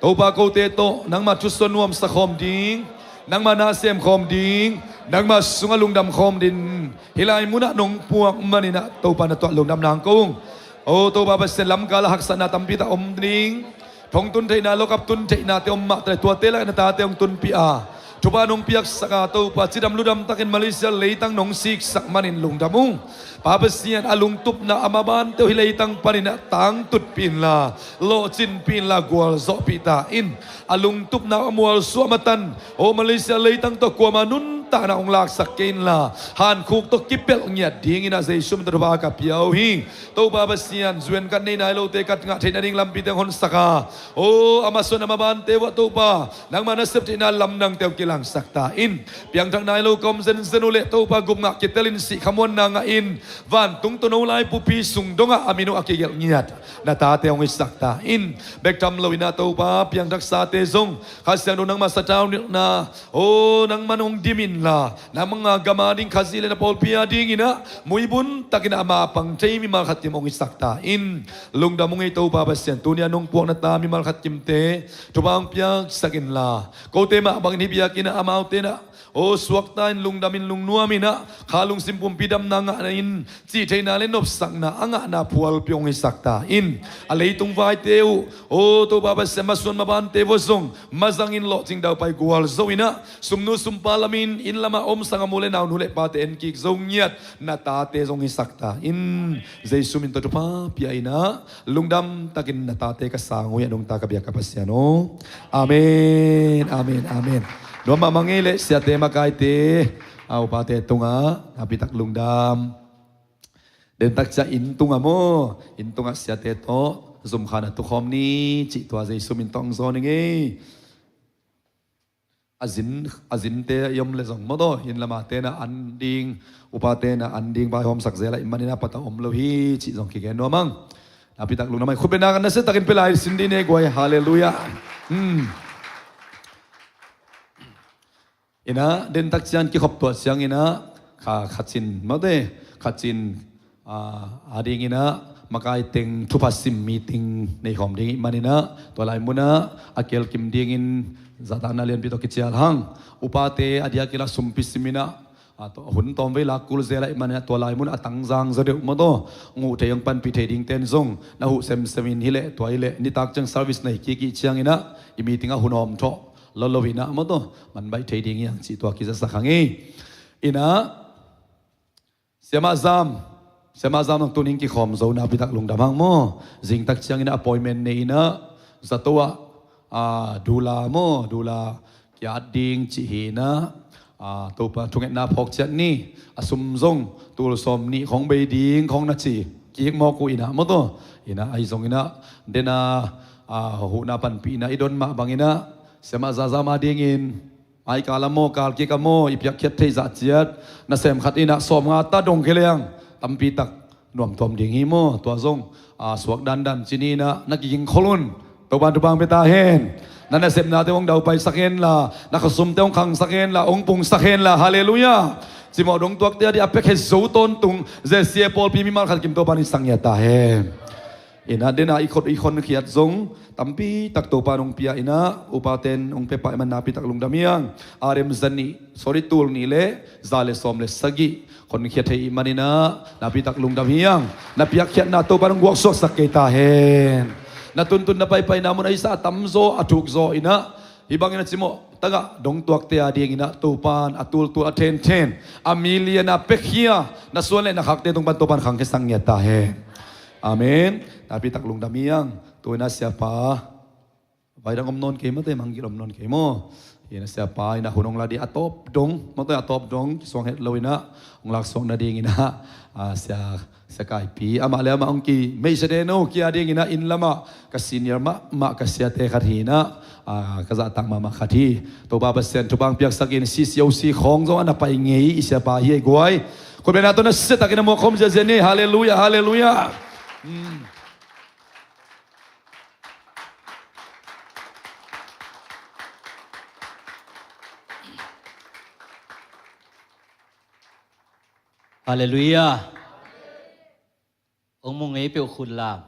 Topa, kote tawh nangma thusuah nuamsa khawm ding, nangma na sem khawm ding, nangma sungah lungdam khawm ding hi lai munah nong puak manin ah, Topa na tuah lungdam nang ko ung. Aw, Topa Pasian, lamkal ah haksatna tampi tak om ding, thong tun theihna, lokap tun theihnate om mah ta le, tuate lakah na tate hong tunpih a, thupha nong piaksak a, Topa, cidam ludam takin Malaysia leitang nong siksak manin lungdam ung. Pa Pasian, a lungtupna a mabante uh hih leitang panin ah tangtutpih inla, lawhcinpih inla, gualzawhpih ta in. A lungtupna a mualsuah matan, aw, Malaysia leitang tawh kuamah nun takna hong laksak kei inla, hankhuk tawh kipelh ngiat dingin ah Jesu min tawh thupha ka pia uh hi. Topa Pasian, zuan ka nei nai lote ka ngah theih nading lampite hong honsak a, aw a masuan a mabante uah Topa, nangma nasep theihna lamdangte uh kilangsak ta in. Piangthak nai lo ka om zenzen uh leh Topa, gupngah kitelin sih khamuanna ngah in, vantung tawh no lai pupi sung dongah a min uh a kigelh ngiat na tate hong hisak ta in. Bek tham loin ah Topa, piangthaksate zong Kha Siangtho nangma sathau nilhna, aw nangman hong dim inla, nangma gam ading, Khazih le na pawlpi adingin ah muibun takin ah a mapang thei mimal khat kim hong hisak ta in. Lungdam ung ei Topa Pasian, tuni-a nong puak na ta mimal khat kimte thupha hong piaksak inla, kote mah bangin hih biakinn ah amaute in ah aw suakta in, lungdamin, lungnuamin ah kha lungsim pumpi damna ngahna in, cih theihna le nopsakna a ngahna phualpi hong hisak ta in. A leitung vaite uh, aw Topa Pasian, masuan mabante uah zong mazangin lawhcing daupai gualzo in ah, sumnu sumpa lamin, inn lamah om sanggamnu le naunu le pate enkik zo ngiat na tate zong hisak ta in. Jesu min tawh thupha pia in ah, lungdam takin na tate ka sang uh hi, a nungta ka biak ka Pasian aw. Amen, amen, amen. Nuam mahmah ngei leh siate makaite, a upate tungah napitak lungdam. Dentak ciang inn tungah maw, inn tungah siate tawh zumkhan a tukhawm ni cih tua Jesu min tawh hong zawn ing ei. A zin, a zinte i om le zong maw taw, inn lama tena an ding, upa tena an ding, vaihawmsak zel ahih manin a patah om lo hi cih zong kigen nuam ang. Napitak lungdam ing. Khutbetna kan nasia takin pia lai sin dih ni ei guai. Halleluiah. Hmm. Inah, dentak ciang kikhop tuah cianginah, kha, kha cin, mate, kha cin, ah, adinginah, makai teng thupha sim meeting nei khawm ding ih maninah, tua lai munah, a kelkim dingin, zahtakna lianpi tawh kicial hang. Upate, a diakinah sumpi siminah, ah, tua, hun tawm vei lak kul zel ahih maninah, tua lai munah, a tangzang zaw deuh maw taw, nguh thei hong panpih thei ding ten zong, na huh semsemin hileh, tua hileh, nitak ciang service nei kik ih cianginah, i meeting ah hun hawm thawh. Lolo inah maw taw, man baih thei ding hiang cih tua kizasak hang hi. Inah, siamah zam, siamah zam nang tuning kikhawm zo napitak lungdam hang maw. Zingtak cianginah appointment nei inah, zato ah, ah, dula maw, dula kiat ding cih hi inah, ah, Topa thungetna phawk ciat ni, a sum zong, tul sawm nih khong bei ding khong na ci, kik mawk uh inah maw taw. Inah, ahi zonginah, dena, ah, huhna panpihna i don mah banginah, siamah zazam adingin, Ai kal a maw, kal kik a maw, i piakkhiat theih zah ciat, nasem khat inah sawmnga ta dong khia leng, tampitak nuamtuam ding hi maw, tua zong, a, suak dandan cih inah, na kigingkhol un, Topan thupha hong pia ta hen, na nasepnate hong daupaisak henla, na khosumte hong khangsak henla, hong pungsak henla, halleluiah. Cimawh dongtuakte a dih a piakhia zo tawntung, Z C A pawlpi mimal khat kim Topan i sang ngiat ta hen. Inah dena i khot i khonkhiat zong, tampi tak Topa nong pia inah, upaten hong pia pah ih man napi tak lungdam hiang. Arem za nih, sorry, tul nih le, za le sawm le sagih, khonkhiat thei ih maninah, napi tak lungdam hiang. Na piakkhiatna Topa nong guaksuaksak kei ta hen. Na tuntun na paipaina mun a i sa a tamzaw, a thukzaw inah, Hih bangin a cimawh tagah dongtuakte a dinginah Topan a tultul a thenthen a milian a pekhia na suan le na khakte tung pan Topan khangkhia sang ngiat ta hen. Amen. Napi tak lungdam hiang. Tu inah siapa vai dang om nawn kei maw, te manggil om nawn kei maw. Inah siapa inah hun hong la dih a tawp dong maw, te a tawp dong kisuang het lo inah hong laksuak nadinginah, ah, sia Sia Kaipi, amah le amah hong kimeihsia den uh, kia dinginah inn lamah ka senior mahmah ka siate khat hi inah, ah, ka zahtak mahmah khat hi. Topa Pasian thupha hong piaksak in C C O C khawng zong a na pai ngei i siapa hi ei guai. Khutbetna tawh na siatak in a muak khawm ziazia ni. Halleluiah, halleluiah. Hmm. Halleluiah. Hong mu ngei peuh khut lam.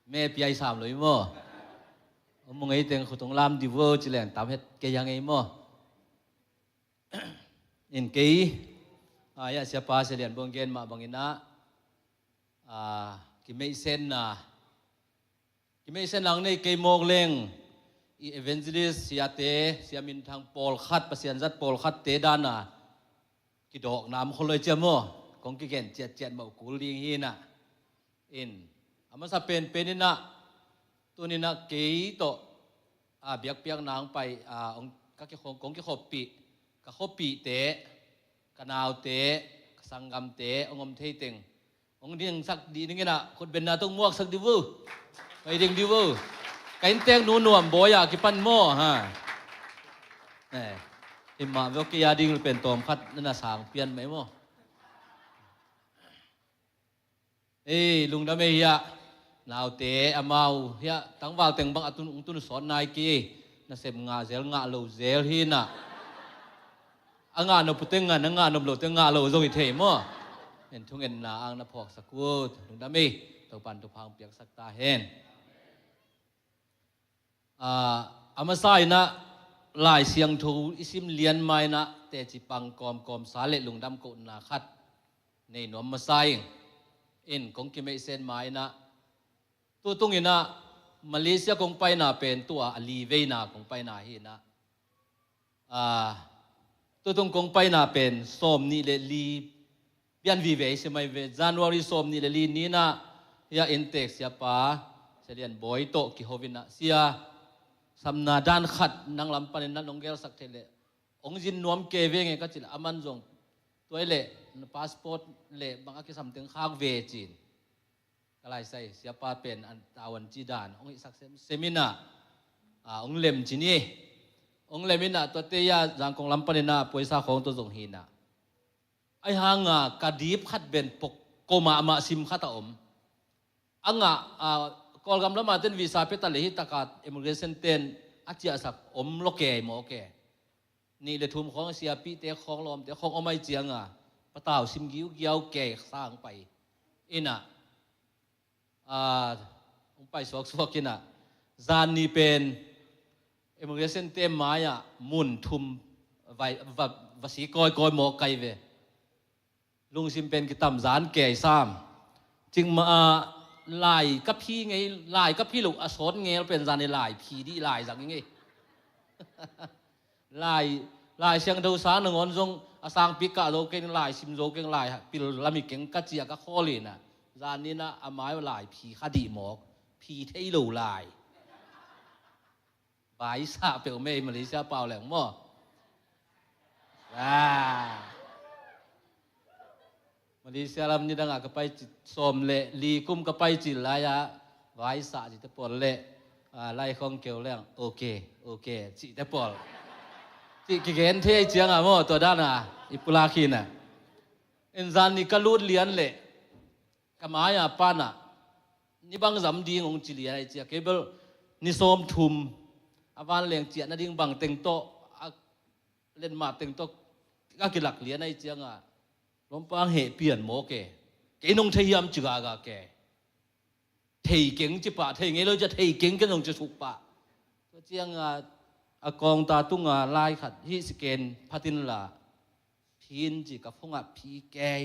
Me piai sam lo i maw. Hong mu ngei teng khut hong lam di vo ci leng tam het kei a ngei maw. In kei, ah, ia siapa sia lian bawng gen mah banginah, ah, kimeihsenna. Kimeihsen lang nei kei mawk leng, i evangelist siate, sia minthang pawlkhat, Pasian zat pawlkhatte dana kidawkna om khol lo i cia maw, kong kigen ciatciat mah uh kul ding hi inah. In, a masa penpen inah, tuninah kei tawh, a, biakpiakna hong pai, a, hong, ka kikhawm, kong kikhoppih, ka khuapihte, ka naute, ka sanggamte hong om thei teng hong dingsak dih ning in ah, khutbenna tawh muaksak dih vo. Pai ding dih vo. Ka inntek nu nuam bawi a kipan maw, ha. Eh, himah veu kei a ding pen tawm khat na na sang pian mai maw. Ei, lungdam ei hiah. Naute amau hiah tangval teng bang a tun, ung tun sawt nai kei. Nasep ngah zel ngah lo zel hi na. A ngah nop uh teng ngah, na ngah nop lo teng ngah lo zong hi thei maw. En thungetna ang na phawksak uh. Lungdam ei. Topan thupha hong piaksak ta hen. Ah, a masa in ah Lai Siangtho i sim lian ma in ah teci pang kawmkawm sa le lungdam kohna khat nei nuam masa ing. In kong kimeihsen ma in ah tutung in ah Malaysia kong paina pen tua a li veina kong paina hi in ah, ah, tutung kong paina pen sawm nih le li bian vive i si mai ve. January sawm nih le li ni in ah hiah inntek siapa Sia Lian Bawi tawh kiho in ah, sia, samna dan khat nang lam panin na nong gelsak thei leh hong zin nuam kei ve nge ka cih leh, aman zong tua i leh na passport le bang a kisam teng khak ve ci-in. Ka laisai siapa pen an tau an ci dan hong hihsak semsem in ah, ah, hong lem ci ni. Hong lem in ah tuate ah Zangkong lam panin ah poisa khawng tawh zong hi in ah. Ahi hanga ka dip khat ben pok ko mahmah sim khat a om. A ngah, ah, Kawlgam lamah ten visa pia ta leh hih taka immigration ten a ciahsak om lo kei maw kei. Nih le thum khawng siapite khawng lawmte khawng om ai cianga patau sim giugiau kei sang pai in ah, ah, hong pai suaksuak in ah, zan ni pen immigration te mai-ah mun thum vai, va, va si kawikawi maw kai ve. Lungsim pen kitam zan kei sam. Cingmah ah lai ka phi ngei, lai ka phi lo a sawt ngel pen zan ni lai phi dih lai zang i ngei. Lai, Lai Siangtho sang nangawn zong a sangpi kah zo keng, lai sim zo keng, lai pil lam hi keng ka ci a ka khawl in ah, zan ni in ah a mai lai phi kha dih mawk, phi thei lo lai. Baisah peuh mei Malaysia pau leng maw. Ah. Malaysia lam nidangah ka pai cih, sawm le li kum ka pai cih lai-ah vaisah cihte pawl le, ah, lai khawng keu leng, ok, ok, cihte pawl. Cih kigen thei ciangah maw, tua danah i pulak hi na. En zan ni ka lut lian le ka mai-ah panah ni bang zam ding hong ci lian ai cia, kei bel ni sawm thum a vanleng ciah nading bang teng tawh, a letmah teng tawh ka kilak lian ai cianga lawmpa heh pian maw ke. Kei nong thei hiam ci gaga ke. Thei keng ci pah, thei ngei lo cia thei keng, ken nong ci suk pah. Tua cianga a kawngta tunga lai khat hih siken phatin la phin ci ka phungah phi kei.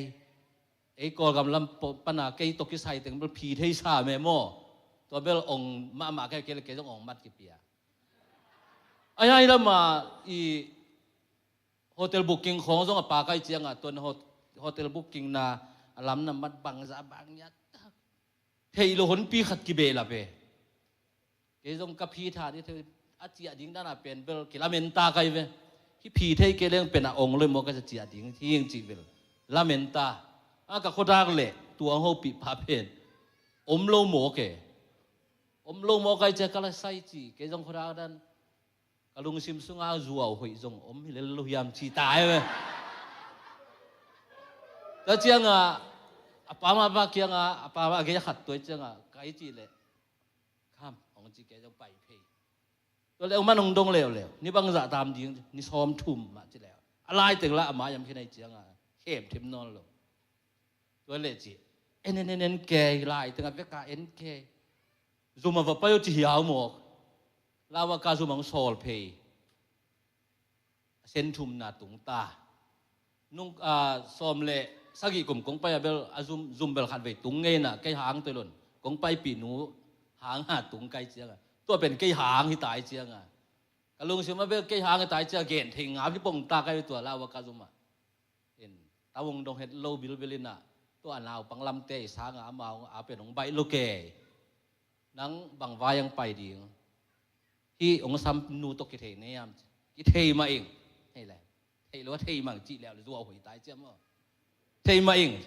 Ei Kawlgam lam pana kei tawh kisai teng bel phi thei sa me maw. Tua bel ong mahmah kei kei le kei zong ong mat kipia. Ai ai lama i hotel booking khawng zong a pa kai cianga tuan hot-, hotel booking na a lam na mat bangza bang ya tak. Thei lo honpi khat kibehlap e. Kei zong ka phi tha ni thei a ciah ding dana pen bel kilamen ta kai ve. Hi phi thei kei leng pen a ong loi maw ka ciah ding hi ing cih bel lamen ta. A ka khuadak le tuang hopih pa pen om lo maw ke. Om lo maw kai cia ka la sai ci kei zong khuadak dan. Ka lungsim sunga zuau hoih zong om hi lel lo hiam ci ta e ve. Tua cianga a pa ma pa kianga a pa ma a gei a khat tuai cianga kai ci le. Kham, hong ci kei zong pai phei. Tua le uman hong dong leuleu ni bangzah tam ding ni sawm thum mah ci leu. A lai teng la a mai am khinai cianga khem thim nawn lo. Tua le ci en en en en kei lai teng a veka en kei. Zum a va pai uh ci hiau mawk. Lau a ka zum ang sawl phei. A sen thumna tung ta. Nung, ah, sawm le sagih kum kong pai a bel a zum, zum bel khat vei tung ngeina kei hang toi lon kong paipih nu hang a tung kai cianga tua pen kei hang hi tai cianga ka lungsim a bel kei hang hi tai cianga gen thei ngam hi pong ta kai tua lau a ka zum a. In tawng dong het lo bilbil inah tua naupang lamte i sanga amau a pen hong baih lo kei. Nang bang vai ang pai ding? Hih hong sam nu tawh kithei ne hiam? Kithei mah ing. Hei le. Thei lo, thei mang cih leu le zuau hoi tai ciam aw. Thei mah ing.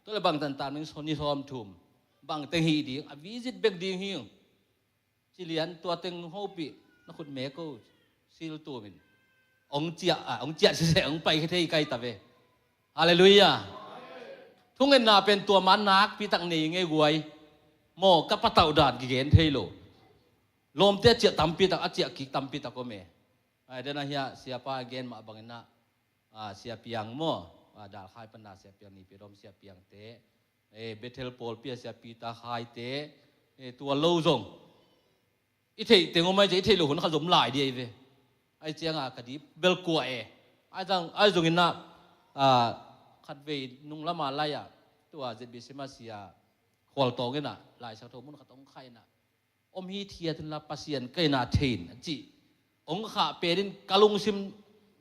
Tua le bang tantan ming soni sawm thum. Bang teng hi ding, a visit bek ding hi. Cilian tua teng hopih, na khut me ko, sil tumin. Ong ciah, ah, ong ciah sise, ong pai khe thei kai ta ve. Halleluiah. Thungetna pen tua man nakpi tak nei ngei guai. Maw, ka patauh dan kigen thei lo. Lawmte a ciah tampi tak, a ciah kik tampi tak om e. Ai, den a hia, siapa a gen mah bangin ah, ah, Sia Piang maw, ah, Dalkhai pana Sia Piang, Nipi dom Sia Piangte, eh, Bethel pawlpi a Sia Peter Khaite, eh, tua lo zong. I theih teng om ai cia, i theih lo hun kha zom lai di ai ve. Ai cianga ka di bel kua e. Ai zong, ai zongin ah, ah, khatvei nung lama lai ah, tua Z B C ma sia khual tawngin ah, lai sak tho mun khat ong khai in ah. Om hi thiat inla Pasian ka ina thei in a ci. Ong khah penin ka lungsim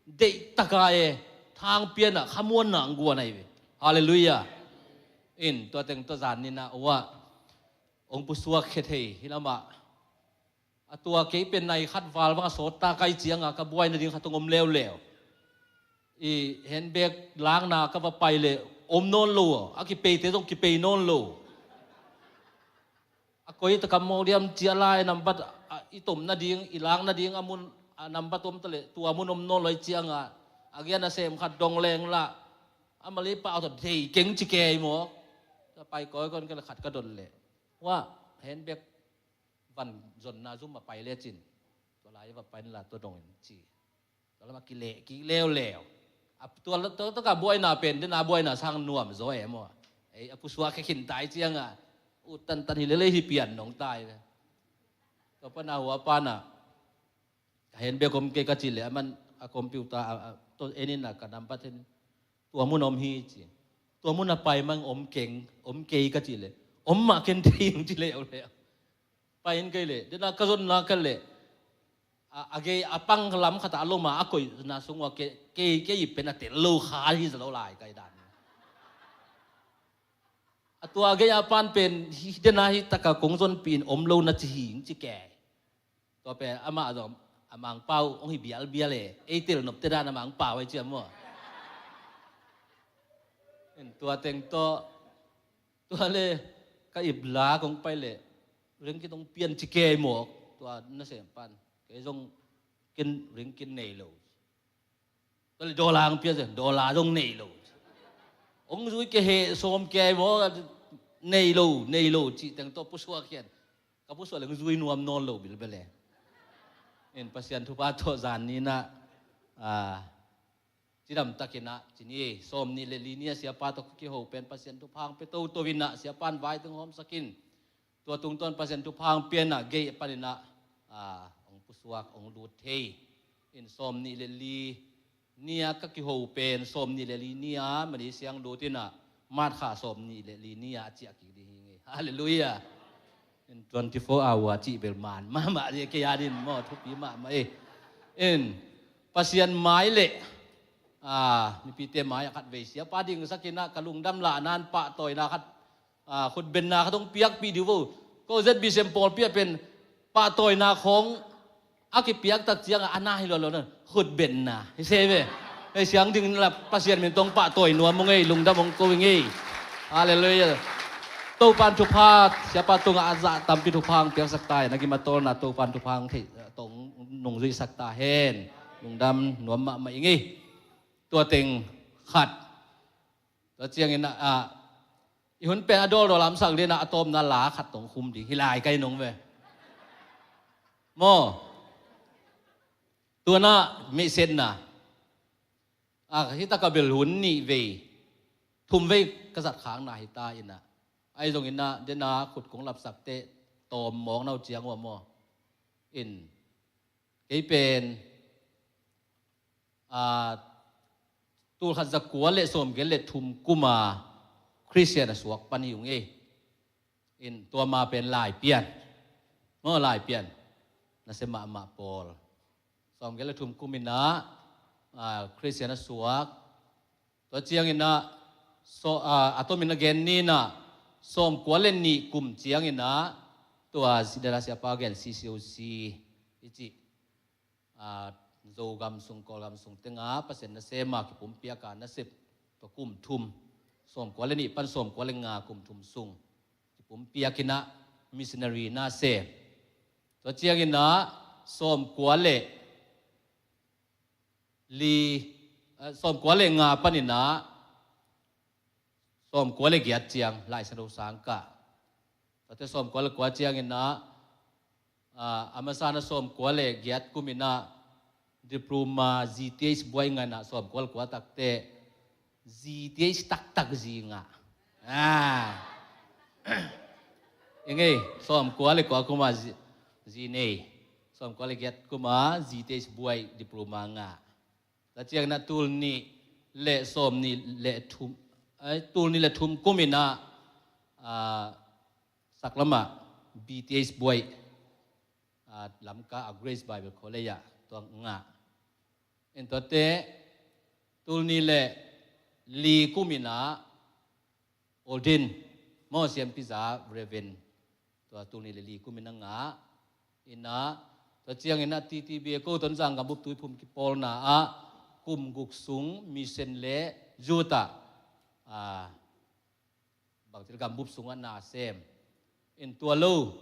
deih taka e, thang piana khamuanna ang guan ai ve. Halleluiah. In, tua teng tua zan nina uah ong pusuak khe thei hi lamah. A tua kei pen nai khat val vang a sawt ta kai cianga ka buai nading khat ong om leuleu. I handbag langna ka va pai le om nawn lo, a kipeite zong kipei nawn lo. A koi taka mawk diam cia lai nambat, a, i tom nading, i lang nading a mun, a nambat om ta le tua mun om nawn lo ai cianga, a gian a sem khat dong leng la, a mali pau tawh thei keng ci kei mawk. Ka pai koi kon ka le khat ka don le. Wa, handbag van zonna zum a pai le cin. Tua lai va pai la tua dongin ci. Tua lama kileh kik leuleu. A tua, tua, tua ka buaina pen, den a buaina sang nuam zaw e maw. Ei, a pusuak khe khin tai cianga. U tantan hi lele hi pian nong tai ve. Tua pana hua pana. Ka handbag om kei ka ci le, a man a computer, a, a, to enin a ka nambat hen. Tua mun om hi ci. Tua mun a pai mang om keng, om kei ka ci le. Om mah ken thei ong ci leuleu. Pai in kei le, dena ka zonna ka le. A, a gei a pang lam khata a loma a koihna sungua ke, kei, kei pen a tel lo kha hi za lo lai kai dan. A tua a gei a pan pen hi, dena hi taka kong zonpih in om lo na ci hi, ci kei. Tua pen amah zong a mangpau ong hi bialbial e, ei tel nopte dan a mangpau ai ciam maw. En tua teng tawh, tua le ka ip la kong pai le, ringkit ong pian ci kei mawk, tua nasem pan. Kei zong ken ringkit nei lo. Tua le dollar ong pian ci, dollar zong nei lo. Ong zui kei he sawm kei mawk, nei lo, nei lo, cih teng tawh pusuak hian. Ka pusuak le ong zui nuam nawn lo bilbel e. En Pasian thupha tawh zan nina, a, cidam takin ah, ci ni, sawm nih le li ni a siapa tawh ka kiho pen Pasian thupha ang pe toto in ah, siapa in vai teng hawmsak in. Tua tungtawn Pasian thupha ang pian ah, gei panin ah, a, ong pusuak, ong lut thei. In sawm nih le li ni a ka kiho pen, sawm nih le li ni a, mani siang lut in ah, March kha sawm nih le li ni a, a ciah kik ding hi ngei. Halleluiah. In twenty-four hour cih bel man mahmah dih kei a din maw, thupi mahmah e. In Pasian mai le, a, mipite mai a khat vei siapa dingsak in ah ka lungdam lah nan pahtawina khat, a, khutbenna khat ong piakpih dih vo. Ko Z B C M pawlpi a pen pahtawina khawng a kipiak tak cianga a na hi lolo na khutbenna hi se ve. Hei siang ding la Pasian min tawh ong pahtawi nuam ung ei, lungdam ong ko ing ei. Halleluiah. Topan thupha, siapa tungah a zah tampi thupha ong piaksak ta hen, a kimatawlna Topan thupha ong theih tawh ong nungzuihsak ta hen. Lungdam nuam mahmah ing ei. Tua teng khat. Tua ciangin ah, i hun pen a dawldawl lamsak dina a tawpna la khat tawh ong khum ding hi lai kai nong ve. Maw. Tuana meihsetna. A, hi taka bel hun nih vei, thum vei ka zat khakna hi ta in ah. Ai zongin ah, dena khut kong lapsak teh tawm mawk nau ciang ua maw. In, kei pen, a, tul khat za kua le sawm gel le thum kuma Khristian a suak pan hi ung ei. In tua ma pen Laipian. Maw Laipian. Nasia mahmah pawl. Sawm gel le thum kum in ah, a, Khristian a suak. Tua ciangin ah, so, a, a tomin a gen ni in ah, sawm kua le nih kum ciangin ah, tua si dela siapa gen C C O C i cih. A, Zogam sung, Kawlgam sung tengah Pasian nasem a kipumpiak a nasep tua kum thum, sawmkua le nih pan sawmkua le nga kum thum sung kipumpiak in ah missionary na sem. Tua ciangin ah sawmkua le li, eh, sawmkua le nga panin ah sawmkua le giat ciang Lai Siangtho sang kah. Tuate sawmkua le kua ciangin ah, ah, a masa na sawmkua le giat kum in ah diploma G T H buai ngah in ah sawmkua le kua takte G T H taktak zi ngah. Ah. I ngei, sawmkua le kua kum a zi, zi nei. Sawmkua le giat kum a G T H buai diploma ngah. Tua ciangin ah tul nih le sawm nih le thum, ai, tul nih le thum kum in ah, ah, saklam ah B T H buai, ah, Lamka a Grace Bible College ah tua ngah. In tuate tul nih le li kum in ah ordain maw, siampiza, Reverend, tua tul nih le li kum in ah ngah in ah, tua ciangin ah T T B A ko Tonzang gambup tuiphum kipawlna ah kum guk sung mission le youth ah, ah, bangci le gambup sungah na sem. In tua lo,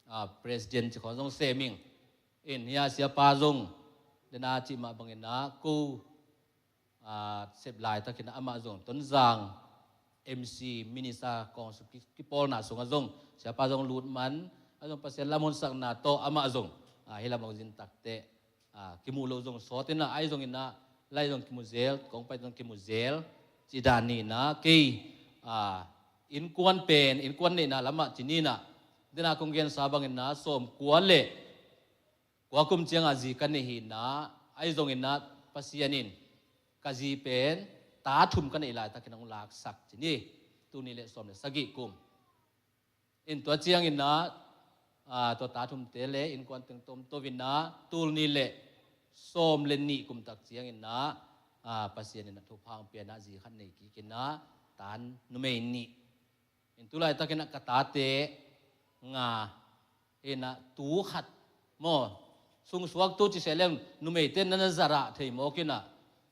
ah, president ci khawng zong sem ing. In hia siapa zong dena cih mah bangin ah ko, ah, sep laitakin ah amah zong Tonzang M C minister kawng sung ki, kipawlna sungah zong siapa zong lut man, a zong Pasian lam honsakna tawh amah zong, ah, hih lam hong zin takteh, ah, kimuh loh zong sawt in ah, ahi zongin ah lai zong kimu zel, kong pai zong kimu zel cih dan hi in ah, kei, ah, innkuan pen, innkuan neihna lamah ci ni in ah, dena kong gensa bangin ah sawmkua le kua kum ciangah zi ka neih hi in ah, ahi zongin ah Pasian in ka zi pen ta thum ka neih laitakin hong laksak ci ni. Tul nih le sawm le sagih kum. In tua ciangin ah, ah, tua ta thumte le innkuan teng tomto in ah tul nih le sawm le nih kum tak ciangin ah, ah, Pasian in ah thupha hong pia in ah zi khat nei kik in ah, tan numei nih. In tu laitakin ah ka tate nga, in ah tu khat maw, sungsuak tu ci seh leng numeite na na zarah thei mawk in ah,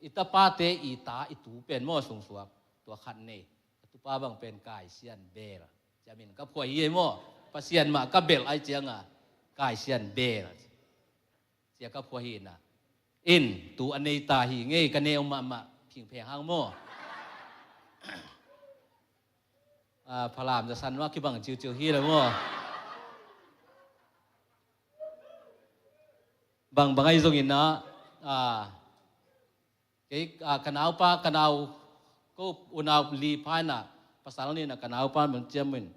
i tapate i ta i tu pen maw sungsuak tua khat nei. A tupa bang pen Kai Sian Bel. Cia min ka phuah hi ei maw? Pasian mah ka belh ai cianga Kai Sian Bel cia ka phuah hi in ah. In tu a nei ta hi ngei, ka neu mahmah phingpheng hang maw? Ah, Falam za san mah kibang ciuciu hi la maw? Bangbang ahi zongin ah, ah, kei, ah, ka naupa, ka nau, ko unau li pha in ah, pasal nih in ah ka naupa bang ciam in,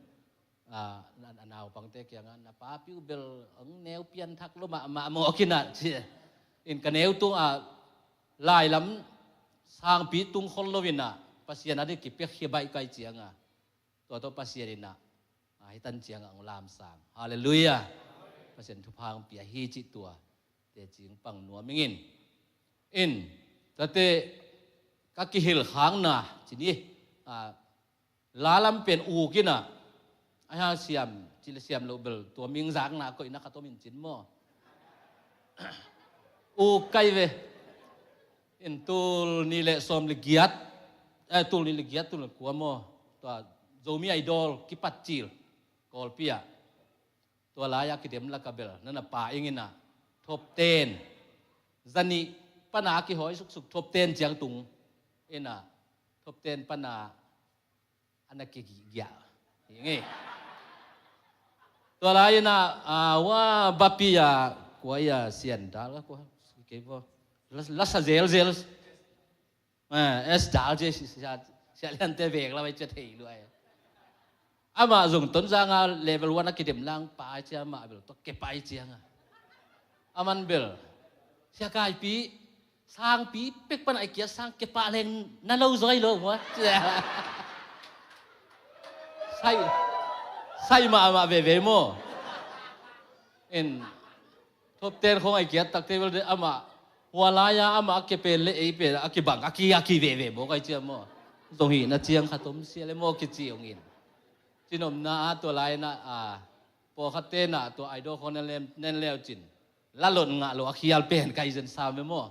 ah, a, a naupangte kiangah, na papi uh bel hong neu pianthak lo mahmah mawk in ah ci. In ka neu tung ah, lailam sangpi tung khol lo in ah, Pasian a ding kipiak khia baih kai cianga tua tawh Pasian in ah, ah, hih tan ciangah hong lamsang. Halleluiah. Pasian thupha hong pia hi cih tua tecing pang nuam ing in. In, tate ka kihilh khakna ci ni, ah, lalam pen uk in ah, a hang siam ci le siam loh bel tua ming zakna koihna khat om in cin maw? Uk kai ve. In tul nih le sawm le giat, eh, tul nih le giat, tul nih le kua maw, tua Zomi Idol kipat cil Kawlpi ah. Tua lai-ah kidem lak ah bel na na pa ing in ah, top ten, zanih pana kihawi suksuk top ten ciang tung in ah, top ten pana a na kigiah hi ngei. Tua lai in ah, ah, wa bapi ah, kua ah, Sian Dal ka kua, kei vo, la, la sa zelzel. Eh, S Dal ci, Sia, Sia Liante vek la vai cia thei luai. Amah zong Tonzang a level one a kidem lang pai cia, amah bel tua ke pai cianga. Aman bel Sia Kaipi, sangpi pek pan a i kiat sang kepah leng na lo zoi lo maw? Sai, sai mahmah veve maw? En, top ten khong a i kiat takte bel de amah, hua lai-a amah a kepen le ei pen a kibang, a ki, a ki veve maw kai cia maw? Zong hihna ciang khat om sia le maw kici hong in. Cinomna ah tua lai-in ah, pawlkhatte in ah tua Idol khong nen leu, nen leu cin. Lalot ngah lo a khial pen kai zen sam ve maw?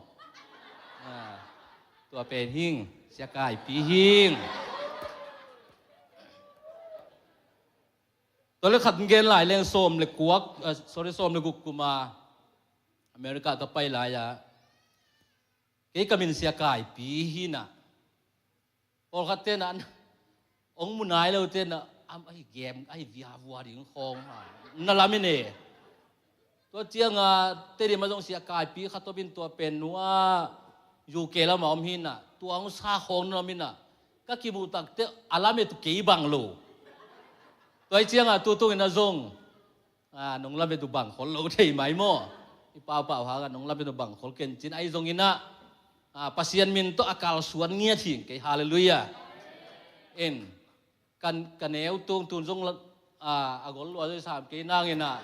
Tua pen hing, sia kaipi hing. Tua le khat gen lai leng sawm le kuak, sorry, sawm le guk kuma America ka pai lai-a kei ka min sia kaipi hinah. Pawlkhat tenah ong mu nai lo tenah am ahi gem ahi viavua ding khawng na lamin e. Tua cianga Tedim a zong sia kaipi khat tawpin tua pen nua U K lamah om hinah tua hong sa khawng na laminah ka kimuh takte a lamet uh kei bang lo. Tua hi cianga tutungin a zong nong lamet uh bang khol lo thei mai maw? I paupau hangah nong lamet uh bang khol kencin ahi zonginah Pasian min tawh a kalsuan ngiat hing kei. Halleluiah. In ka neu tungtun zong a gol lua zoi sam kei nanginah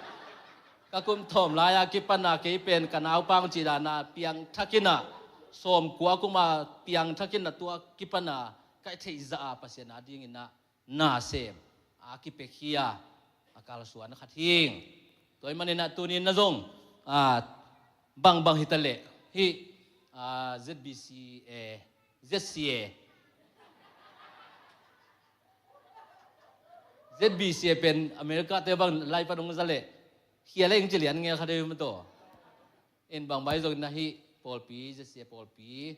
ka kum thawm lai-a kipana kei pen ka naupang cih dana piangthakinah sawm kua kuma piangthakinah tua kipana ka theihzah a Pasian a dinginah nasem a kipekhi a a kalsuan khat hing. Tua hi maninah tuninah zong bangbang hitaleh hih Z B C A, Z C A, Z B C A pen America te bang lai pan hong za leh khia leng ci lian ngel kha dei mataw. In bang bai zong na hih pawlpi, Z C A pawlpi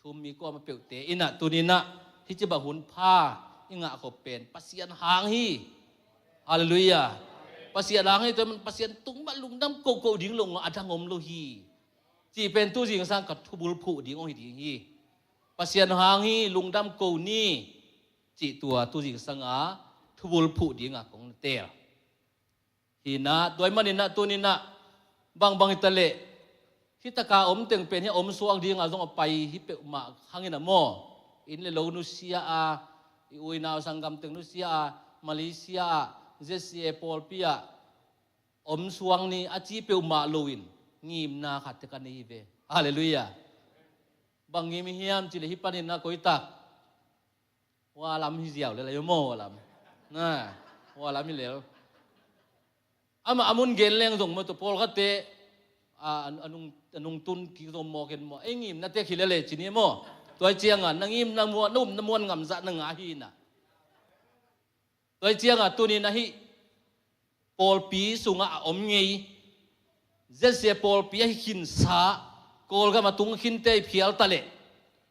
thum mi kuama peuhte inah tuninah hih ci bang hun pha i ngah khop pen Pasian hang hi. Halleluiah. Pasian hang hi. Tua man Pasian tung mah lungdam kohkoh ding lo ngah a dang om lo hi. Cih pen tu zingsang ka thubul phuh ding ong hi ding hi. Pasian hang hi, lungdam ko ni. Cih tua tu zingsanga thubul phuh dinga kong na tel. Hinah tua hi maninah tuninah bangbang hitaleh hih taka om teng pen hih a om suak dinga zong a pai hi peuhmah hangin a maw? Inn le lo nusia a, i uinau sanggam teng nusia a, Malaysia ah, Z C A pawlpi ah om suak ni a ci peuhmah loin ngimna khatte ka nei hi ve. Halleluiah. Bang ngim hiam cileh hih paninah koitak Hua lam hi ziau lel a hi maw, hua lam. Na, hua lam hi lel. Amah a mun gen leng zong maw, tua pawlkhatte a nung tun kik zong maw, ken maw, ei ngimna tek hi lel e ci ni maw? Tua hi cianga na ngimna muan, na upna muan ngamzah na ngah hinah. Tua hi cianga tuninah hih pawlpi sungah a om ngei, Z C A pawlpi ahi khinsa, Kawlgam a tung khinte i phial taleh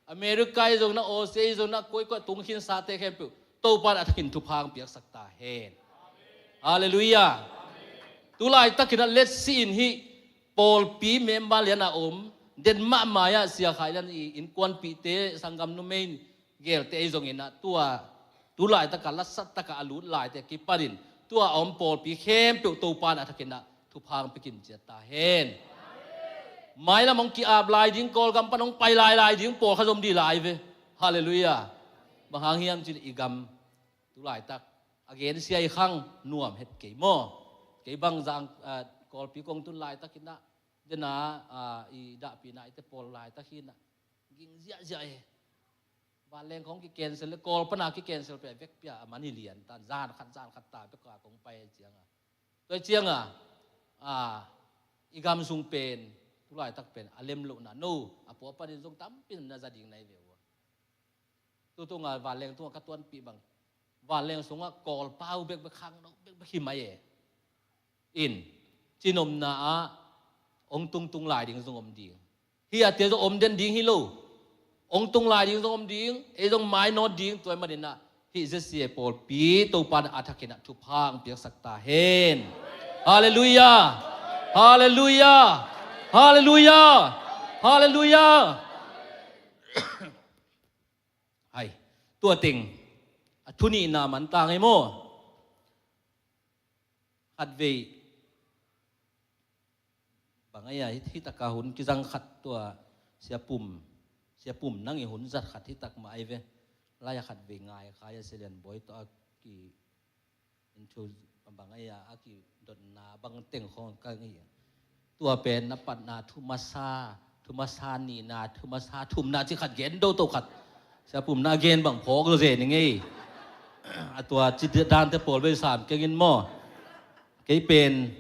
America i zongna, Australia i zongna, koikoi a tung khinsate khempeuh Topa in a thakin thupha hong piaksak ta hen. Halleluiah. Tulaitakinah letsi in hih pawlpi member liana om den mahmah ah Sia Khai Lian i innkuanpihte, sanggam numei gelte ei zonginah tua tulaitaka lasataka a lut laite kipanin tua a om pawlpi khempeuh Topa in a thakinah thupha hong pia kimciat ta hen. Mailam hong ki-ap lai ding, Kawlgam pan hong pai lailai ding pawlkhat zom dih lai ve. Halleluiah. Bang hang hiam cin i gam tulaitak a gensia i khang nuam het kei maw? Kei bang zang Kawlpi kong tun laitakinah dena i dahpihna ite pawl laitak hinah ging ziahziah e. Vanleng khong ki cancel le, Kawl pana ki cancel pia vekpia a man hi lian tan, zan khat zan khat ta beka kong pai cianga. Tua cianga i gam sung pen tulaitak pen a lem lohna no a pua panin zong tampi na za ding nai ve ua. Tutunga vanleng tunga ka tuanpih bang vanleng sunga Kawl pau bekbek khangno bekbek hi mai e. In cinomna ah ong tungtung lai ding zong om ding. Hih a tia zong om den ding hi lo. Ong tung lai ding zong om ding. Ei zong mainawt ding. Tua hi maninah hih Z C A pawlpi Topa in a thakinah thupha hong piaksak ta hen. Halleluiah. Halleluiah. Halleluiah. Halleluiah. Hai, tua teng a thunihna man ta ngei maw? Khatvei bang aia hitaka hun kizang khat tua siapum, siapum nang i hun zat khat hitak mah ai ve. Laia khatvei ngai khaia Selian Bawi tawh a ki inthu bang aia a kidotna bang teng khong ka ngi. Tua pen na patna thumasa, thumasa nihna, thumasa thumna ci khat gen do to khat. Siapum na gen bang phawk lo ze ni ngei. A tua ci dante pawl bei sam kengin maw? Kei pen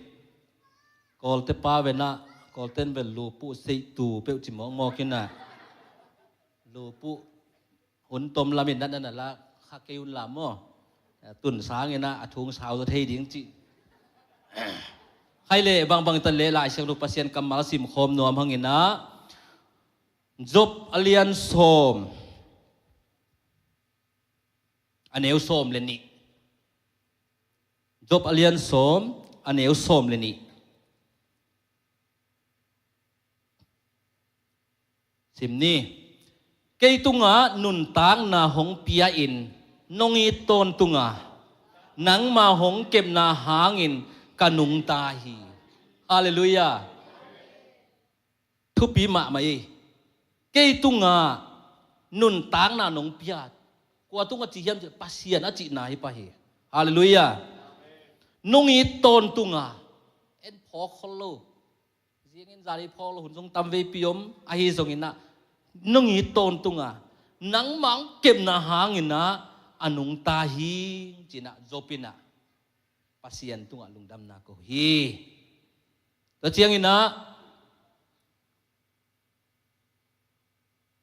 Kawlte pa vena Tawlten bel lupuh seihtu peuh ci mawkmawk inah, lupuh hun tom lamin natna na la kha kei un la maw? Tun sanginah a thung sau zaw thei ding cih. Khaile bangbang tan le Lai Siangtho Pasian kammal simkhawm nuam hanginah Job a lian sawm, a neu sawm le nih. Job a lian sawm, a neu sawm le nih. Sim ni. Kei tungah nuntakna hong pia-in nong it tawntunga, nangma hong kepna hangin ka nungta hi. Halleluiah. Thupi mahmah ei. Kei tungah nuntakna nong pia. Kua tungah ci hiam cih Pasian a cihna hi pah hi. Halleluiah. Nong it tawntunga. En phawk khol lo. Zingin zari phawk lo hun zong tam veipi om ahi zonginah nong it tawntunga nangmah hong kepna hanginah a nungta hi cinah Job inah Pasian tungah lungdamna ko hi. Tua cianginah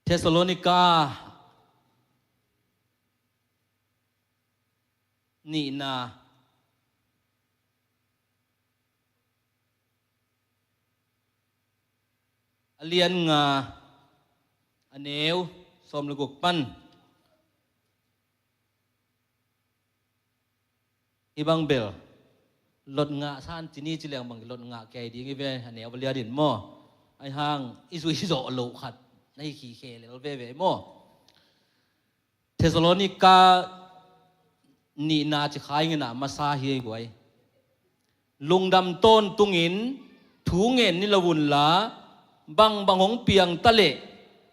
Thessalonika nihna a lian nga a neu sawm le guk pan. Hih bang bel lot ngah san cini ci leng bang lot ngah kei ding hi ve, a neu a lian in maw? Ahi hang i zui zawh loh khat na hi khikhe lel veve maw? Thessalonika nihna ci kha ing inah masa hi ei guai. Lungdam tawntungin thu ngen ni lo unla, bangbang hong piang ta leh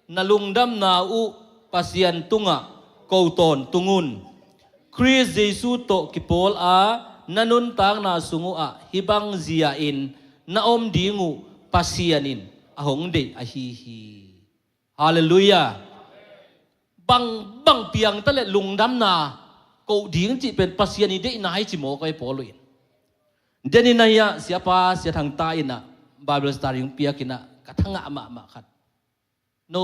na lungdamna uh Pasian tungah ko tawntung un. Khrist Jesu tawh kipawl a na nuntakna sung uhah hih bang zia-in na om ding uh Pasian in a hong deih ahi hi. Halleluiah. Bang, bang piang ta le lungdamna koh ding cih pen Pasian i deihna hi ci mawk a i Paul in. Denin ahi ah siapa Sia Thang ta inah Bible study hong piak inah ka thangah mahmah khat. No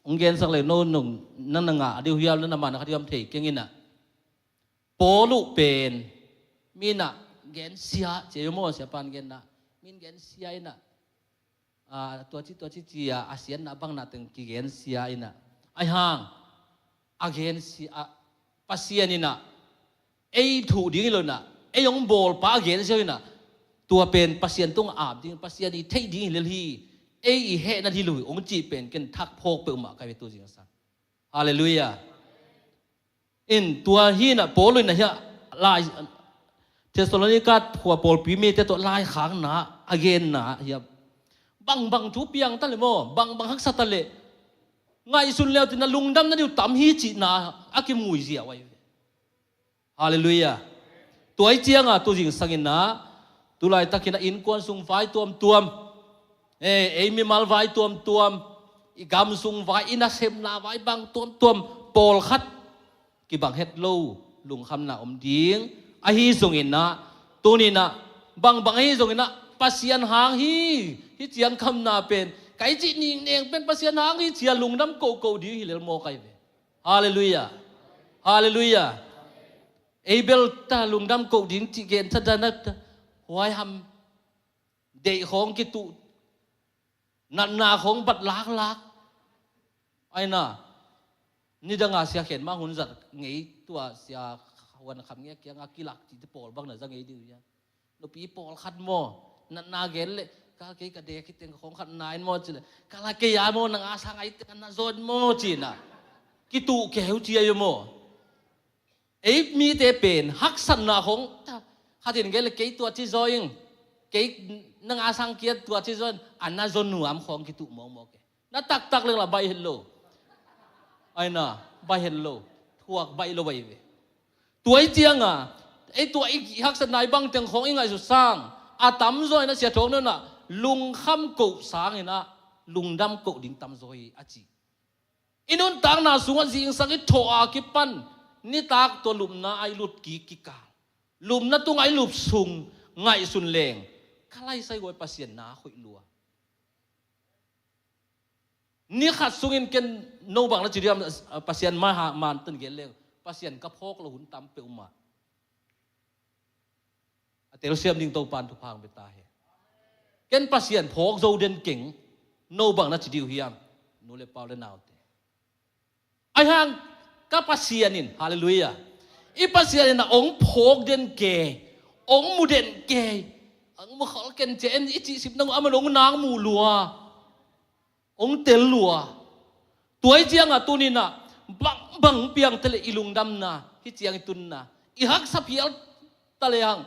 hong gensak le no nung nang na ngah a diu hial na na man a khat hiam thei keng inah. Paul uh pen minah gensia ci a maw siapan genna. Min gensia inah a, tuaci tuaci cia a siatna bangna teng kigensia inah. Ahi hang a gensia a Pasian inah ei thuh ding hi lo inah ei hong bawlpa a gensia inah tua pen Pasian tungah ap ding Pasian i theih ding hi lel hi. Ei i hehna hi lo hi hong cih pen ken thak phawk peuhmah kai ve tu zingsang. Halleluiah. In tua hi inah Paul in ahi ah lai Thessalonika khua pawlpi mite tawh laikhakna a genna ahi ah. Bangbang thu piang ta le maw? Bangbang haksa ta le ngaihsun leu tin a lungdam na diu tam hi cihna a kimuizia uh ahi ve. Halleluiah. Tua i cianga tu zingsang inah tulaitakin a innkuan sung vai tuamtuam, eh, ei mimal vai tuamtuam, i gam sung vai, i nasepna vai bang tuamtuam pawlkhat kibang het lo lungkhamna om ding. Ahi zonginah tuninah bangbang ahi zonginah Pasian hang hi. Hih ciang khamna pen kai cih ningneng pen Pasian hang hi cia lungdam kohkoh ding hi lel mawk ahi ve. Halleluiah. Halleluiah. Ei bel ta lungdam koh ding cih gen thadanat huai ham. Deih khawng kituh, natna khawng bat laklak. Aina nidanga sia khen mah hun zat ngei tua sia huan kham ngei kianga kilak cihte pawl bang na za ngei ding uh hia? Nupi pawlkhat maw, natna gen leh ka kei ka dek hi teng khawng khat na in maw cileh ka la kei a maw nang a sang ai teng a na zawn maw cina kituh keu cia uh maw? Ei mite pen haksatna khawng khatin gen leh kei tua ci zaw ing, kei nang a sang kia tua ci zaw in a na zaw nuam khawng kituh mawkmawk e. Na taktak leng la baih het lo. Aina baih het lo. Thuak baih lo baih ve. Tua i cianga ei tua i haksatna i bangteng khawng i ngaihsut sang a tamzaw ina sia thawk nona lungkham koh sangina lungdam koh ding tamzaw hi a ci. I nuntakna sungah zingsang i thawh a kipan nitak tua lupna a i lut kik kikal lupna tunga i lup sung ngaihsun leng ka laisai guai Pasian na khoih lua. Ni khat sungin ken no bang na ci diam, Pasian mai ha man tan gen leng Pasian ka phawk lo hun tam peuhmah. A telsiam ding Topan thupha hong pia ta hen. Ken Pasian phawk zo den keng, no bang na ci diu hiam, nu le pa u le naute. Ahi hang ka Pasian in, halleluiah, i Pasian in a hong phawk den kei, hong mu den kei, hong mu khol ken ci en i cih sip nang aman hong nang mu lua, hong tel lua. Tua hi ciangah tuninah bangbang piangte le i lungdamna hi ciang i tunna, i haksa phial ta le hang,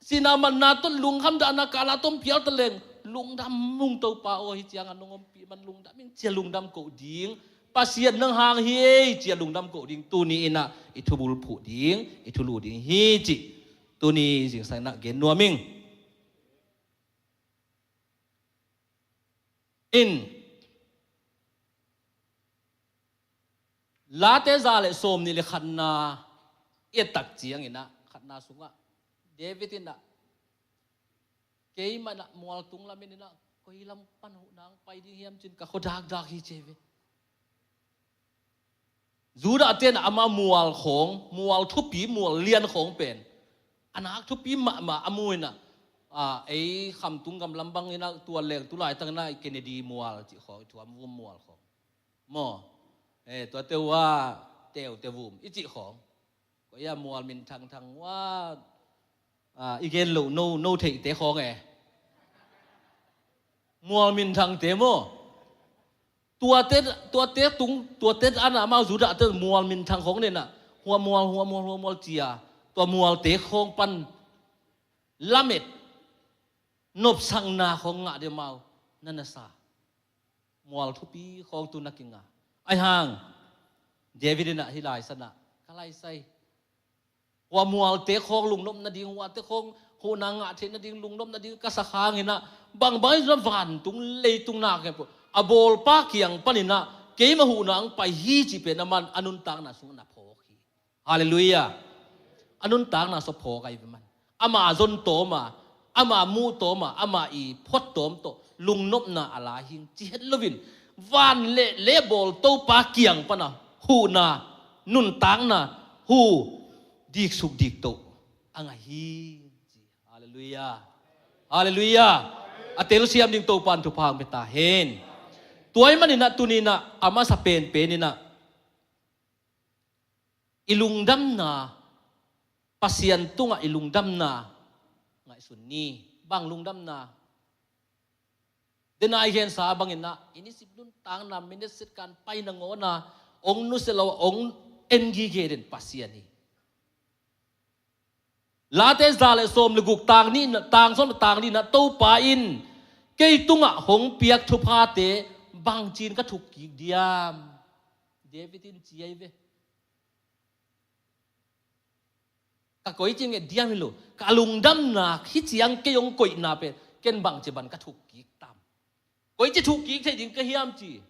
sina manna tawh lungkham dahna kahna tom phial ta leng lungdam ung Topa aw, hi ciangah nong ompih man lungdam ing cia lungdam koh ding. Pasian nang hang hi ei cia lungdam koh ding tuni inah i thubul phuh ding, i thulu ding hi cih tuni zingsang inah gen nuam ing. In Late za le sawm nih le khatna i et tak cianginah khatna sungah David inah keimanah mualtung lamin inah koi lam pan huhnang pai ding hiam cin ka khua dakdak hi ci ve. Judah ten ama mual khawng, mual thupi, mual lian khawng pen a nak thupi mahmah a mu inah, ei khamtung gam lam bang inah tua leng tu laitang inah Kennedy mual cih khawng, thuam vum mual khawng maw, tuate uh a teute vum i cih khawng. Koi a mual minthang thang uh a, i gen loh no, no theihte khawng e. Mual minthangte maw? Tuate, tuate tung, tuate ana amau Judah te mual minthang khawng nenah hua mual, hua mual, hua mual cia, tua mualte khawng pan lamet nopsakna khawng ngah deuh mau na nasa. Mual thupi khawng tu na kinga. Ahi hang David inah hih lai sanah ka laisai, hua mualte khawng lungnop nading, huate khawng huhna ngah theih nading, lungnop nading ka sak hanginah bangbang inah vantung leitung nak a bawlpa kiang paninah keima huhna ang pai hi cih pen aman a nuntakna sungah na phawk hi. Halleluiah. A nuntakna sua phawk ahi ve man. Ama zon tawma, ama muh tawma, ama i phot tawm tawh lungnopna a la hing ci het loin van le le bawl Topa kiang pana huhna, nuntakna, hu diksuk diktoh a ngah hi. Halleluiah. Halleluiah. A telsiam ding Topan thupha hong pia ta hen. Tua ahih maninah tuninah a masa penpen inah i lungdamna, Pasian tungah i lungdamna ngaihsun ni. Bang lungdamna? Denai gensa banginah i nisip nuntakna minute second pai nangawna hong nusia lo hong en gige den Pasian hi. Late za le sawm le guk tang nih, tang sawm le tang nihna Topa in kei tungah hong piak thuphate bangcin ka thukkik diam? David in ci ahi ve. Ka koici nget diam hi lo, ka lungdamna hi ciang kei hong koihna pen ken bangci ban ka thukkik tam? Koici thukkik thei ding ka hiam ci.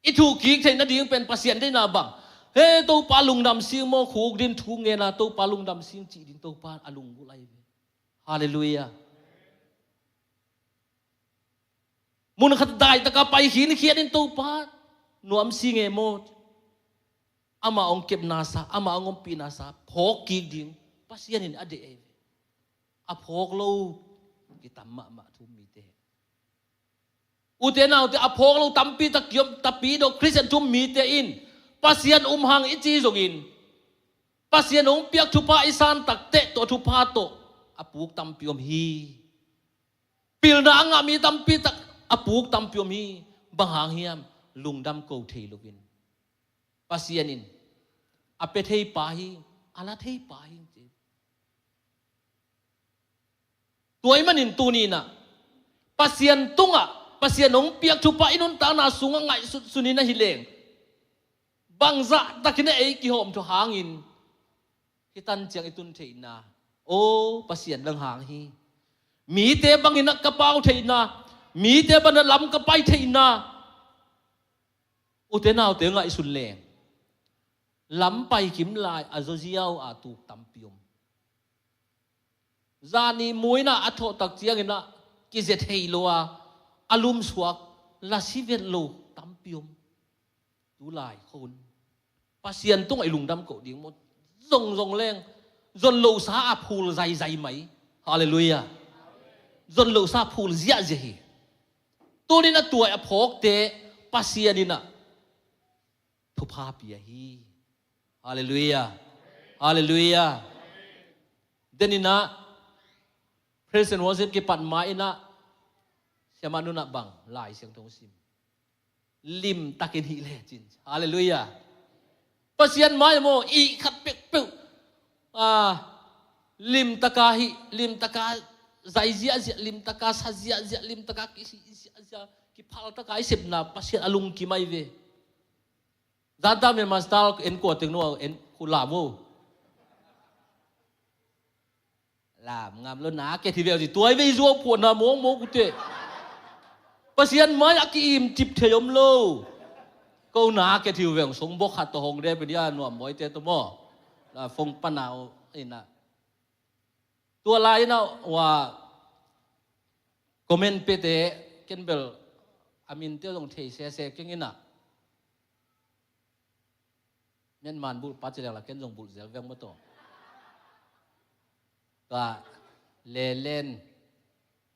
I thukkik theih nading pen Pasian deihna bang? He Topa lungdam sing maw, khuk din thu ngena Topa lungdam sing cih din Topa a lunggulh ahi ve. Halleluiah. Mun khat daitaka pai khinkhiat in Topa nuam sing e maw, ama hong kepna sa, ama hong ompihna sa phawk kik ding Pasian in a deih ahi ve. A phawk lo kitam mahmah thu um mite. Ute naute, a phawk lo tampi tak kiom, tapi dawh Khristian thu um mite in Pasian um hang i ci zongin Pasian hong piak thupha i san takteh tawh thupha tawh a puk tampi om hi. Pilna a ngah mi tampi tak a puk tampi om hi. Bang hang hiam? Lungdam ko thei loin Pasian in a pia thei pa hi, a la thei pa hi. Tua ahih manin tuni inah Pasian tungah Pasian hong piak thupha i nuntakna sungah ngaihsut sunin ahi leng bangzah takin a ei kihawm thu hangin hih tan ciang i tun theihna, aw Pasian nang hang hi. Mite bangin a ka pau theihna, mite bangin a lam ka pai theihna, ute naute ngaihsun leng lam pai kim lai a zaw ziau a tuk tampi om. Zani muina a thawh tak ciangin a kizia thei lo a, a lumsuak lasi vet lo tampi om. Tulai khawng Pasian tungah i lungdam koh ding maw? Zong zong leng zon losa a phul zaizai mai. Halleluiah. Zon losa a phul ziahziah hi. Tunin a tuai a phawkte Pasian in ah thupha pia hi. Halleluiah. Halleluiah. Denin ah praise and worship kipat ma-in ah siamah nunah bang Lai Siangtho sim, limtakin hih lecin. Halleluiah. Pasian mai maw, i khat peuhpeuh, ah, limtaka hih, limtaka zai ziahziah, limtaka sa ziahziah, limtaka kisih ziahziah, kiphaltaka i sepna Pasian a lungkim ahi ve. Zanta Myanmar style en kua teng nua en khu lam uh. Lam ngam lo na ke thi veu ci tuai vei zuau phuahna mawngmawng kute. Pasian mai a ki-im cip thei om lo. Ko na ke thi veu song bok khat tawh hong de pe dia nuam mawite tawh maw. La fong pana uh ina. Tua lai ina wa comment pete ken bel a minte zong thei sese keng ina. Myanmar bulh pa ci leng la ken zong bulh zel veng maw taw. Tua lelen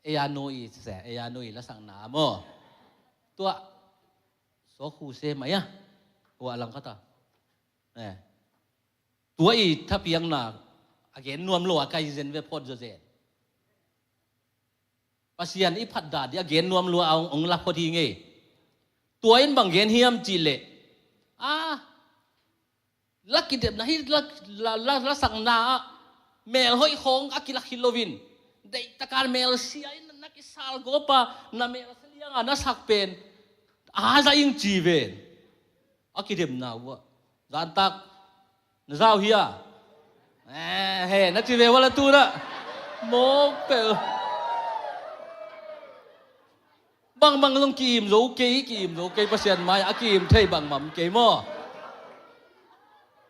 ei a nu i se, ei a nu i lasakna maw. Tua sawkhu se mai a. Ua lang khata. Eh. Tua i thapiakna a gen nuam lo a kai zen ve phot zaw zen. Pasian i phatdan ding a gen nuam lua a hong, hong la phot hi ngei. Tua in bang gen hiam cih leh, a, la kidemna hi la, la, la, lasakna ah melhoih khawng a kilak hi loin, deihtaka melsia in na kisal gawpa na melsia lianga na sak pen a za ing ci ven. A kidemna uh ah zantak na zau hi a. Eh, he, na ci ve wala tu na mawk peuh. Bangbang zong ki-im zo kei, ki-im zo kei Pasian mai a ki-im thei bangbang kei maw.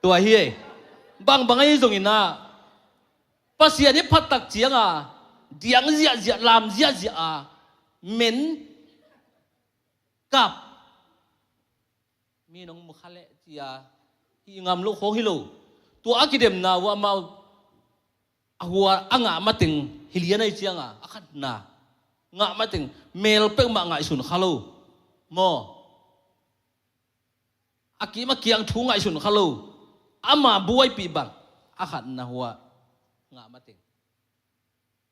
Tua hi ei. Bangbang ahi zongin ah Pasian i phattak cianga diang ziahziah, lam ziahziah a men kap. Mi nong mu kha leh cia hi ngam lo khawng hi lo. Tua a kidemna uh amau a hua a ngah mateng hi lian ahi cianga a khatna ngah mateng mel peuhmah ngaihsun kha lo. Maw a kim a kiang thu ngaihsun kha lo. Ama buaipih bang a khatna hua ngah mateng.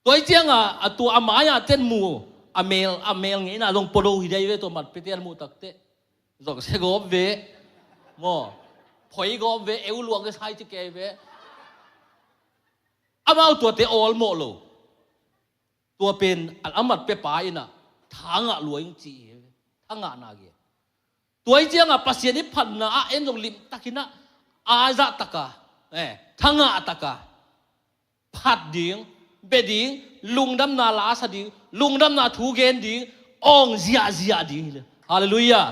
Tua hi cianga a tua a mai-a ten mu a mel, a mel ngeina zong polo hi dai ve tua mat pete an muh takte. Zong se gawp ve. Maw phoi gawp ve, eu luak ve sai ci kei ve. Amau tuate awlmawh lo. Tua pen a mat pepa ina tha ngah lua ing ci hi ve. Tha ngahna gen. Tua hi cianga Pasian i phatna ah en zong limtakin ah a zahtaka, eh, tha ngahtaka phat ding, bia ding, lungdamna lasa ding, lungdamna thu gen ding, awng ziahziah ding hi le. Halleluiah.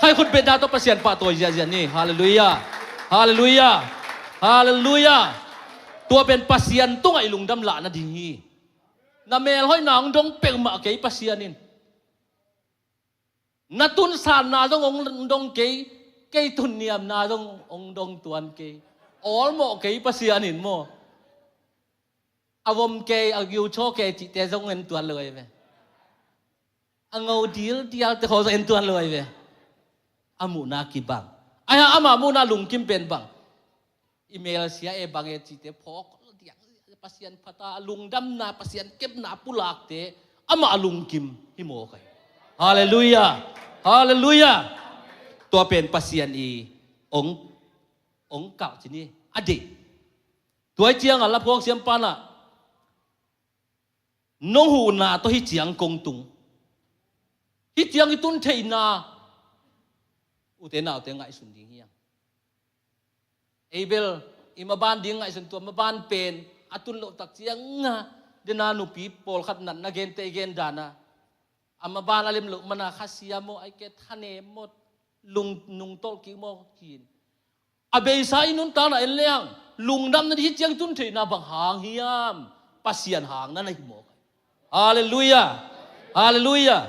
Khai khut betna tawh Pasian pahtawi ziahziah ni. Halleluiah. Halleluiah. Halleluiah. Tua pen Pasian tungah i lungdam lah nading hi. Na melhoihna hong dong peuhmah kei Pasian in. Na tunsatna zong hong dong kei, kei tunniamna zong hong dong tuan kei. Awlmawh kei Pasian in maw. A vom kei, a giuchaw kei cihte zong en tuan lo ahi ve. A ngo dildialte khaw zong en tuan lo ahi ve. A muhna kibang. Ahi hang ama muhna lungkim pen bang. I melsia e bang e cihte phawk diang Pasian phata, a lungdamna, Pasian kepna a pulakte amah a lungkim hi mawk ahi. Halleluiah. Halleluiah. Tua pen Pasian i ong, ong kalh cin hi a deih. Tua hi cianga laphuak siampanah nong huhna tawh hi ciang kong tung. Hi ciang i tun theihna ute naute ngaihsun ding hiang. Ei bel i maban ding ngaihsun tua maban pen a tun loh tak cianga dena nupi pawlkhat natna gente i gen dana a maban a lem loh mana khasia maw ai ke thane maw lung nungtolh kik maw hin. A beisa i nuntakna en leng lungdamna dih ciang tun theihna bang hang hiam? Pasian hang na na hi maw? Halleluiah. Halleluiah.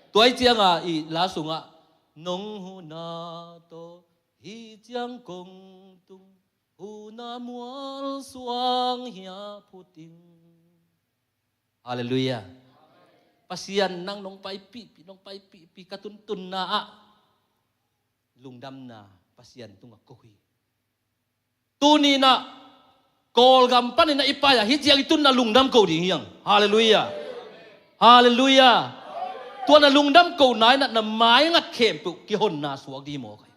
Tua hi cianga i la sungah, nong huna to hi ciang kong tung, huna mual suang hia phuting. Halleluiah. Pasian nang nong paipihpih, nong paipihpih ka tuntunna ah lungdamna Pasian tungah ko hi. Tuninah Kawlgam paninah i pai-ah hi ciang i tunna lungdam ko ding hiang. Halleluiah. Halleluiah. Tua na lungdam ko nainah na maingat khempeuh kihonna suak ding hi maw kai.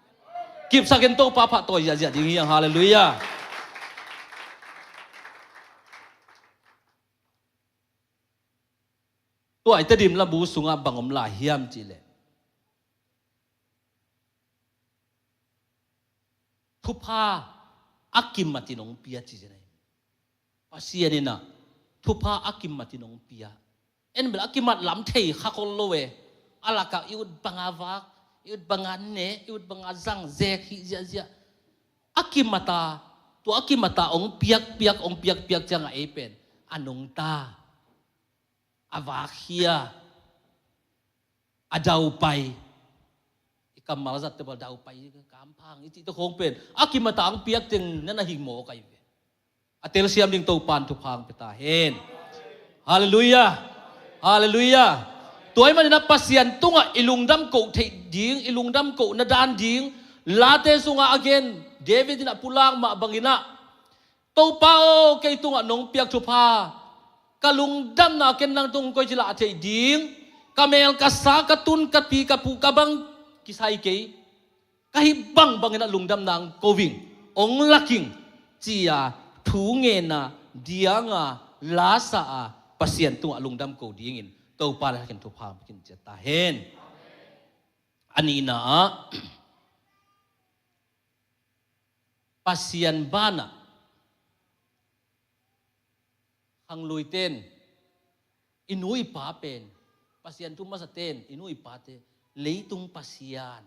Kipsakin Topa phah tawi ziahziah ding hiang. Halleluiah. Tua i Tedim labu sungah bang om lai hiam cihleh, thupha a kimatin hong pia ci zen ahi. Pasian inah thupha a kimatin hong pia. En bel a kimat lam thei kha khol lo e. A lakah i ut banga vak, i ut banga neh, i ut banga zang zek hih ziahziah. A kimata, tua a kimata hong piakpiak, hong piakpiak ciangah ei pen a nungta, a vakkhia, a daupai. I kammal zatte bel daupai, kamphang i cihte khong pen a kimata hong piak teng na na hing maw kai ve. A telsiam ding Topan thupha hong pia ta hen. Halleluiah. Halleluiah. Tua ahih maninah Pasian tungah i lungdam koh theih ding, i lungdam kohna dan ding Late sungah a gen, David inah pulak mah banginah, Topa aw, kei tungah nong piak thupha, ka lungdamna ken nang tung koi ci lah a theih ding, ka mel ka sa, ka tun ka pi ka pu ka bang kisai kei, ka hih bangbangin a lungdamna ang ko ing, ong lak ing, ci-a thu ngen a, diang a, lasa a, Pasian tungah lungdam ko dingin Topa na thakin thupha hong pia ciat ta hen. A nihna ah, Pasian banah khangluite in, i nu i pa pen, Pasian thu masa ten, i nu i pate, leitung pasian.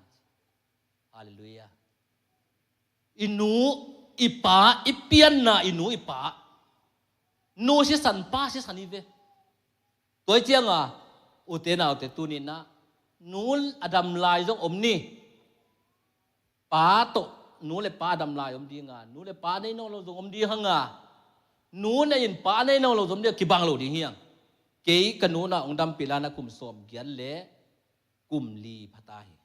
Halleluiah. I nu i pa, i pianna i nu i pa. Nu sisan, pa sisan hi ve. Tua hi cianga, ute naute, tuninah nu a dam lai zong om ni. Pa tawh, nu le pa a dam lai om dinga, nu le pa nei nawn lo zong om ding hanga, nu nei in pa nei nawn lo zong om ding, kibang lo ding hiang. Kei ka nu na hong dampih lai-in a kum sawm giat le kum li pha ta hi.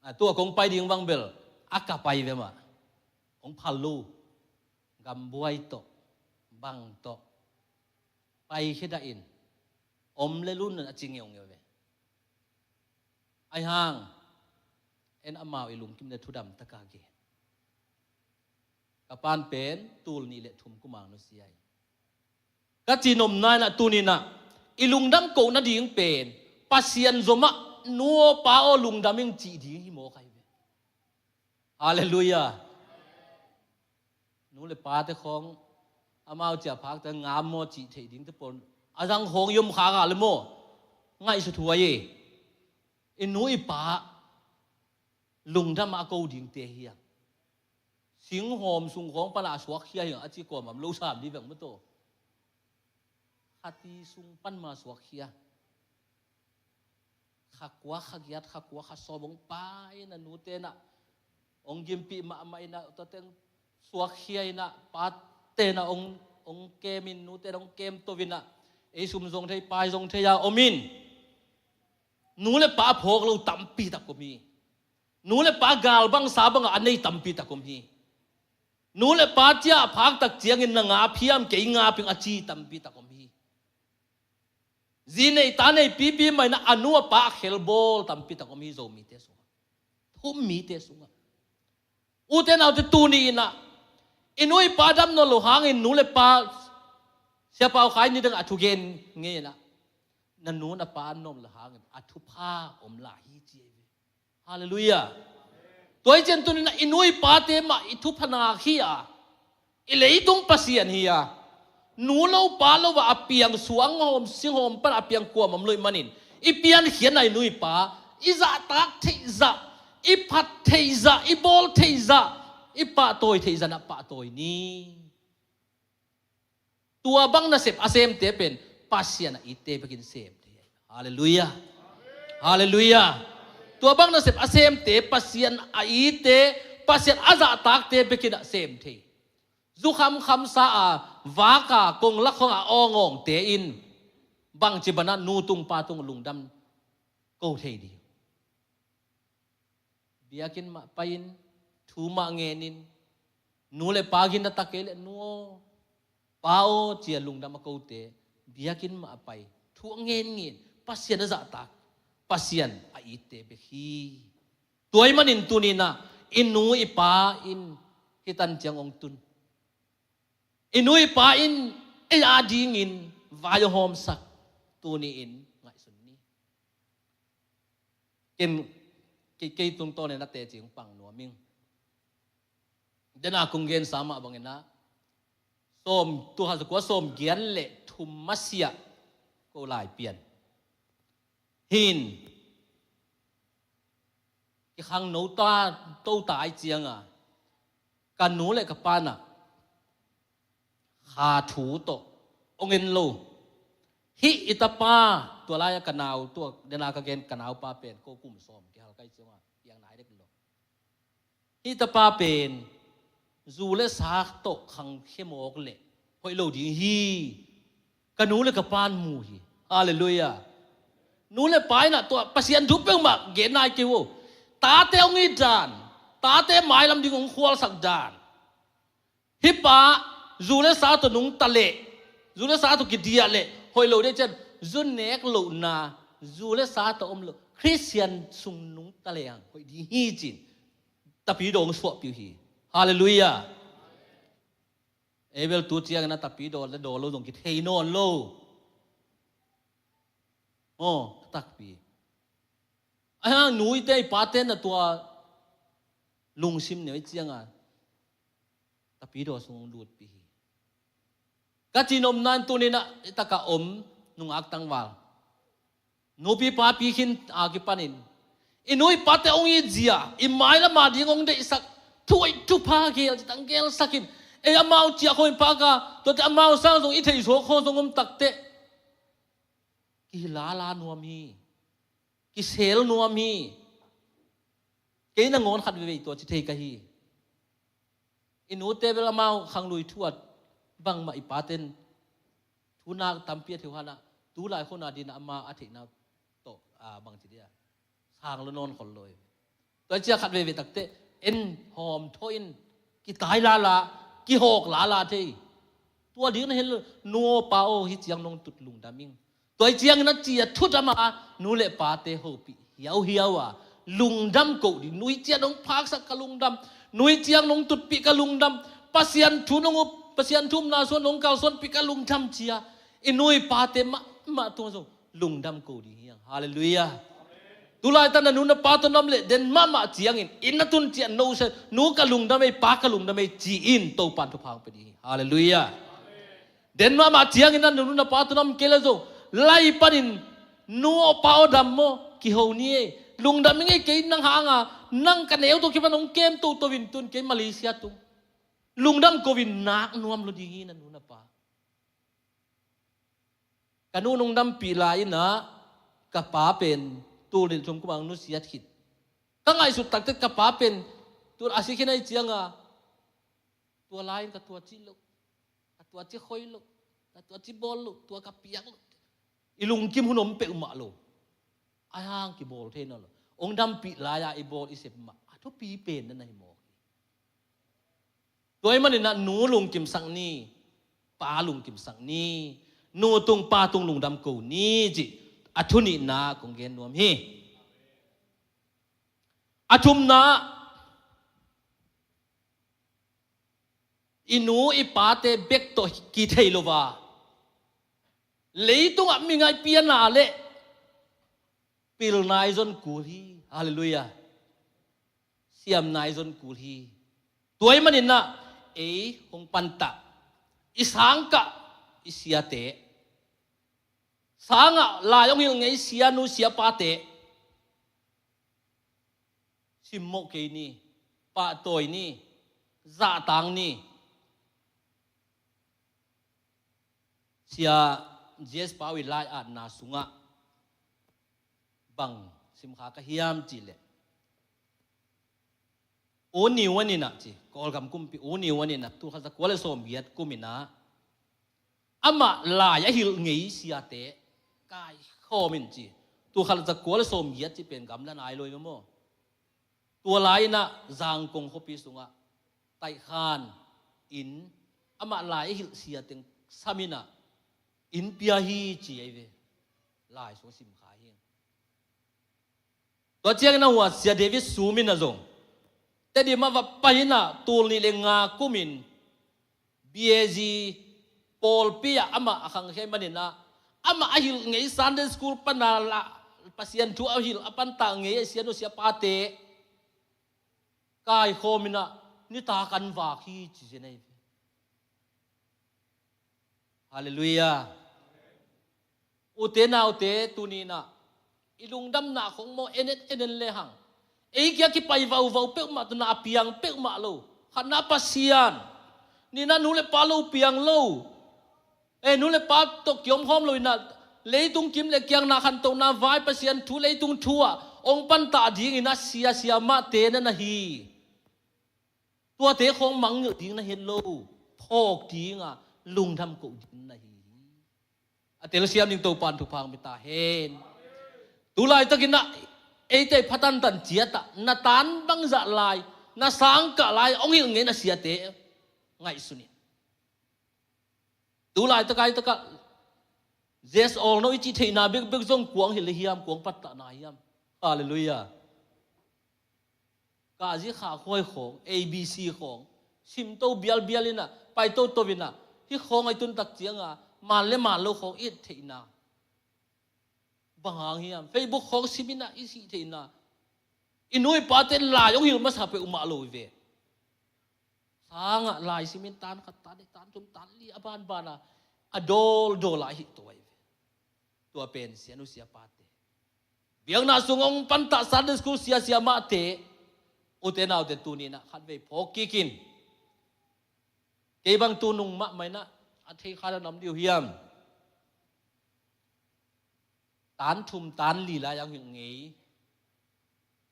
A, tua kong pai ding bang bel a ka pai ve mah. Hong phal lo, gambuai tawh, bang tawh, paikhia dah in, om le lun a ci ngeungeu ve. Ahi hang, en amau i lungkim le thudam taka gen. Ka pan pen tul nih le thum kumang nusia hi. Ka ci nopna inah tuninah i lungdam kohna ding pen Pasian zomah, nu aw pa aw lungdam ing cih ding hi maw kai ve. Halleluiah. Nu le pate khawng amau ciah phakte ngam maw cih theih dingte pawl a zang khawng i om khak a le maw, ngaihsut huai e. I nu i pa lungdam a ko dingte hiang. Singhawm sung khawng pana a suakkhia hiang a ci kuamah om lo sam dih veng maw taw. Khati sung pan ma suakkhia. Kha kua, kha giat, kha kua, kha sawm hong pai na nute na hong gimpih mahmah inah, tua teng suakkhia inah, pate na hong, hong kem in, nute na hong kem to inah, ei sum zong thei, pai zong thei a om in. Nu le pa a phawk lo tampi tak om hi. Nu le pa galbangsa bangah a nei tampi tak om hi. Nu le pa ciah phak tak ciangin na ngap hiam, kei ngap ing a ci tampi tak om hi. Zi nei ta nei pipi mah inah a nu a pa a khelbawl tampi tak om hi Zomite sungah. Thum mite sungah. Ute naute, tuni inah i nu i pa dam nawn lo hangin nu le pa, Sia Pau Khai ni dang a thugen ngei inah, na nu na pa a nuam lo hangin a thupha om lai hi ci ei ve. Halleluiah. Tua hi cian tuninah i nu i pate mah i thupha nak hi a, i leitung pasian hi a, nu lo pa lo ah a piang, suanghawm singhawm pan a piang kuamah om lo ih manin, i piankhiatna i nu i pa, i zahtak theih zah, i phat theih zah, i bawl theih zah, i pahtawi theih zah na pahtawi ni. Tua bang nasep a semte pen Pasian a itte bekin sem thei ahi. Halleluiah. Halleluiah. Tua bang nasep a semte Pasian a itte, Pasian a zahtakte bekin a sem thei. Zu khamkhamsa a, vaka kong lakhong a awngawngte in bangci banah nu tung pa tung lungdam ko thei ding. Biakinn mah pai-in, thu mah ngenin, nu le pa gin na ta kei le nu aw, pa aw cia lungdam a kote, biakinn mah a pai, thu a ngenngin, Pasian a zahtak, Pasian a itte bek hi. Tua ahih manin tuninah i nu i pa in hih tan ciang hong tun. I nu i pa in ei adingin vai a hawmsak tuni-in ngaihsun ni. Ken kei, kei tungtawn in a teci hong pang nuam ing. Dena kong gensa mah bangin ah sawm, tul khat za kua sawm giat le thum masiah ko lai pian hin kikhangno ta, to ta ai cianga ka nu le ka pa nah kha thu tawh hong en lo. Hih i tapa, tua lai-a ka nau, tua dena ka gen ka naupa pen ko kum sawm kihal kai cianga piang nai dek lo. Hih tapa pen zu le sa tawh khangkhia mawk le hoih lo ding hi. Ka nu le ka pan mu hi. Halleluiah. Nu le pa inah tua Pasian thu peuhmah gen nai kei uh. Tate hong it dan, tate mailam ding hong khualsak dan. Hih pa zu le sa tawh nungta leh, zu le sa tawh kidiah leh hoih lo ding cian, zu nek lohna, zu le sa tawh om lo Khristian sung nungta leh ang hoih ding hi cin Tapidaw hong suahpih uh hi. Halleluiah. Ei bel tu ciangin a Tapidaw le daw lo zong kithei nawn lo. Aw, a takpi. Ahi hang nu i te i pate na tua lungsim neu i cianga Tapidaw sung hong lutpih hi. Ka cihnopna in tuninah i taka om nungak tangval nupi papi khin a kipanin i nu i pate hong itzia, i mailama ding hong deihsak, thu hoih thupha gel citang gelsakin ei amau ciah khawh in paka, tuate amau sang zong i theihsuak khawh zong om takteh kihilala nuam hi. Kisel nuam hi. Kei nangawn khat veivei tua ci thei ka hi. I nute bel amau khanglui thuat bangmah i paten thu nak tampi a theuhanah tu lai khona dinah ama a theihna tawh a bangci dia sang lo nawn khol lo hi. Tua cia khat veivei takteh en hawm thawh in kitai lala, kihawk lala thei. Tua ding na hen lo, nu aw pa aw hi ciang nong tut lungdam ing. Tua hi ciangin a cia thut ama nu le pate hopih hiauhiau a lungdam ko ding. Nu hi ciang nong phaksak ka lungdam, nu hi ciang nong tutpih ka lungdam, Pasian thu nong up, Pasian thu upna suan nong kalsuanpih ka lungdam cia i nu i pate mahmah tung zong lungdam ko ding hiang. Halleluiah. Tulaitan na nu na pa tawh na om leh den mahmah ciangin inn na tun ciah no se, nu ka lungdam ei, pa ka lungdam ei ci-in Topan thupha hong pia ding hi. Halleluiah. Den mahmah ciangin na nu na pa tawh na om kei le zong lai panin nu aw pa aw dam maw kiho ni ei. Lungdam ing ei, kei nang hanga nang ka neu tawh kipan hong kem toto in tun kei Malaysia tung. Lungdam ko in nak nuam lo ding hi na nu na pa. Ka nu nong dampih lai-inah ka pa pen tul nih thum kumang nusiat khit. Ka ngaihsut takte ka pa pen tul a si khin ai cianga tua lai-in ka tua cih loh, ka tua cih khoi loh, ka tua cih bawl loh, tua ka piak loh. I lungkim hun om peuhmah lo. Ai hang kibawl thei nawn lo. Hong dampih lai-a i bawl i sep mah a thupi pen na na hi mawk hi. Tua ahih maninah nu lungkimsak ni, pa lungkimsak ni, nu tung pa tung lungdam ko ni cih a thu nihna kong gen nuam hi. A thumna, i nu i pate bek tawh kithei lo va, leitungah mi ngaihpiana le pilna i zon kul hi. Halleluiah. Siamna i zon kul hi. Tua ahih maninah ei hong pantah i sangkah i siate, sangah lai hong hilh ngei sianu siapate simmawh kei ni, pahtawi ni, zahtak ni. Sia G S Pau i lai-atna sungah Bang simkha ka hiam cih leh, U Ne Win in ah ci, Kawlgam kumpi U Ne Win in ah, tul khat za kua le sawmgiat kum in ah, amah lai a hilh ngei siate kaikhawm in ci, tul khat za kua le sawmgiat cih pen gamla nai lo hi maw. Tua lai in ah Zangkong khuapi sungah taihkhan in amah lai a hilh sia teng sam in ah inn pia hi ci ahi ve. Lai sung simkha hi. Tua ciangin a hua Sia David Sum in ah zong Tedim ah va pai in ah tul nih le nga kum in B A Z pawlpi ah amah a khangkhia ahih manin ah, amah a hilh ngei Sunday school pan a la, Pasian thu a hilh a pantah ngei a sianu siapate kaikhawm in ah nitak an vak hi ci zen ahi ve. Halleluiah. Ute naute, tuni in ah i lungdamna khong maw, en en en en le hang, ei kia kipai vauvau peuhmah, tawh na piang peuhmah lo. Khatna Pasian, nihna nu le pa lo piang lo. Eh, nu le pa tawh kiom khawm lo in ah, leitung kim le kiang na khantohna vai Pasian thu, leitung thu ah hong pantah dingin ah sia siamahte na na hi. Tuate khong mangngilh ding na hi lo, phawk ding a lungdam koh ding na hi. A telsiam ding Topa'n thupha hong pia ta hen. Tu laitakin ah eite pha tantan ciat ah na tan bangzah lai, na sangkah lai hong hilh ngei na siate ngaihsun in. Tu laitak, laitak ah Z S All No i cih theihna bekbek zong kua hong hilh hiam, kua hong pattahna hiam? Halleluiah. Kah zi khak huai khawng, A B C khawng, simto bialbial in ah, paito to in ah, hih khawng a i tun tak ciang a man le man lo khawng i theihna bang hang hiam? Facebook khawng sim in ah i sih theihna. I nu i pate lai hong hilh masa peuhmah lo hi ve. Sang ah lai sim in tan khat, tan nih, tan thum, tan li a banban a, a dawldawl a hi tuai ve. Tua pen sianu siapate, biakna sung hong pantah Sunday school sia siamahte, ute naute, tuni in ah khatvei phawk kik in. Kei bang tunung mahmah in ah a thei kha na nam diu hiam? Tan thum tan li lai a hong hilh ngei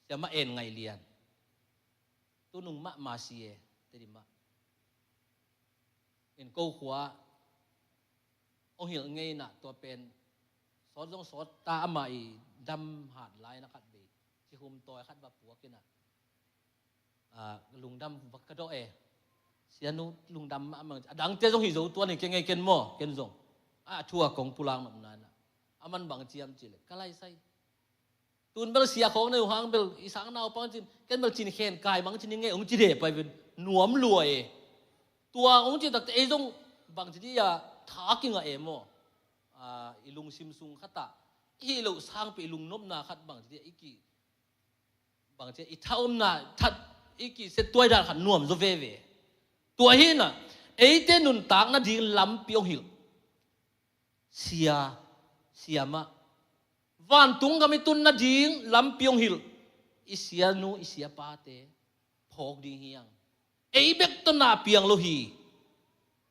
Siamah En Ngaih Lian. Tunung mahmah si e, Tedim ah. In ko khua hong hilh ngei in ah, tua pen sawt zong sawt ta, amah i dam hat lai in ah khatvei cihum tawi khat va puak in ah, ah, lungdam va ka dawh e. Sianu lungdam mahmah, a dangte zong hi zo tuan hi kei ngei, ken maw, ken zong. A thu a kong pulak nopna in ah, aman bang ci hiam cih leh, ka lai sai, tun bel sia khawng nei uh hang bel i sang naupang cin, ken bel cin khen kai mang cin i ngei ung ci de pai ven, nuam lua e. Tua ung ci takte ei zong bang ci di a tha kingah e maw. Ah, i lungsim sung khat ah i hih loh sangpi i lungnopna khat bang ci di a i ki, bang ci a i thaomna that i kiset tuai dan khat nuam zaw veve. Tua hi in ah eite nuntak nading lampi hong hilh sia, siamah, vantung gam i tun nading lampi hong hilh i sianu i siapate phawk ding hi hang. Ei bek tawh na piang lo hi.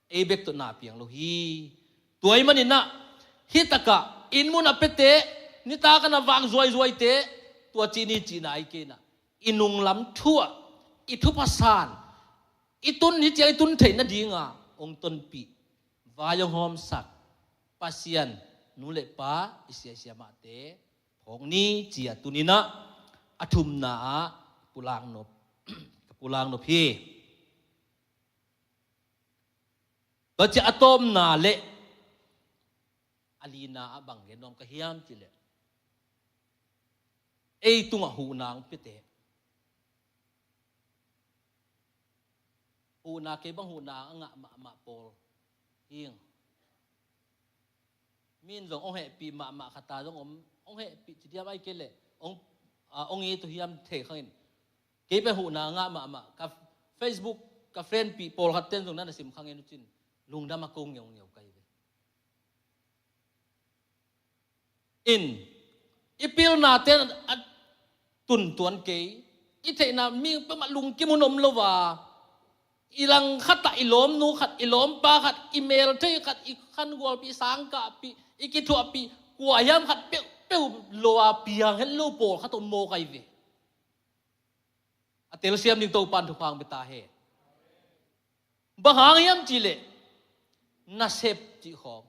Ei bek tawh na piang lo hi. Tua ahih manin ah hih tak ah inn mun a piate, nitak a na vak zuaizuaite, tua cih ni cihna hi kei in ah, i nunglam thu ah i thupha san, i tun, hih ciang i tun theih nading a hong tonpih, vai hong hawmsak Pasian nu le pa, i sia i siamahte phawk ni ci a tuni in ah a thumna ah pulak nop, ka pulak nop hi. Tua ci a, a tawpna le a lina ah bang gen nuam ka hiam cih leh, ei tungah huhna hong piate. Huhna, kei bang huhna a ngah mahmah pawl hi ing. Mi in zong hong hehpih mahmah khat a zong om, hong hehpih ci diam, ahih kei leh hong, ah, hong it uh hiam thei khang in. Kei pen huhna a ngah mahmah, ka Facebook, ka friendpih pawlkhat ten zong na na sim khang in uh cin, lungdam a ko ngeungeu ka hi ve. In, i pilnate a tuntuan kei, i theihna mi peuhmah lungkim hun om lo a, i langkhat ah i lawmnu khat, i lawmpa khat, i melthei khat, i khangualpih, i sangkahpih, i kithuahpih kua hiam khat peuh, peuh lo a piang het lo pawlkhat om mawk ahi ve. A telsiam ding Topan thupha hong pia ta hen. Bang hang hiam cih leh nasep cih khawng,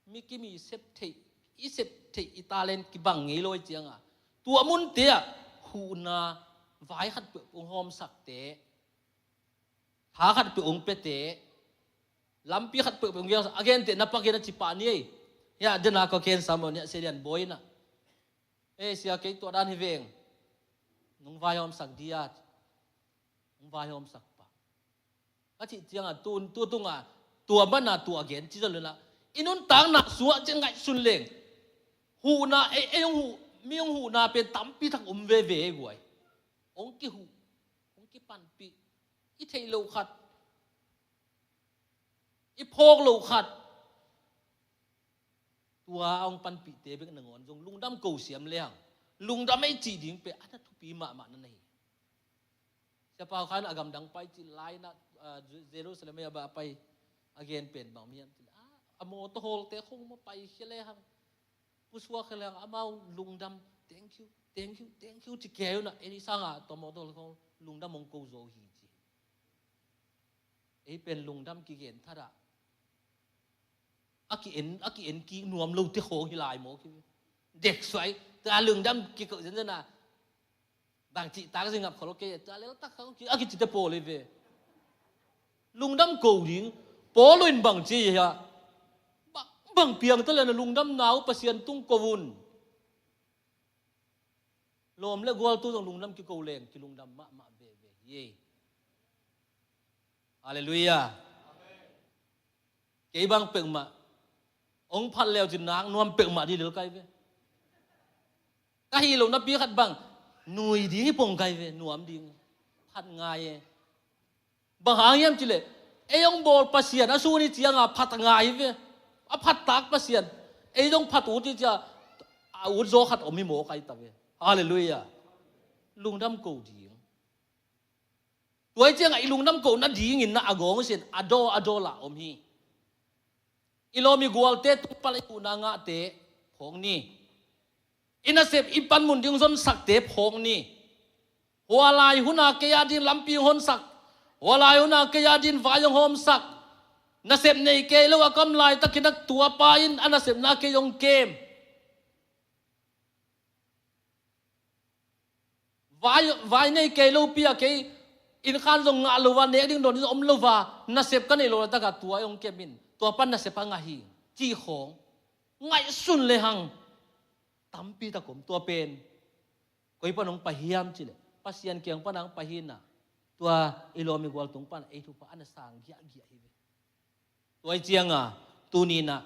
mi kim i sep theih, i sep theih, i talent kibang ngei lo ahih ciangin, tua munte ah huhna, vai khat peuh hong hawmsakte, tha khat peuh hong piate, lampi khat peuh hong piate, a gente na pakin a ci pah ni ei. Hiah dena ka ken sam ni a, Sia Lian Bawi in ah, "Ei sia, kei tua dan hi veng, nong vaihawmsak dia," nong vaihawmsak pah. Ka cih ciangin tu, tu tungah tua mana tua gen ci zo lo in ah, i nuntakna sungah ci ngaihsun leng, huhna, ei, ei hong huh, mi hong huhna pen tampi tak om veve ei guai. Hong kihuh, hong kipanpih, i theih loh khat, i phawk loh khat, tua a hong panpihte bek nangawn zong lungdam ko siam lehang, lungdam ei cih ding pen a na thupi mahmah na hi. Sia Pau Khan a gamdang pai cih lai-in ah, ah, Jerusalem ah a pai, a gen pen bang hiam cih leh, ah, a mawtaw hawlte khong mah paikhia lehang, pusuakkhia lehang amau lungdam, "Thank you, thank you, thank you," ci kei un ah, ei sangin tua mawtaw hawl khong lungdam hong ko zo hi ci. Ei pen lungdam kigen thadah, a ki-en, a ki-en kik nuam lote khong hi lai mawk hi ve. Deksuai, tua lungdam kiko zenzen a, bang cih tak zing ngap khol kei, tua lel tak khong ki, a kicite pawl hi ve. Lungdam ko ding, Paul in bang ci hiam? Bang, bang piang ta leh na lungdamna uh Pasian tung ko un. Lawm le gual tu zong lungdam kiko leng, kilungdam mahmah veve hi. Halleluiah. Kei bang peuhmah hong phat leu cin nak nuam peuhmah ding lel kai ve. Ka hih loh napi khat bang nui ding hi pong kai ve, nuam ding. Phat ngai e. Bang hang hiam cih leh, ei hong bawl Pasian a sun i ciangin phat a ngai hi ve. A phat tak Pasian, ei zong phat ut i ciangin a ut zaw khat om hi mawk ahi ta ve. Halleluiah. Lungdam ko ding. Tua i ciangin i lungdam ko nadingin na a gawng sin a daw a daw lah om hi. I lawm i gualte tung pan i huhna ngahte phawk ni. I nasep i panmun ding hong zonsakte phawk ni. Hua lai hun a kei a ding lampi hong honsak, hua lai hun a kei a ding vai hong hawmsak, nasep nei kei lo a ka om laitakin a tua pa in a nasepna kei hong kem. Vai, vai nei kei lopi a kei innkhan zong ngah lo a, nek ding dawn ding zong om lo a, nasep ka neih loh laitak a tua hong kem in, tua pan nasep a ngah hi, cih khawng ngaihsun lehang tampi tak om. Tua pen koi pan hong pai hiam cih leh Pasian kiang pan hong pai hi in ah, tua i lawm i gual tung pan ei thupha a na sang giahgiah hi ve. Tua i ciangin tuni in ah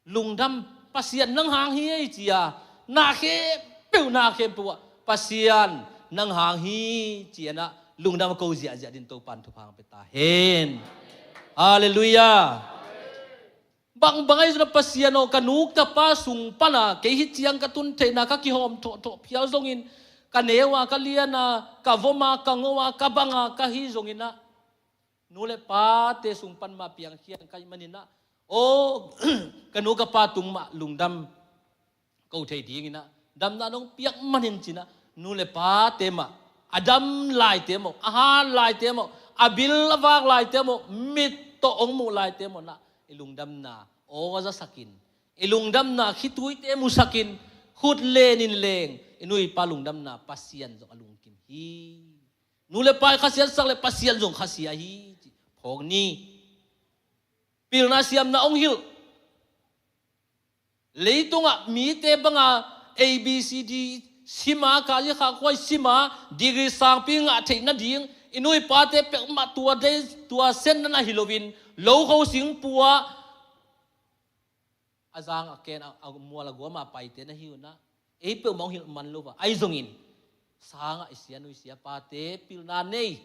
lungdam, Pasian nang hang hi ei ci-a, na khempeuh, na khempeuh ah Pasian nang hang hi ci-in ah lungdam ko ziahziah dingin Topan thupha hong pia ta hen. Halleluiah. Bangbang ahi zongin ah Pasian aw, ka nu ka pa sung pan a kei hi ciang ka tun theihna ka kihawm thawhthawh phial zongin, ka neu a, ka lian a, ka vom a, ka ngo a, ka bang a ka hi zongin ah, nu le pate sung pan mah piangkhia ka hih manin ah, aw, ka nu ka pa tung mah lungdam ko thei dingin ah, damna nong piak manin ci-in ah, nu le pate mah, a dam laite maw, a hat laite maw, a bil a vak laite maw, mit tawh hong muh laite maw in ah, i lungdamna aw a zasakin, i lungdamna khituite musakin, khut lenin leng i nu i pa lungdamna Pasian zong a lungkim hi. Nu le pa i khasiatsak leh Pasian zong khasia hi, ci phawk ni. Pilna siamna hong hilh. Leitungah mite banga A B C D sim a, ka i khakhuai sim a, degree sangpi ngah theih nading i nu i pate peuhmah tua dei, tua sen na hi loin, lokho singpu ah a zang a ken a, a mual a guam a paite na hi un ah, ei peuhmah hong hilh man lo a, ahi zongin sangah i sianu i siapate pilna nei,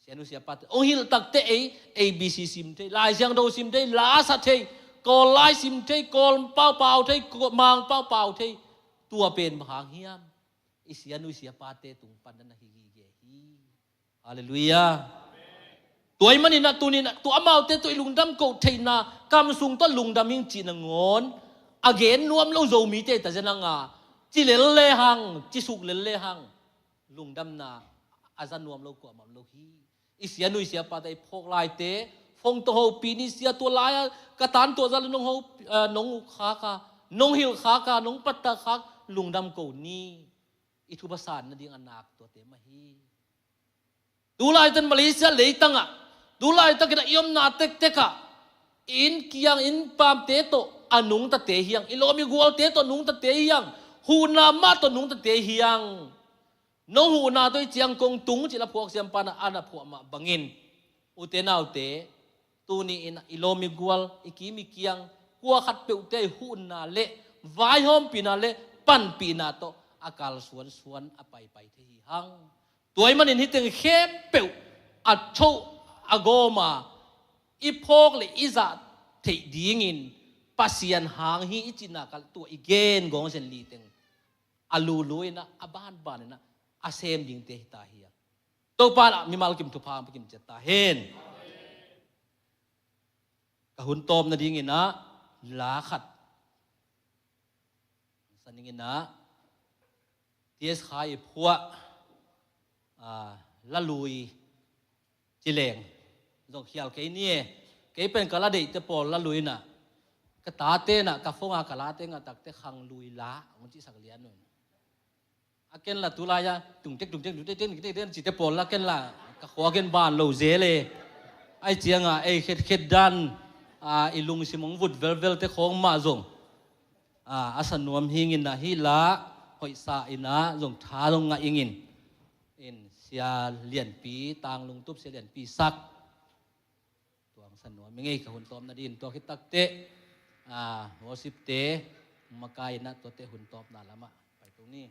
sianu siapate hong hilh takte ei A B C sim thei, Lai Siangtho sim thei, la sa thei, Kawl lai sim thei, Kawl paupau thei, Kawl Mang paupau thei, tua pen bang hang hiam? I sianu i siapate tung pan na hi gige hi. Halleluiah. Tua ahih manin ah tuni in ah, tua amaute tawh i lungdam ko theihna, kam sung tawh lungdam ing cih nangawn a gen nuam lo Zomite ta zen hang a, ci lel le hang, ci suk lel le hang, lungdamna a za nuam lo kuamah om lo hi. I sia nu i sia pate i phawk laite, phone tawh hopih ni sia, tua lai-a ka tan tuah zah le nong ho, eh, nong uk khak a, nong hilh khak a, nong pattah khak, lungdam ko ni. I thuba san nading a nak tuate mah hi. Tulaitakin Malaysia leitangah, tulaitakin a i omna tektekah, i inn kiang, i inn paamte tawh a nungtate hi hang, i lawm i gualte tawh nungtate hi hang, huhna mah tawh nungtate hi hang. Nong huhna tawh i ciang kong tung cih la phuak siampa in a na phuah mah bangin, ute naute, tuni in i lawm i gual, i kim i kiang, kua khatpeuhte i huhna le vaihawmpihna le panpihna tawh a kalsuansuan, a paipai thei hi hang. Tua ahih manin hih teng khempeuh a thoh a gawm a, i phawk le i zah theih dingin Pasian hang hi i cihna kal tua i gen gawng zen li teng a lulu in a, a banban in a, a sem dingte hi ta hi a. Topa in a mimal kim thupha hong pia kim ciat ta hen. Ka hun tawp nadingin a, la khat sa ning in a, T S Khai i phuah, a, La Lui ci leng zong khial kei ni e. Kei pen ka la deihte pawl La Lui in a, ka tate in a, ka phone a ka late ngatakte Khang Lui la hong cihsak lian un. A ken la tulai-a tungtek tungtek tungtek tungtek tungtek cite pawl la ken la ka khua ken ban lo zel e. Ahih ciangin ei khetkhet dan, a, i lungsim hong vut velvelte khawng mah zong, a, a sa nuam hi ing in a, hih la hoihsa in a zong tha zong ngah ing in. In Sia Lianpi, Tang Lungtup, Sia Lianpi sak. Tua hong sa nuam ing ei. Ka hun tawp nading tua khit takteh, a, worship-te makai in a, tuate hun tawpna lamah pai tung ni.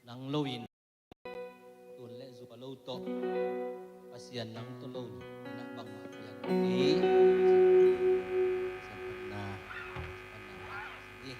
Nang lo in, tun le zua lo tawh, Pasian nang tawh lo in a bangmah piang hi. Sianphatna, sianphatna hi.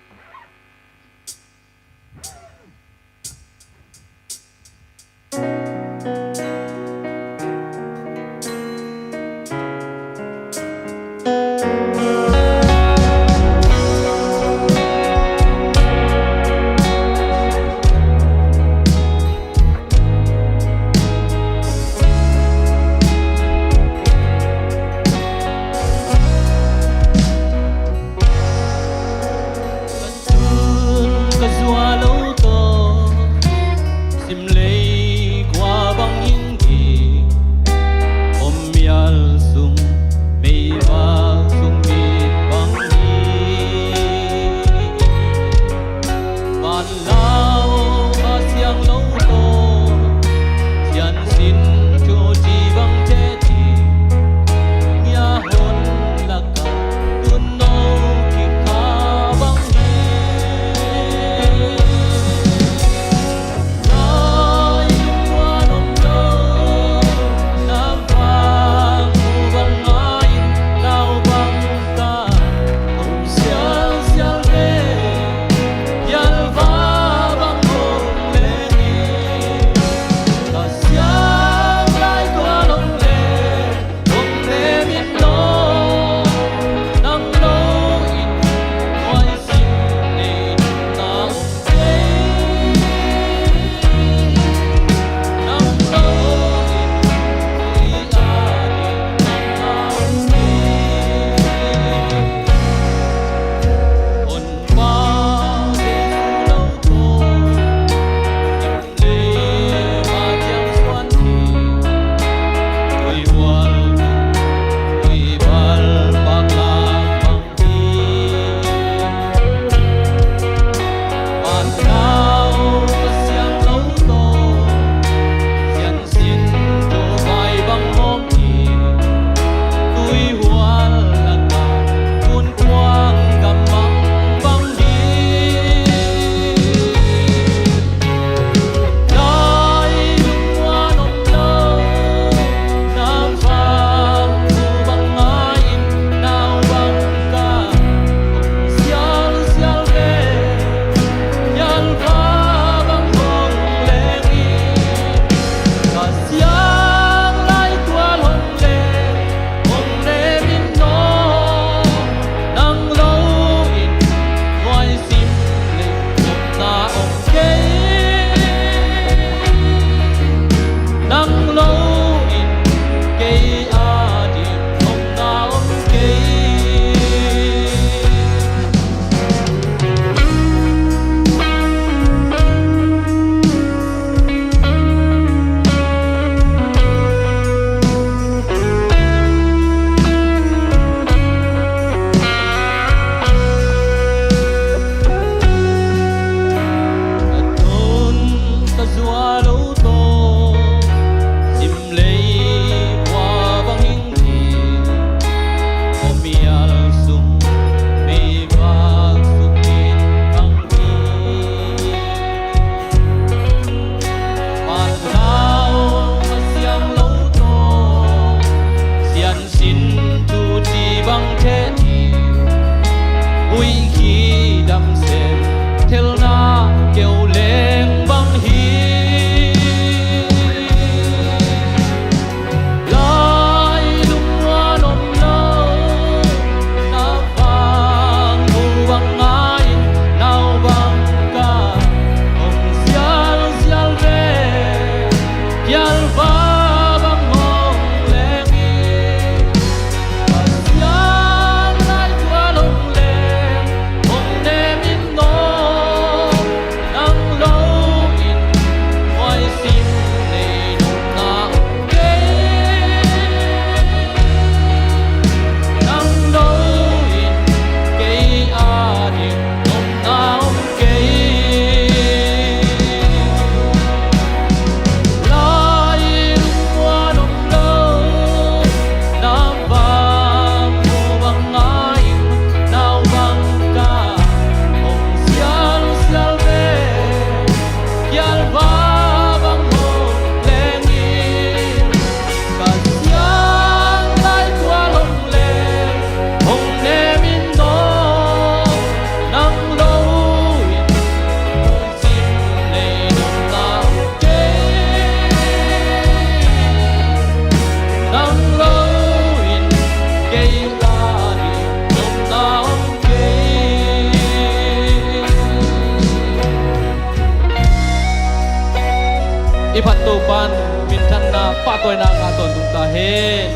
Phat Topa'n minthanna, pahtawina ngah tawntung ta hen.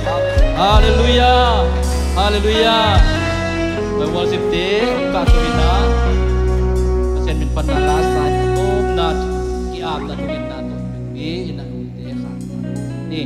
Halleluiah. Halleluiah. Worship team, ka tawh in ah, Pasian min panna la sa in, a tawpna ki-apna thungetna tawh, pi in ah, umte kha ni.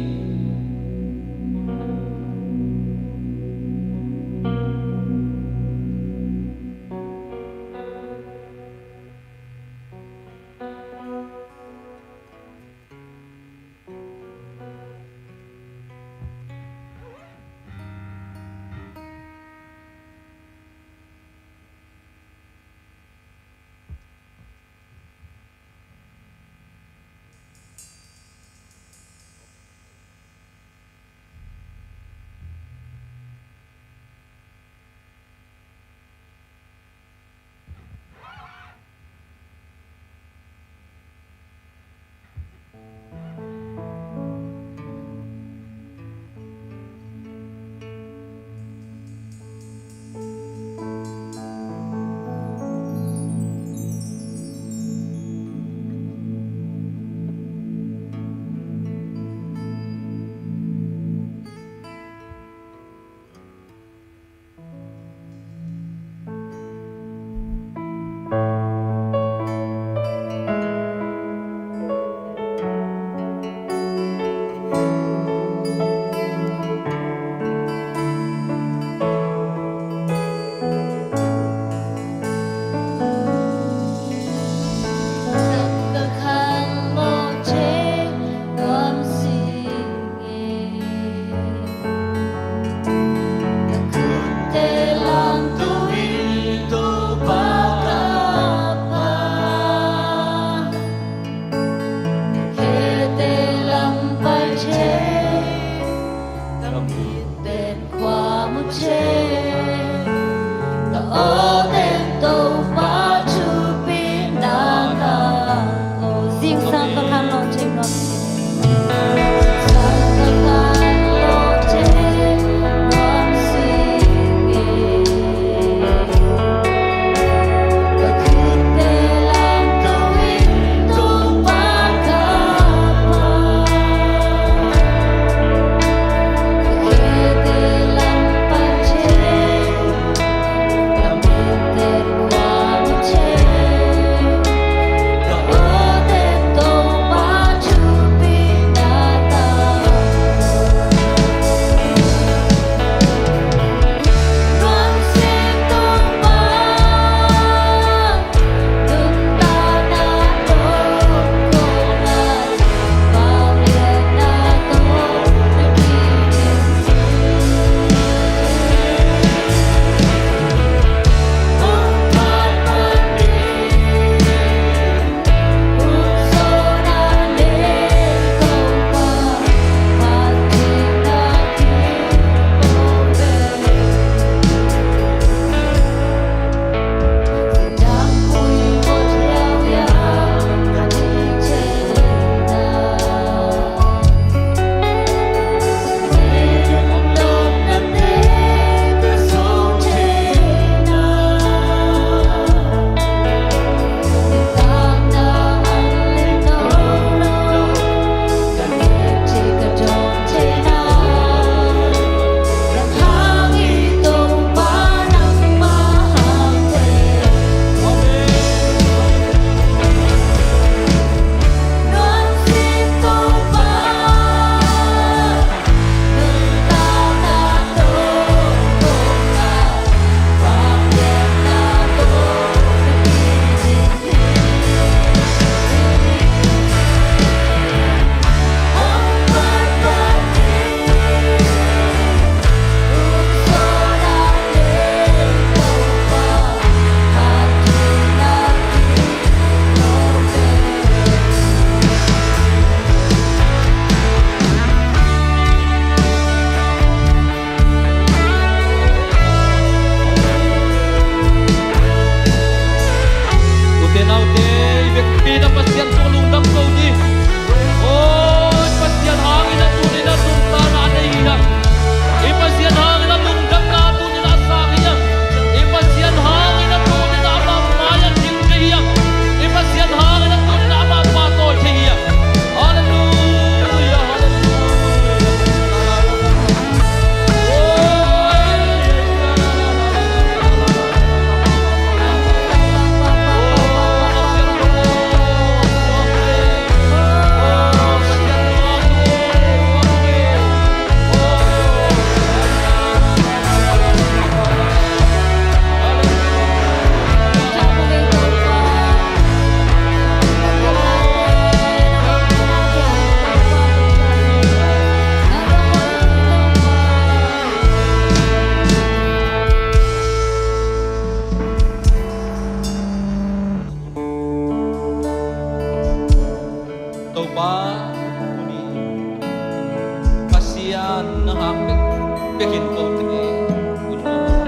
Biakinn kote, hun nuam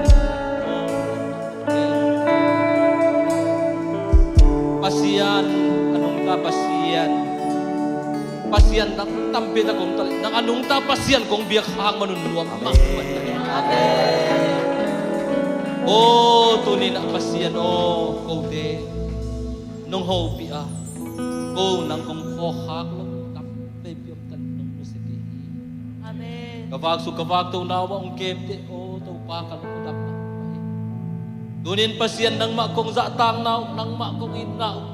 a, Pasian, a nungta Pasian, Pasian nang tampi tak om ta leh, nang a nungta Pasian kong biak hang man hun nuam mahmah. Amen. Aw, tuni-in ah Pasian aw, kote nong hopih a, ko nang kong khawkhak lo, tam veipi om tan nong nusia kei hi. Amen. Ka vaksuk ka vakto na uh ah hong kemte, aw Topa, ka lungdam mahmah hi. Tuni-in Pasian, nangmah kong zahtakna uh, nangmah kong itna uh,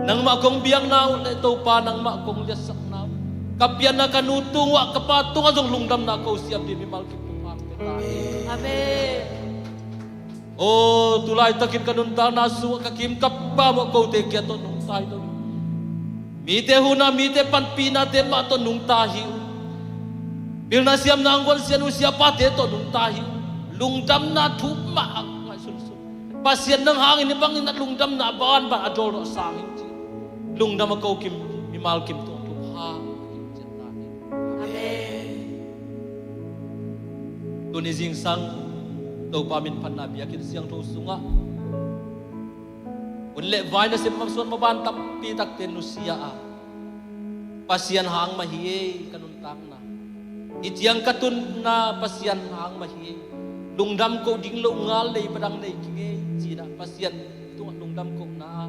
nangmah kong biakna uh leh Topa, nangmah kong liatsakna uh, ka pianna ka nu tung uh ah ka pa tungah zong lungdamna ko siam dingin mimal kim thupha hong pia ta. Amen. Aw, tu laitakin ka nuntakna sungah ka kim ka pam uh ah kote kia tawh nungta hi lo. Mite huhna, mite panpinate mah tawh nungta hi uh. Pilna siamna hong guan sia nu sia pate tawh nungta hi uh. Lungdamna thu mah a ngaihsunsun. Pasian, nang hangin hih bangin a lungdamna a banban a dawldawh a sang hi, ci. Lungdam a ko kim, mimal kim tawh thupha hong pia ta hi. Amen. Tuni zingsang Topa min phatna biakinn siangtho sungah hun leh vai nasep, malsuan maban tampi takte nusia a, Pasian hang mah hi ei ka nuntakna. Hih ciang ka tunna Pasian hang mah hi ei. Lungdam koh ding lo ngal nei, padang nei keng ei, ci-in ah Pasian tungah lungdam kohna a,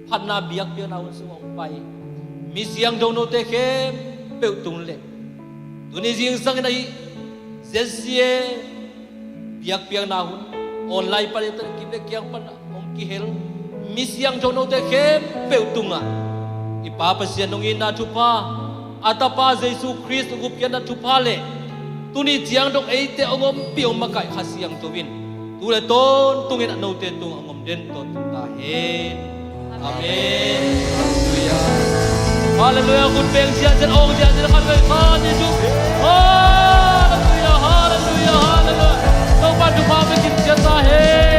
phatna biakpiakna hun sungah hong pai mi siangtho note khempeuh tung leh, tuni zingsang in ahi Z C A biakpiakna hun online pan, internet kim leh kiang pan hong kihel mi siangtho note khempeuh tungah i Pa Pasian hong itna thupha, a Tapa Jesu Khrist hong gupkhiatna thupha leh tuni ciang dong eite hong ompih, hong makaih Kha Siangtho in tu leh tawntungin a note tungah hong om den tawntung ta hen. Amen. Halleluiah. Halleluiah. Khut beng ziahziah, awng ziahziah, khat vei khat Jesu. Halleluiah, halleluiah, halleluiah. Topa thupha pia kim ciat ta hen.